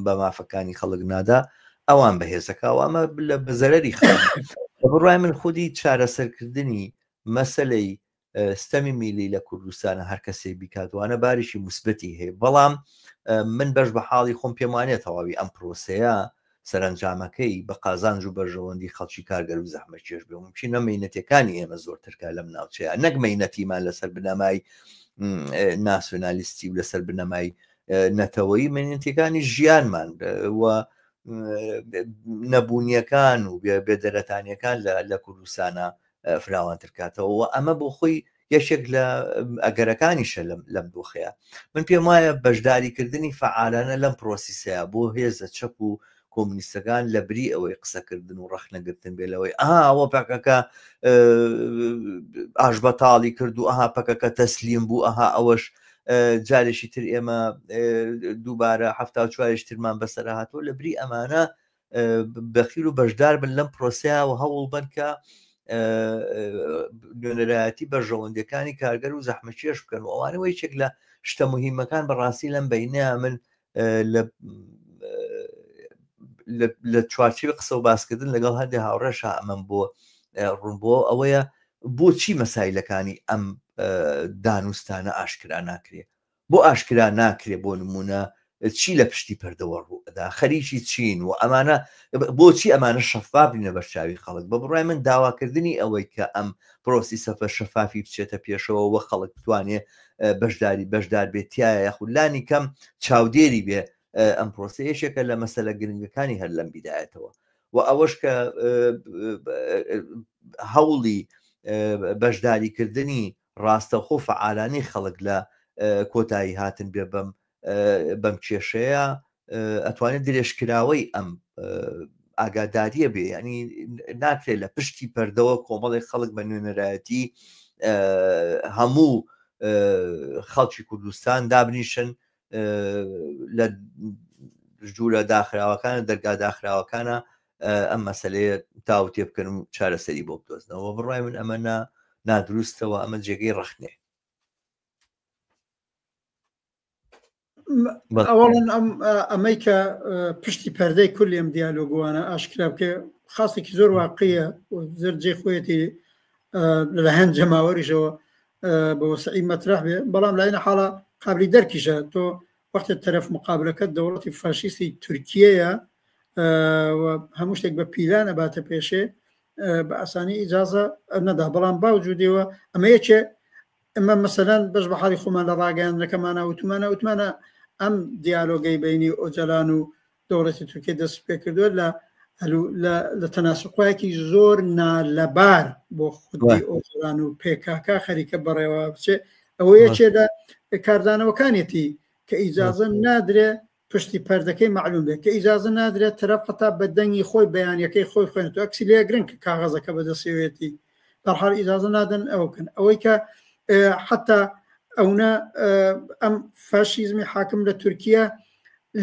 بە مافەکانی خەڵک نادا ئەوان بەهێزەکە و ئەمە لە بەزەرری خەڵک بڕای من خودی چارەسەرکردنی مەسەلەی ستەمی میلی لە کوردستانە هەر کەسێک بیکات وانە بارێکی موسبەتی هەیە بەڵام من بەش بە حاڵی خۆم پێم وانە تەواوی ئەم پرۆسەیە سەرنجامەکەی بە قازانج و بەرژەوەندی خەڵکی کارگەر و زەحمەتکێش بێ ممکنە مەینەتەکانی ئێمە زۆرترکە لەم ناوچەیە نەک مەینەتیمان لەسەر بنەمای ناسیۆنالیستی و لەسەر بنەمای نەتەوەیی مەینەتەکانی ژیانمان و نەبوونیەکان و بێدەرەتانیەکان لە کوردستانە فراوانتر کاتەوە و ئەمە بۆ خۆی یەکێک لە ئەگەرەکانیشە لەم دۆخەیە من پێم وایە بەشداریکردنی فعالانە لەم پرۆسیسەیە بۆ هێزە چەپ و کۆمونیستەکان لە بری ئەوەی قسەکردن و ڕەخنەگرتن بێ لەوەی ئەها ئەوە پەکەکە ئاشبەتاڵی کرد و ئەها پەکەکە تەسلیم بوو ئەها ئەوەش جارێکی تر ئێمە دووبارە هەفتا چوارێکی ترمان بەسەر هاتووە لە بری ئەمانە بەخیل و بەشدار بن لەم پرۆسەیە و هەوڵ بن کە نوێنەرایەتی بەرژەوەندەکانی کارگەر و زەحمەکێش بکەن و ئەوانەوە یەکێک لە شتە مهمەکان بەڕاستی لەم بینە من لە لە چوارچێوی قسە و باسکردن لەگەڵ هەندێک هاوڕێشا ئەمەم بۆ ڕوون بۆ ئەوەیە بۆچی مەسایلەکانی ئەم دانوستانە ئاشکرا ناکرێ بۆ ئاشکرا ناکرێ بۆ نمونە چی لە پشتی پەردەوە ڕوو ئەدا خەریکی چین و ئەمانە بۆچی ئەمانە شەفاف نینە بەرچاوی خەڵک بە بڕای من داواکردنی ئەوەی کە ئەم پرۆسی سەفەر شەفافی بچێتە پێشەوە وە خەڵک بتوانێ بەشداری بەشدار بێت تایە یاخود لانی کەم چاودێری بێ ئەم پرۆسە یەکێکە لە مەسەلە گرنگەکانی هەر لەم بیدایەتەوە و ئەوەش کە هەوڵی بەشداریکردنی ڕاستەوخۆ فەعالانی خەڵک لە کۆتایی هاتن بێ بەم بەم کێشەیە ئەتوانێت درێژکراوەی ئەم ئاگاداریە بێ ینی ناکرێت لە پشتی پەردەوە کۆمەڵێک خەڵک بە نوێنەرایەتی هەموو خەڵکی کوردستان دابنیشن لە ژوورە داخراوەکانە دەرگا داخراوەکانە ئەم مەسلەیە تاوتێ بکەن و چارەسەری بۆ بدۆزنەوە بڕای من ئەمە نادروستەوە ئەمە جێگەی ڕخنێ ئەوەڵەن ئەم ئەمەی کە پشتی پەردەی کولی ئەم دیالۆگوانە ئاشکرا بکە خاستێکی زۆر واقعیە زۆر جێ خۆیەتی لەلایەن جەماوەریشەوە بە وەسعی مەترح بێ بەڵام لاینە حاڵە قابلی دەرکیشە تۆ وەختە تەرەف مقابلەکە دەوڵەتی فاشیستی تورکیەیە هەموو شتێک بە پیلان ئەباتە پێشێ بە ئاسانی ئیجازە نەدا بەڵام باوجودیەوە ئەمە یەکێ ئەمە مەسەلەن بەش بە حاڵی خۆمان لە ڕاگەیاندنەکەمانە وتمانە وتمانە ئەم دیالۆگەی بینی ئۆجەلان و دەوڵەتی تورکیە دەست پێ کردووە لە لە تەناسوقایەکی زۆر نالەبار بۆ خودی ئۆجەلان و پێکاکا خەریکە بەڕێوە بچێ ئەوە یەکێ لە کاردانەوەکانێتی کە ئیجازە نادرێ پشتی پەردەکەی مەعلوم بێت کە ئیجازە نادرێت تەرەف حەتا بە دەنگی خۆی بەیانەکەی خۆی خوێنێتەوە ئەکسی لێگرن کە کاغەزەکە بەدەستەوەیەتی بەرحاڵ ئیجازە نادەن ئەوە بکەن ئەوەی کە حەتا ئەونا ئەم فاشیزمی حاکم لە تورکیا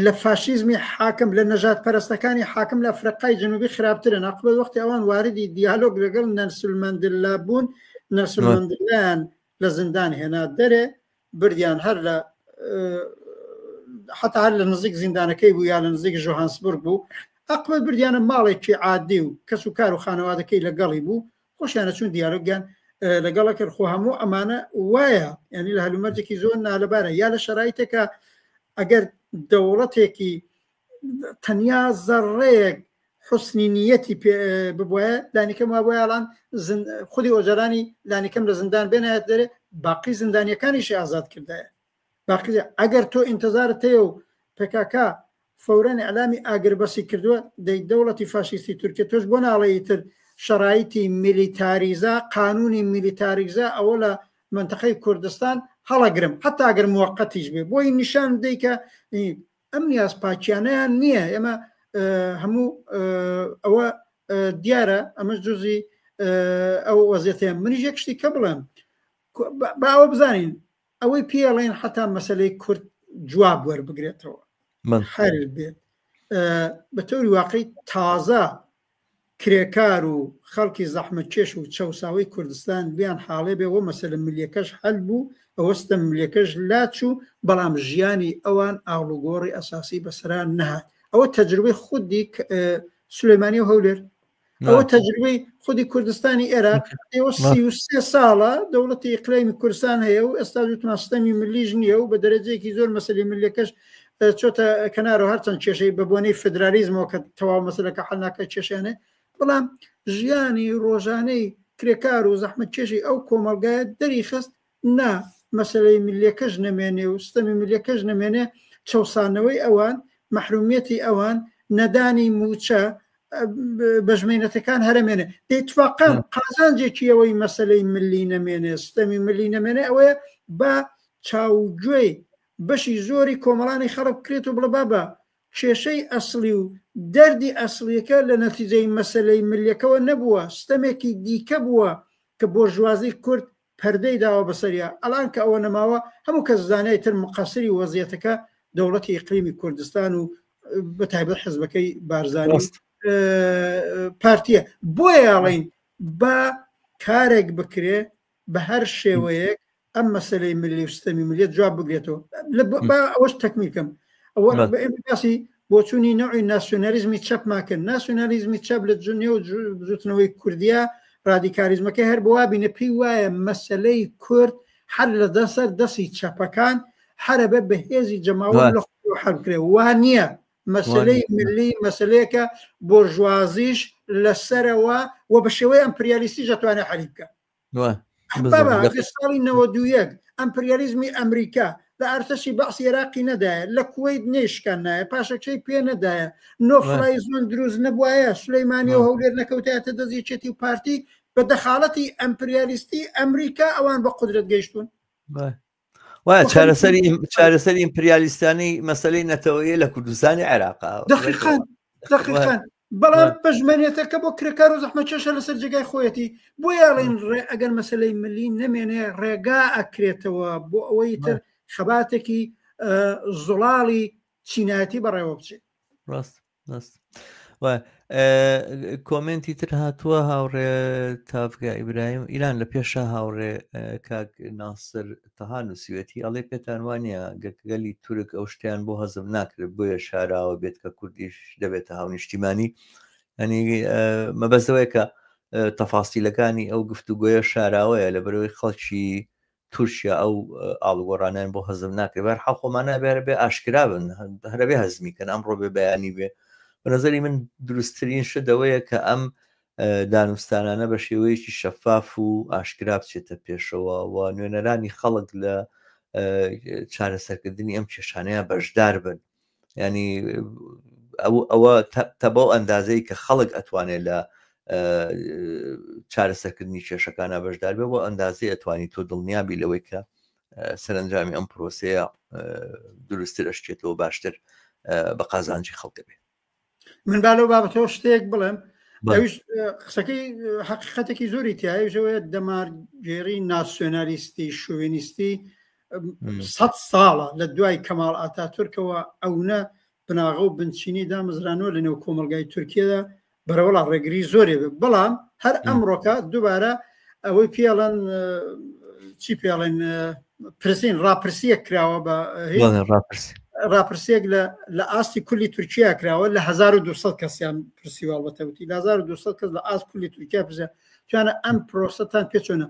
لە فاشیزمی حاکم لە نەژاد پەرستەکانی حاکم لە ئەفرەقای جنوبی خراپترن عقبەت وەختی ئەوان واردی دیالۆگ لەگەڵ نەلسون مەندلا بوون نەلسون مەندلایان لە زیندان هێنا دەرێ بردیان هەر لە حتا هەر لە نزیک زیندانەکەی بوو یا لە نزیک ژۆهانسبورگ بوو ئەقبەت بردیانە ماڵێکی عادی و کەس و کار و خانەوادەکەی لەگەڵی بوو خۆشیانە چون دیالۆگیان لەگەڵە کرد خۆ هەموو ئەمانە وایە ینی لە هەلومەرجێکی زۆر نالەبارە یا لە شەرایتێکە ئەگەر دەوڵەتێکی تەنیا زەڕەیەک حوسنی نیەتی پێ ببوایە لانیکەم وابوایە ئەڵان خودی ئۆجەلانی لانیکەم لە زیندان بێنایەت دەرێ باقی زیندانیەکانیشی ئازاد کردایە باقی ئەگەر تۆ ئینتظارت هەیە و پکک فورەن ئەلامی ئاگربەسی کردووە دەی دەوڵەتی فاشیستی تورکیا تۆش بۆ ناڵێی تر شەرایتی میلیتاریزا قانونی میلیتاریزا ئەوە لە منتەقەی کوردستان هەڵەگرم حتا ئەگەر موەقەتیش بێ بۆی نیشان بدەی کە ئەم نیاز پاکیانەیان نییە ئێمە هەموو ئەوە دیارە ئەمەش جزی ئەو وەزیەتەیە منیش یەک شتی کە بڵێم با ئەوە بزانین ئەوەی پێڵێن حتا مەسلەی کورد جواب وەربگرێتەوە من هەر بێت بە تەوری واقعی تازە کرێکار و خەڵکی زەحمەتکێش و چەوساوەی کوردستان بیان حاڵێ بێ وە مەسەلە ملیەکەش حەل بوو ئەوە ستەم ملیەکەش لاچوو بەڵام ژیانی ئەوان ئاڵوگۆڕی ئەساسی بەسەرا نەهات ئەوە تەجروبەی خودی سلێمانی و هەولێر ئەوە تەجروبەی خودی کوردستانی ئێراق ئێوە 33 ساڵە دەوڵەتی ئیقلیمی کوردستان هەیە و ئێستا وتمان ستەمی ملیش نییە و بە دەرەجەیەکی زۆر مەسەلی ملیەکەش چۆتە کەنارەوە هەرچەند کێشەی بە بۆنەی فدرالیزمەوە کە تەواو مەسلەکە حل ناکە کێشیانێ بەڵام ژیانی ڕۆژانەی کرێکار و زەحمەت کێشی ئەو کۆمەڵگایە دەری خست نا مەسلەی ملیەکەش نەمێنێ و ستەمی ملیەکەش نەمێنێ چەوسانەوەی ئەوان مەحرومیەتی ئەوان نەدانی موچە بەژمێنەتەکان هەرەمێنێ دەیتفاقان قازانجێکی ئەوەی مەسلەی ملی نەمێنێ ستەمی ملی نەمێنێ ئەوەیە بە چاوگوێی بەشی زۆری کۆمەڵانی خەڵک بکرێت و بڵێ بابە کێشەی ئەسڵی و دەردی ئەسڵیەکە لە نەتیجەی مەسەلەی ملیەکەوە نەبووە، ستەمێکی دیکە بووە کە بۆرژوازی کورد پەردەی داوە بەسەریا، ئەلان کە ئەوە نەماوە هەموو کەس زانای تر مقەسری وەزیەتەکە دەوڵەتی ئیقلیمی کوردستان و بە تایبەت حزبەکەی بارزانی و پارتیە. بۆیە ئەڵێین با کارێک بکرێ بە هەر شێوەیەک ئەم مەسەلەی ملی و ستەمی ملیت جواب بگرێتەوە. با ئەوەش تەکمیل کەم. ئەوە ئێمە باسی بۆچوونی نەوعی ناسیۆنالیزمی چەپمان کرد. ناسیۆنالیزمی چەپ لە نێو بزوتنەوەی کوردیا رادیکالیزمەکەی هەر بۆ بینە پێی وایە مەسەلەی کورد هەر لە دەسەر دەستی چەپەکان هەرەبێ بە هێزی جەماوەر لە خۆی حەل بکرێ. وا نییە. مەسەلەی ملی مەسەلەیەکە بۆرژوازیش لەسەرەوە و بە شێوەی ئەمپریالیستیش دەتوانێت حەلی بکە. ساڵی 91 ئەمپریالیزمی ئەمریکا لە ئەرتەشی بەعسی عێراقی نەدایە لە کوەیت نەیشکان نایە پاشەکشەی پێ نەدایە no-fly zone دروست نەبوایە سلەیمانی و هەولێر نەکەوتایەتە دەست یەکێتی و پارتی بە دەخاڵەتی ئەمپریالیستی ئەمریکا ئەوان بە قودرەت گەیشتون. وایە چارەسەری چارەسەری ئیمپریالیستانی مەسلەی نەتەوەیە لە کوردستانی عێراق دقیقا دقیقا بەڵام پەژمەنێتەکە بۆ کرێکار و زەحمەتکێشە لەسەر جێگای خۆیەتی بۆ یاڵین ڕێ ئەگەر مەسلەی ملی نەمێنێ ڕێگا ئەکرێتەوە بۆ ئەوەی تر خەباتێکی زوڵاڵی چینایەتی بەڕێوە بچێت ڕاست کۆمنتی تر هاتووە هاوڕێ تاڤگا ئیبراهیم ئیران لە پێشە هاوڕێ کاک ناسر تەها نووسیوێتی ئەڵێ پێتان وانە گەلی تورک ئەو شتیان بۆ هەزم ناکرێت بۆیە شاراوە بێت کە کوردیش دەبێتە هاونیشتیمانی ئەنی مەبەستەوەیە کە تەفاسیلەکانی ئەو گفتوگۆیە شاراوەیە لە بەرەوەی خەڵکی تورکیا ئەو ئاڵوگۆڕانیان بۆ هەزم ناکرێت بەر حاڵ خۆمانە بێرە بێ ئاشکرا بن هەرەبێ هەزمی کەن ئەمڕۆ بێ بەیانی بێ بە نظری من دروستترین شت ئەوەیە کە ئەم دانوستانانە بە شێوەیەکی شەفاف و ئاشکرا بچێتە پێشەوە و نوێنەرانی خەڵک لە چارەسەرکردنی ئەم کێشانەیە بەشدار بن ینی ئەوە تەبەو ئەندازەی کە خەڵک ئەتوانێت لە چارەسەرکردنی کێشەکانە بەشدار بێ بۆ ئەندازەی ئەتوانی تۆ دڵنیابی لەوەی کە سەرنجامی ئەم پرۆسەیە دروستتر ئەشکێتەوە باشتر بە قازانجی خەڵکە بێ من با لەو بابەتەوە شتێک بڵێم ئەویش قسەکەی حقیقەتێکی زۆری تایژەوەیە دەمارگێڕی ناسیۆنالیستی شوێنیستی سە ساڵە لە دوای کەماڵ ئاتا تورکەوە ئەونە بناغە و بنچینی دامەزرانەوە لە نێو کۆمەلگای تورکیەدا بەرەوەڵا ڕێگری زۆرێ بێ بەڵام هەر ئەمڕۆکە دووبارە ئەوەی پێڵەن چی پێڵێن پرسین ڕاپرسیەک کراوە بە ڕاپرسیەک لە ئاستی کولی تورکیا کراوە لە 1200 کەسیان پرسیوە بەتەوتی لە 1200 کەس لە ئاست کولی تورکیا پرسیان توانە ئەم پرۆسەتان پێچۆنە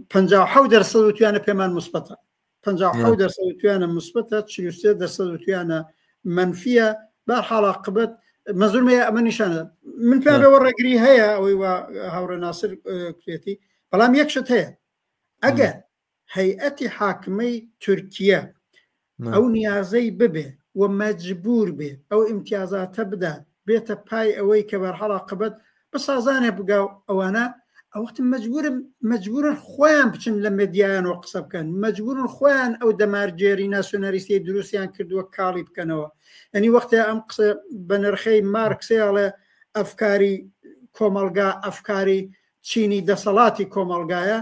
57 دەرسەد وتویانە پێمان مثبەتە 57 دەرسەد وتویانە مثبەتە 43 دەرسەد وتویانە منفیە بار حاڵا قبەت مەزورمەیە ئەمە نیشانە من پێم بەوە ڕێگری هەیە ئەوەی وا هاوڕێ ناسر کوێتی بەڵام یەک شت هەیە ئەگەر هەیئەتی حاکمەی تورکیە ئەو نیازەی ببێ و مەجبور بێ ئەو ئیمتیازاتە بدات بێتە پای ئەوەی کە بەرحەڵا قبەت بە سازانێ بگا و ئەوانە ئەوەخت مەجبورن مەجبورن خۆیان بچن لە مێدیایانەوە قسە بکەن مەجبورن خۆیان ئەو دەمارگێری ناسیۆنالیستی دروستیان کردووە کاڵی بکەنەوە یعنی وەختێ ئەم قسە بە نرخەی مارکسەیەڵێ ئەفکاری کۆمەڵگا ئەفکاری چینی دەسەڵاتی کۆمەڵگایە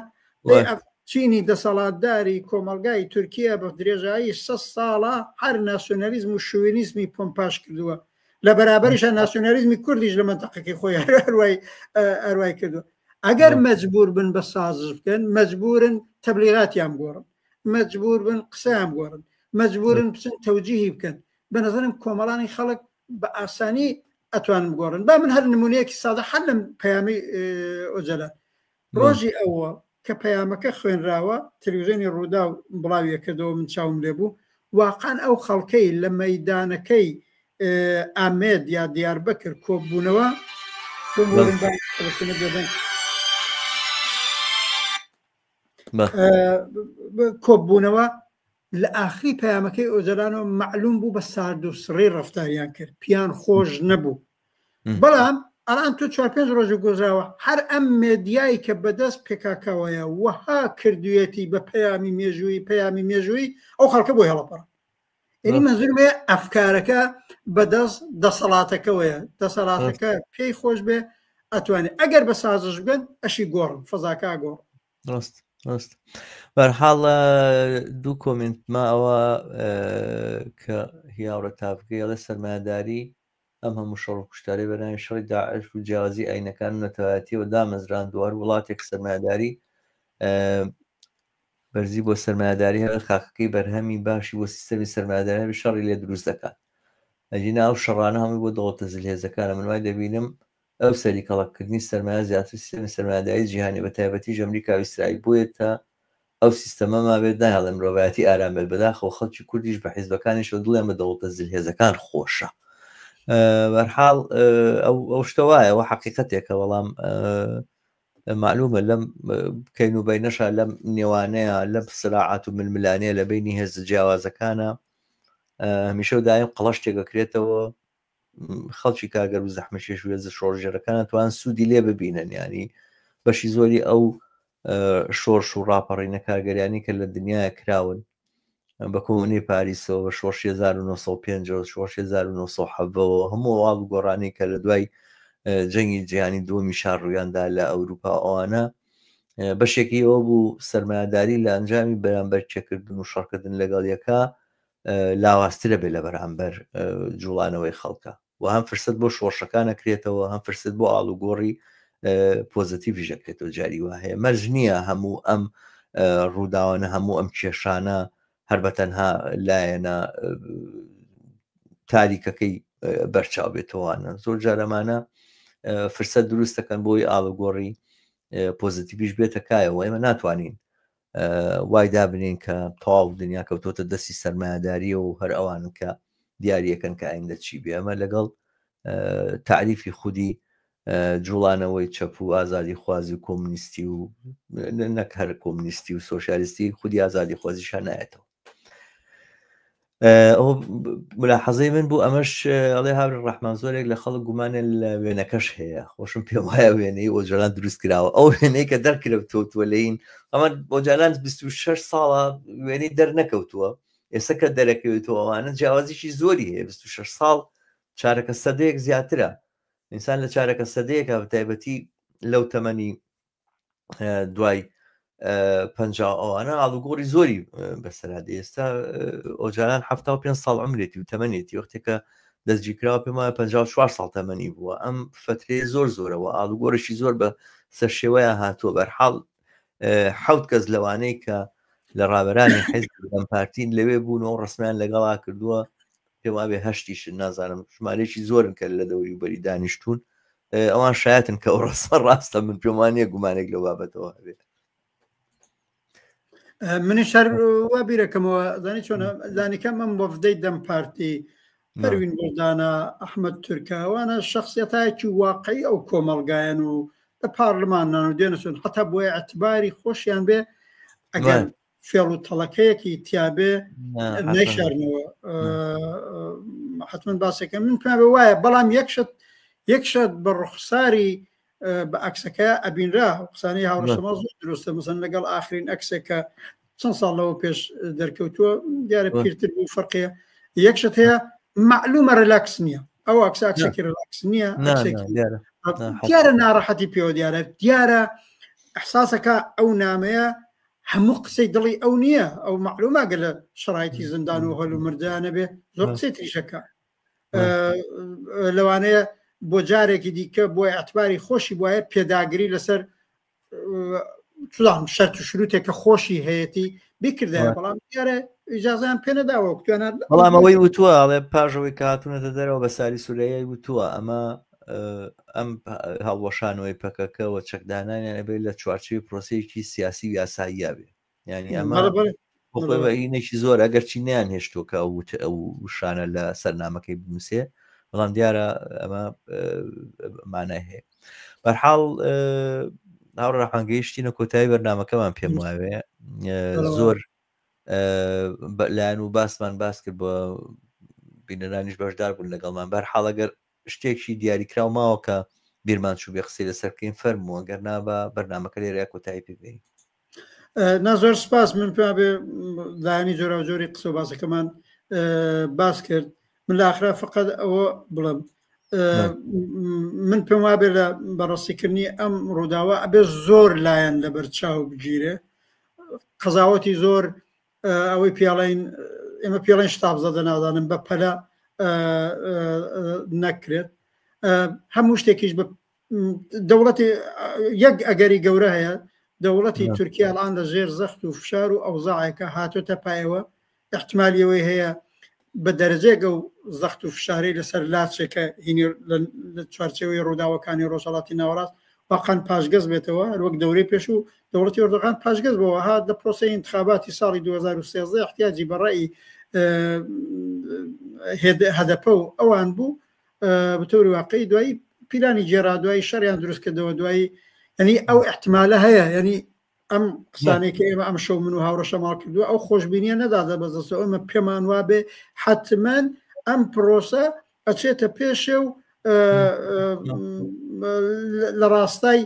چینی دەسەڵاتداری کۆمەڵگای تورکیا بە درێژایی سە ساڵە هەر ناسیۆنالیزم و شوێنیزمی پۆمپاش کردووە لە بەرابەریشە ناسیۆنالیزمی کوردیش لە منتەقەکەی خۆی هەروای ئەروای کردووە ئەگەر مەجبور بن بە سازش بکەن مەجبورن تەبلیغاتیان بگۆڕن مەجبور بن قسەیان بگۆڕن مەجبورن بچن تەوجیهی بکەن بە نظرم کۆمەڵانی خەڵک بە ئاسانی ئەتوانن بگۆڕن با من هەر نمونەیەکی سادە هەر لەم پەیامی ئۆجەلان ڕۆژی ئەوە کە پەیامەکە خوێنراوە تەلویزیۆنی ڕوودا و بڵاویە کردەوە من چاوم لێ بوو واقعا ئەو خەڵکەی لە مەیدانەکەی ئامێد یا دیاربەکر کۆبوونەوە کۆبوونەوە لە ئاخری پەیامەکەی ئۆجەلانەوە مەعلوم بوو بە سارد و سڕی ڕەفتاریان کرد پیان خۆش نەبوو بەڵام ئەلان تۆ چوار پێنج ڕۆژ گۆزراوە هەر ئەم مێدیای کە بەدەست پێکاکەوەیە وەها کردوێتی بە پەیامی مێژووی پەیامی مێژووی ئەو خەڵکە بۆ هێڵەپەڕ. یعنی مەنزورم هەیە ئەفکارەکە بەدەست دەسەڵاتەکەوەیە دەسەڵاتەکە پێی خۆش بێ ئەتوانێت ئەگەر بە سازش بن ئەشی گۆڕن فەزاکە گۆڕ ڕاست ڕاست بەرحاڵ دوو کۆمنت ما ئەوە کە هیاوڕە تاڤگەیەڵێ سەرمایەداری ئەم هەموو شەڕ و کوشتارەی بە ناوی شەڕی داعش و جیاوازی ئاینەکان و نەتەوایەتیەوە دامەزراندووە هەر وڵاتێک سەرمایەداری بەرزی بۆ سەرمایەداری هەبێت خاکەکەی بەرهەمی باشی بۆ سیستەمی سەرمایەداری هەبێت شەڕی لێ دروست دەکات ئەگینا ئەو شەڕانە هەمووی بۆ دەوڵەتە زلهێزەکانە من وای دەبینم ئەو سەری کەڵەککردنی سەرمایە زیاتر سیستەمی سەرمایەداری جیهانی بە تایبەتیش ئەمریکا و ئیسرائیل بۆیە تا ئەو سیستەمە مابێت نایەڵێ مرۆڤایەتی ئارام بێت بەداخەوە خەڵکی کوردیش بە حیزبەکانیشەوە دڵیان بە دەوڵەتە زلهێزەکان خۆشە بەرحاڵ ئەو شتە وایە وە حەقیقەتێکە بەڵام معلومە لەم کەین و بینەشا لەم نێوانەیە لەم سراعات و ململانەیە لە بینی هێزە جیاوازەکانە هەمیشە و دایم قەڵەش تێگەکرێتەوە خەڵکی کارگەر و زەحمەکێش و هێزە شۆڕژێرەکان توان سوودی لێ ببینن ینی بەشی زۆری ئەو شۆرش و ڕاپەڕینە کارگەریانی کە لە دنیاە کراون بە کۆمۆنەی پاریسەوە بە شۆڕشی 1905 شۆڕشی 1970ەوە هەموو واڵ و گۆڕانی کە لە دوای جەنگی جیهانی دووەمی شار ڕوویاندا لە ئەوروپا ئەوانە بەشێکی ئەوە بوو سەرمایەداری لە ئەنجامی بەرامبەر چێکردن و شەڕکردن لەگەڵ یەکە لاوازترە بێ لە بەرامبەر جوڵانەوەی خەڵکە و هەم فرسەت بۆ شۆڕشەکان ئەکرێتەوە هەم فرسەت بۆ ئاڵوگۆڕی پۆزەتیڤیش ئەکرێتەوە جاری وا هەیە مەرج نییە هەموو ئەم ڕووداوانە هەموو ئەم کێشانە هەر بە تەنها لایەنە تاریکەکەی بەرچاو بێتەوانە زۆر جارەمانە فرسەت دروست دەکەن بۆی ئاڵوگۆڕی پۆزیتیڤیش بێتە کایەوە ئێمە ناتوانین وای دابنین کە تەواو دنیا کەوتۆتە دەستی سەرمایەداریە و هەر ئەوان کە دیاریەکەن کە ئایندە چی بێ ئەمە لەگەڵ تعریفی خودی جوڵانەوەی چەپ و ئازادی خوازی و کۆمنیستی و نەک هەر کۆمنیستی و سۆسیالیستی خودی ئازادی خوازیشان نایەتەوە ئەو ملاحەزەی من بوو ئەمەش ئەڵێ هاوری ڕەحمان زۆرێک لە خەڵک گومانە لە وێنەکەش هەیە خۆشم پێم وایە وێنەی ئۆجالان دروست کراوە ئەو وێنەی کە دەرکرەوتووە لەین ئەمە ئۆجالان 26 ساڵە وێنەی دەرنەکەوتووە ئێستا کە دەرەکەوێتەوە ئەوانە جیاوازیی زۆری هەیە 26 ساڵ چارەکە سەدەیەک زیاترە ئینسان لە چارەکە سەدەیەکە بە تایبەتی لەو تەمەنی دوای پ ئەوانە ئاڵوگۆڕی زۆری بەسەرا دێ ئێستا ئۆجالان ه پێ ساڵ عمرێتی و تەمەنێتی وەختێکە دەستگیرکراوە پێم وایە 54 ساڵ تەمەنی بووە ئەم فترەیە زۆر زۆرەوە ئاڵوگۆڕێکی زۆر بە سەرشێوەیە هاتووە بەرحاڵ حەوت کەس لەوانەی کە لە ڕابەرانی حیزب دەم پارتین لەوێ بوون و ڕسمیان لەگەڵا کردووە پێم وابێ هەشتیشن نازانم ژمارەیەکی زۆرن کە لە دەوری و بەری دانیشتون ئەوان شایەتن کە ئەو ڕاستە ڕاستە من پێم وانە گومانێک لەو بابەتەوە هەبێت منیش هەر وا بیرەکەمەوە زانی چۆنە لانیکەم ئەم وەفدەی دەم پارتی پەروین بۆڵدانە ئەحمد تورکاوانە شخصیەتایەکی واقعی ئەو کۆمەڵگایەن و لە پارلمانان و دێنەچون حتا بۆیە اعتباری خۆشیان بێ ئەگەر فێڵ و تەڵەکەیەکی تیاابێ نەیشارنەوە حتمما باسەکە من پێ وایە بەڵام یەکشت یەکشت بە ڕوخساری بە ئەکسەکە ئەبینرا قسانی هاوڕشەمە زۆر دروستە مەسەن لەگەڵ ئاخرین ئەکسێکە چەند ساڵ لەوە پێش دەرکەوتووە دیارە پیرتر بوو فەرقەیە یەکشت هەیە معلومە ڕێلاکس نییە ئەو ئەکسە ئەکسێکی ڕێلاکس نییە دیارە ناڕەحەتی پێوە دیارە دیارە احساسەکە ئەو نامەیە هەموو قسەی دڵی ئەو نییە ئەو معلومە گە لە شرایتی زیندان و هەل و مردانە بێ زۆر قسەی تریشەکە لەوانەیە بۆ جارێکی دیکە بۆ اعتباری خۆشی وایە پێداگری لەسەر چلام شەرت و شروتێک کە خۆشی هەیەی بیکردایە بەڵام دیارە ئیجازیان پێ نەداوە کوتیانە بەڵام ئەوەی وتووە ئەڵێ پاژەوەی کە هاتوونەتە دەرەوە بە ساری سورەیای وتووە ئەمە ئەم هەڵوەشانەوەی پەکەکە و چەکدانانیان ئەبێت لە چوارچێوەی پرۆسەیەکی سیاسی و یاساییە بێ یعنی ئەمە خۆی بە هینێکی زۆر ئەگەرچی نیان هێشتووە کە ئەو وتە ئەو وشانە لە سەرنامەکەی بنووسێ بەڵام دیارە ئەمە مانای هەیە بەرحاڵ هاوڕێ گەیشتینە کۆتایی بەرنمەکەمان پێم واوێ زۆر لایەن و باسمان باس کرد بە بینەرانیش بەشدار بوون لەگەڵمان بەر حاڵەگەر شتێکی دیاریکراو ماوە کە بیرمان چوو بێ قسەی لەسەر بکەین فەرموو گەر نا بە بەرنامەکە لێرەیا کۆتایی پێ بێنین. نا زۆر سپاس من پێ بێ لایەنی جۆراوجۆری قسە و باسەکەمان باس کرد من لە ئاخرا فقط ئەوە بڵێم من پێم وابێ لە بەڕاستیکردنی ئەم ڕووداوە ئەبێ زۆر لایەن لەبەر چاو بگیرێ قەزاوەتی زۆر ئەوەی پێڵین ئێمە پێڵێن شتابزەدە نازانم بە پەلە نەکرێت هەموو شتێکیش بە دەوڵەتی یەک ئەگەری گەورە هەیە دەوڵەتی تورکیا الان لە ژێر زەخت و فشار و ئەوزاعێکە هاتۆتە پایەوە احتمالی ئەوەی هەیە بە دەرەجەیەک ئەو زەخت و فشارەی لەسەر لاچێکە هینی لە چوارچێوەی ڕووداوەکانی ڕۆژهەڵاتی ناوەڕاست واقعا پاشگەز بێتەوە هەروەک دەورەی پێشوو دەوڵەتی ئۆردوغان پاشگەز بۆوە هات لە پرۆسەی انتخاباتی ساڵی 2013 احتیاجی بە ڕەئی هەدەپە و ئەوان بوو بەتەوری واقعی دوایی پیلانی گێرا دوایی شەڕیان دروست کردەوە دوایی ینی ئەو احتمالە هەیە ینی ئەم قسانەی کە ئێمە ئەم شەو من و هاوڕە شەماڵ کردووە ئەو خۆشببینیە نەدادە بەدەستەوە ئێمە پێمان وابێ حتمما ئەم پرۆسە ئەچێتە پێشێ و لە ڕاستای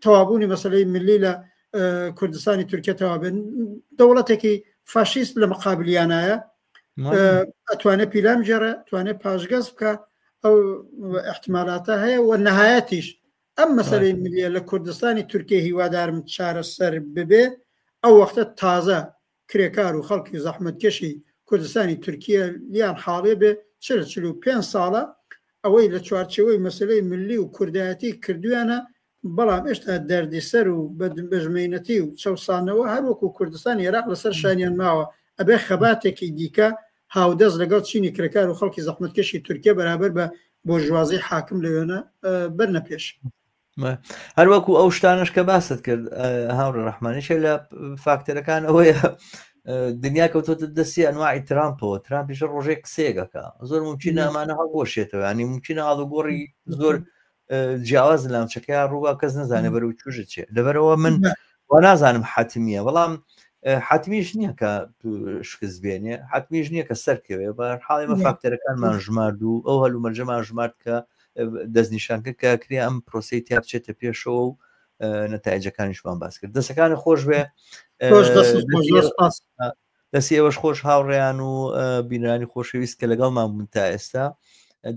تەوابوونی مەسلەی ملی لە کوردستانی تورکیا تەوابێن دەوڵەتێکی فاشیست لە مقابلیانایە ئەتوانێت پیلان گێڕێ توانێت پاشگەز بکە ئەو احتمالاتە هەیە و نهایەتیش ئەم مەسەلەی ملیە لە کوردستانی تورکیە هیوادارم چارەسەر ببێ ئەو وەختە تازە کرێکار و خەڵکی زەحمەتکێشی کوردستانی تورکیە لیان حاڵێ بێ چل 45 ساڵە ئەوەی لە چوارچێوەی مەسەلەی ملی و کوردایەتی کردویانە بەڵام ئێشتا دەردیسەر و بەژمەینەتی و چەوسانەوە هەر وەکو کوردستانی عێراق لەسەر شانیان ماوە ئەبێ خەباتێکی دیکە هاودەست لەگەڵ چینی کرێکار و خەڵکی زەحمەتکێشی تورکیە بەرابەر بە بۆرژوازی حاکم لەوێنە بەرنە پێش. هەروەکو ئەو شتانش کە باست کرد هاوڕێ ڕەحمانیشە لە فاکتەرەکان ئەوەیە دنیا کەوتۆتە دەستی ئەنواعی ترامپەوە ترامپیش ڕۆژەی قسەیەکەکە زۆر ممکنە ئەمانە هەڵبۆشێتەوە ینی ممکنە ئاڵوگۆڕی زۆر جیاواز لە ناوچەکەیا ڕووبا کەس نەزانێ بەرەو کوێ چێ لەبەرەوە من وا نازانم حتمیە بەڵام حتمیش نییە کە شکست بێنێ حتمیش نییە کە سەرکەوێ بە حاڵی مە فاکتەرەکانمان ژمارد و ئەو هەلومەرجەمان ژمارد کە دەستنیشان کرد کە کرێ ئەم پرۆسی تیا بچێتە پێشەوە و نەتایجەکانیشمان باس کرد دەسەکانی خۆش بێ دەستی ئێوەش خۆش هاوڕێیان و بینەرانی خۆشەویست کە لەگەڵمان بوون تا ئێستا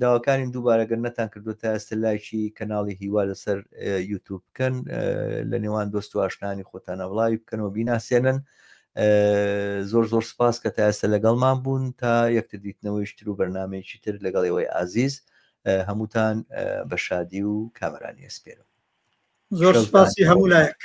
داواکارین دووبارە گەر نەتان کردو تا ئێستا لایکی کەناڵی هیوا لەسەر یوتوب بکەن لە نێوان دۆست و ئاشنانی خۆتانە بڵاوی بکەنەوە بیناسێنن زۆر زۆر سپاس کە تا ئێستا لەگەڵمان بوون تا یەکتر دیتنەوەیشتر و بەرنمەیەکی تر لەگەڵ ئێوەی ئازیز هەمووتان بە شادی و کامەرانی ئەسپێرم زۆر سپاسی هەموو لایەک.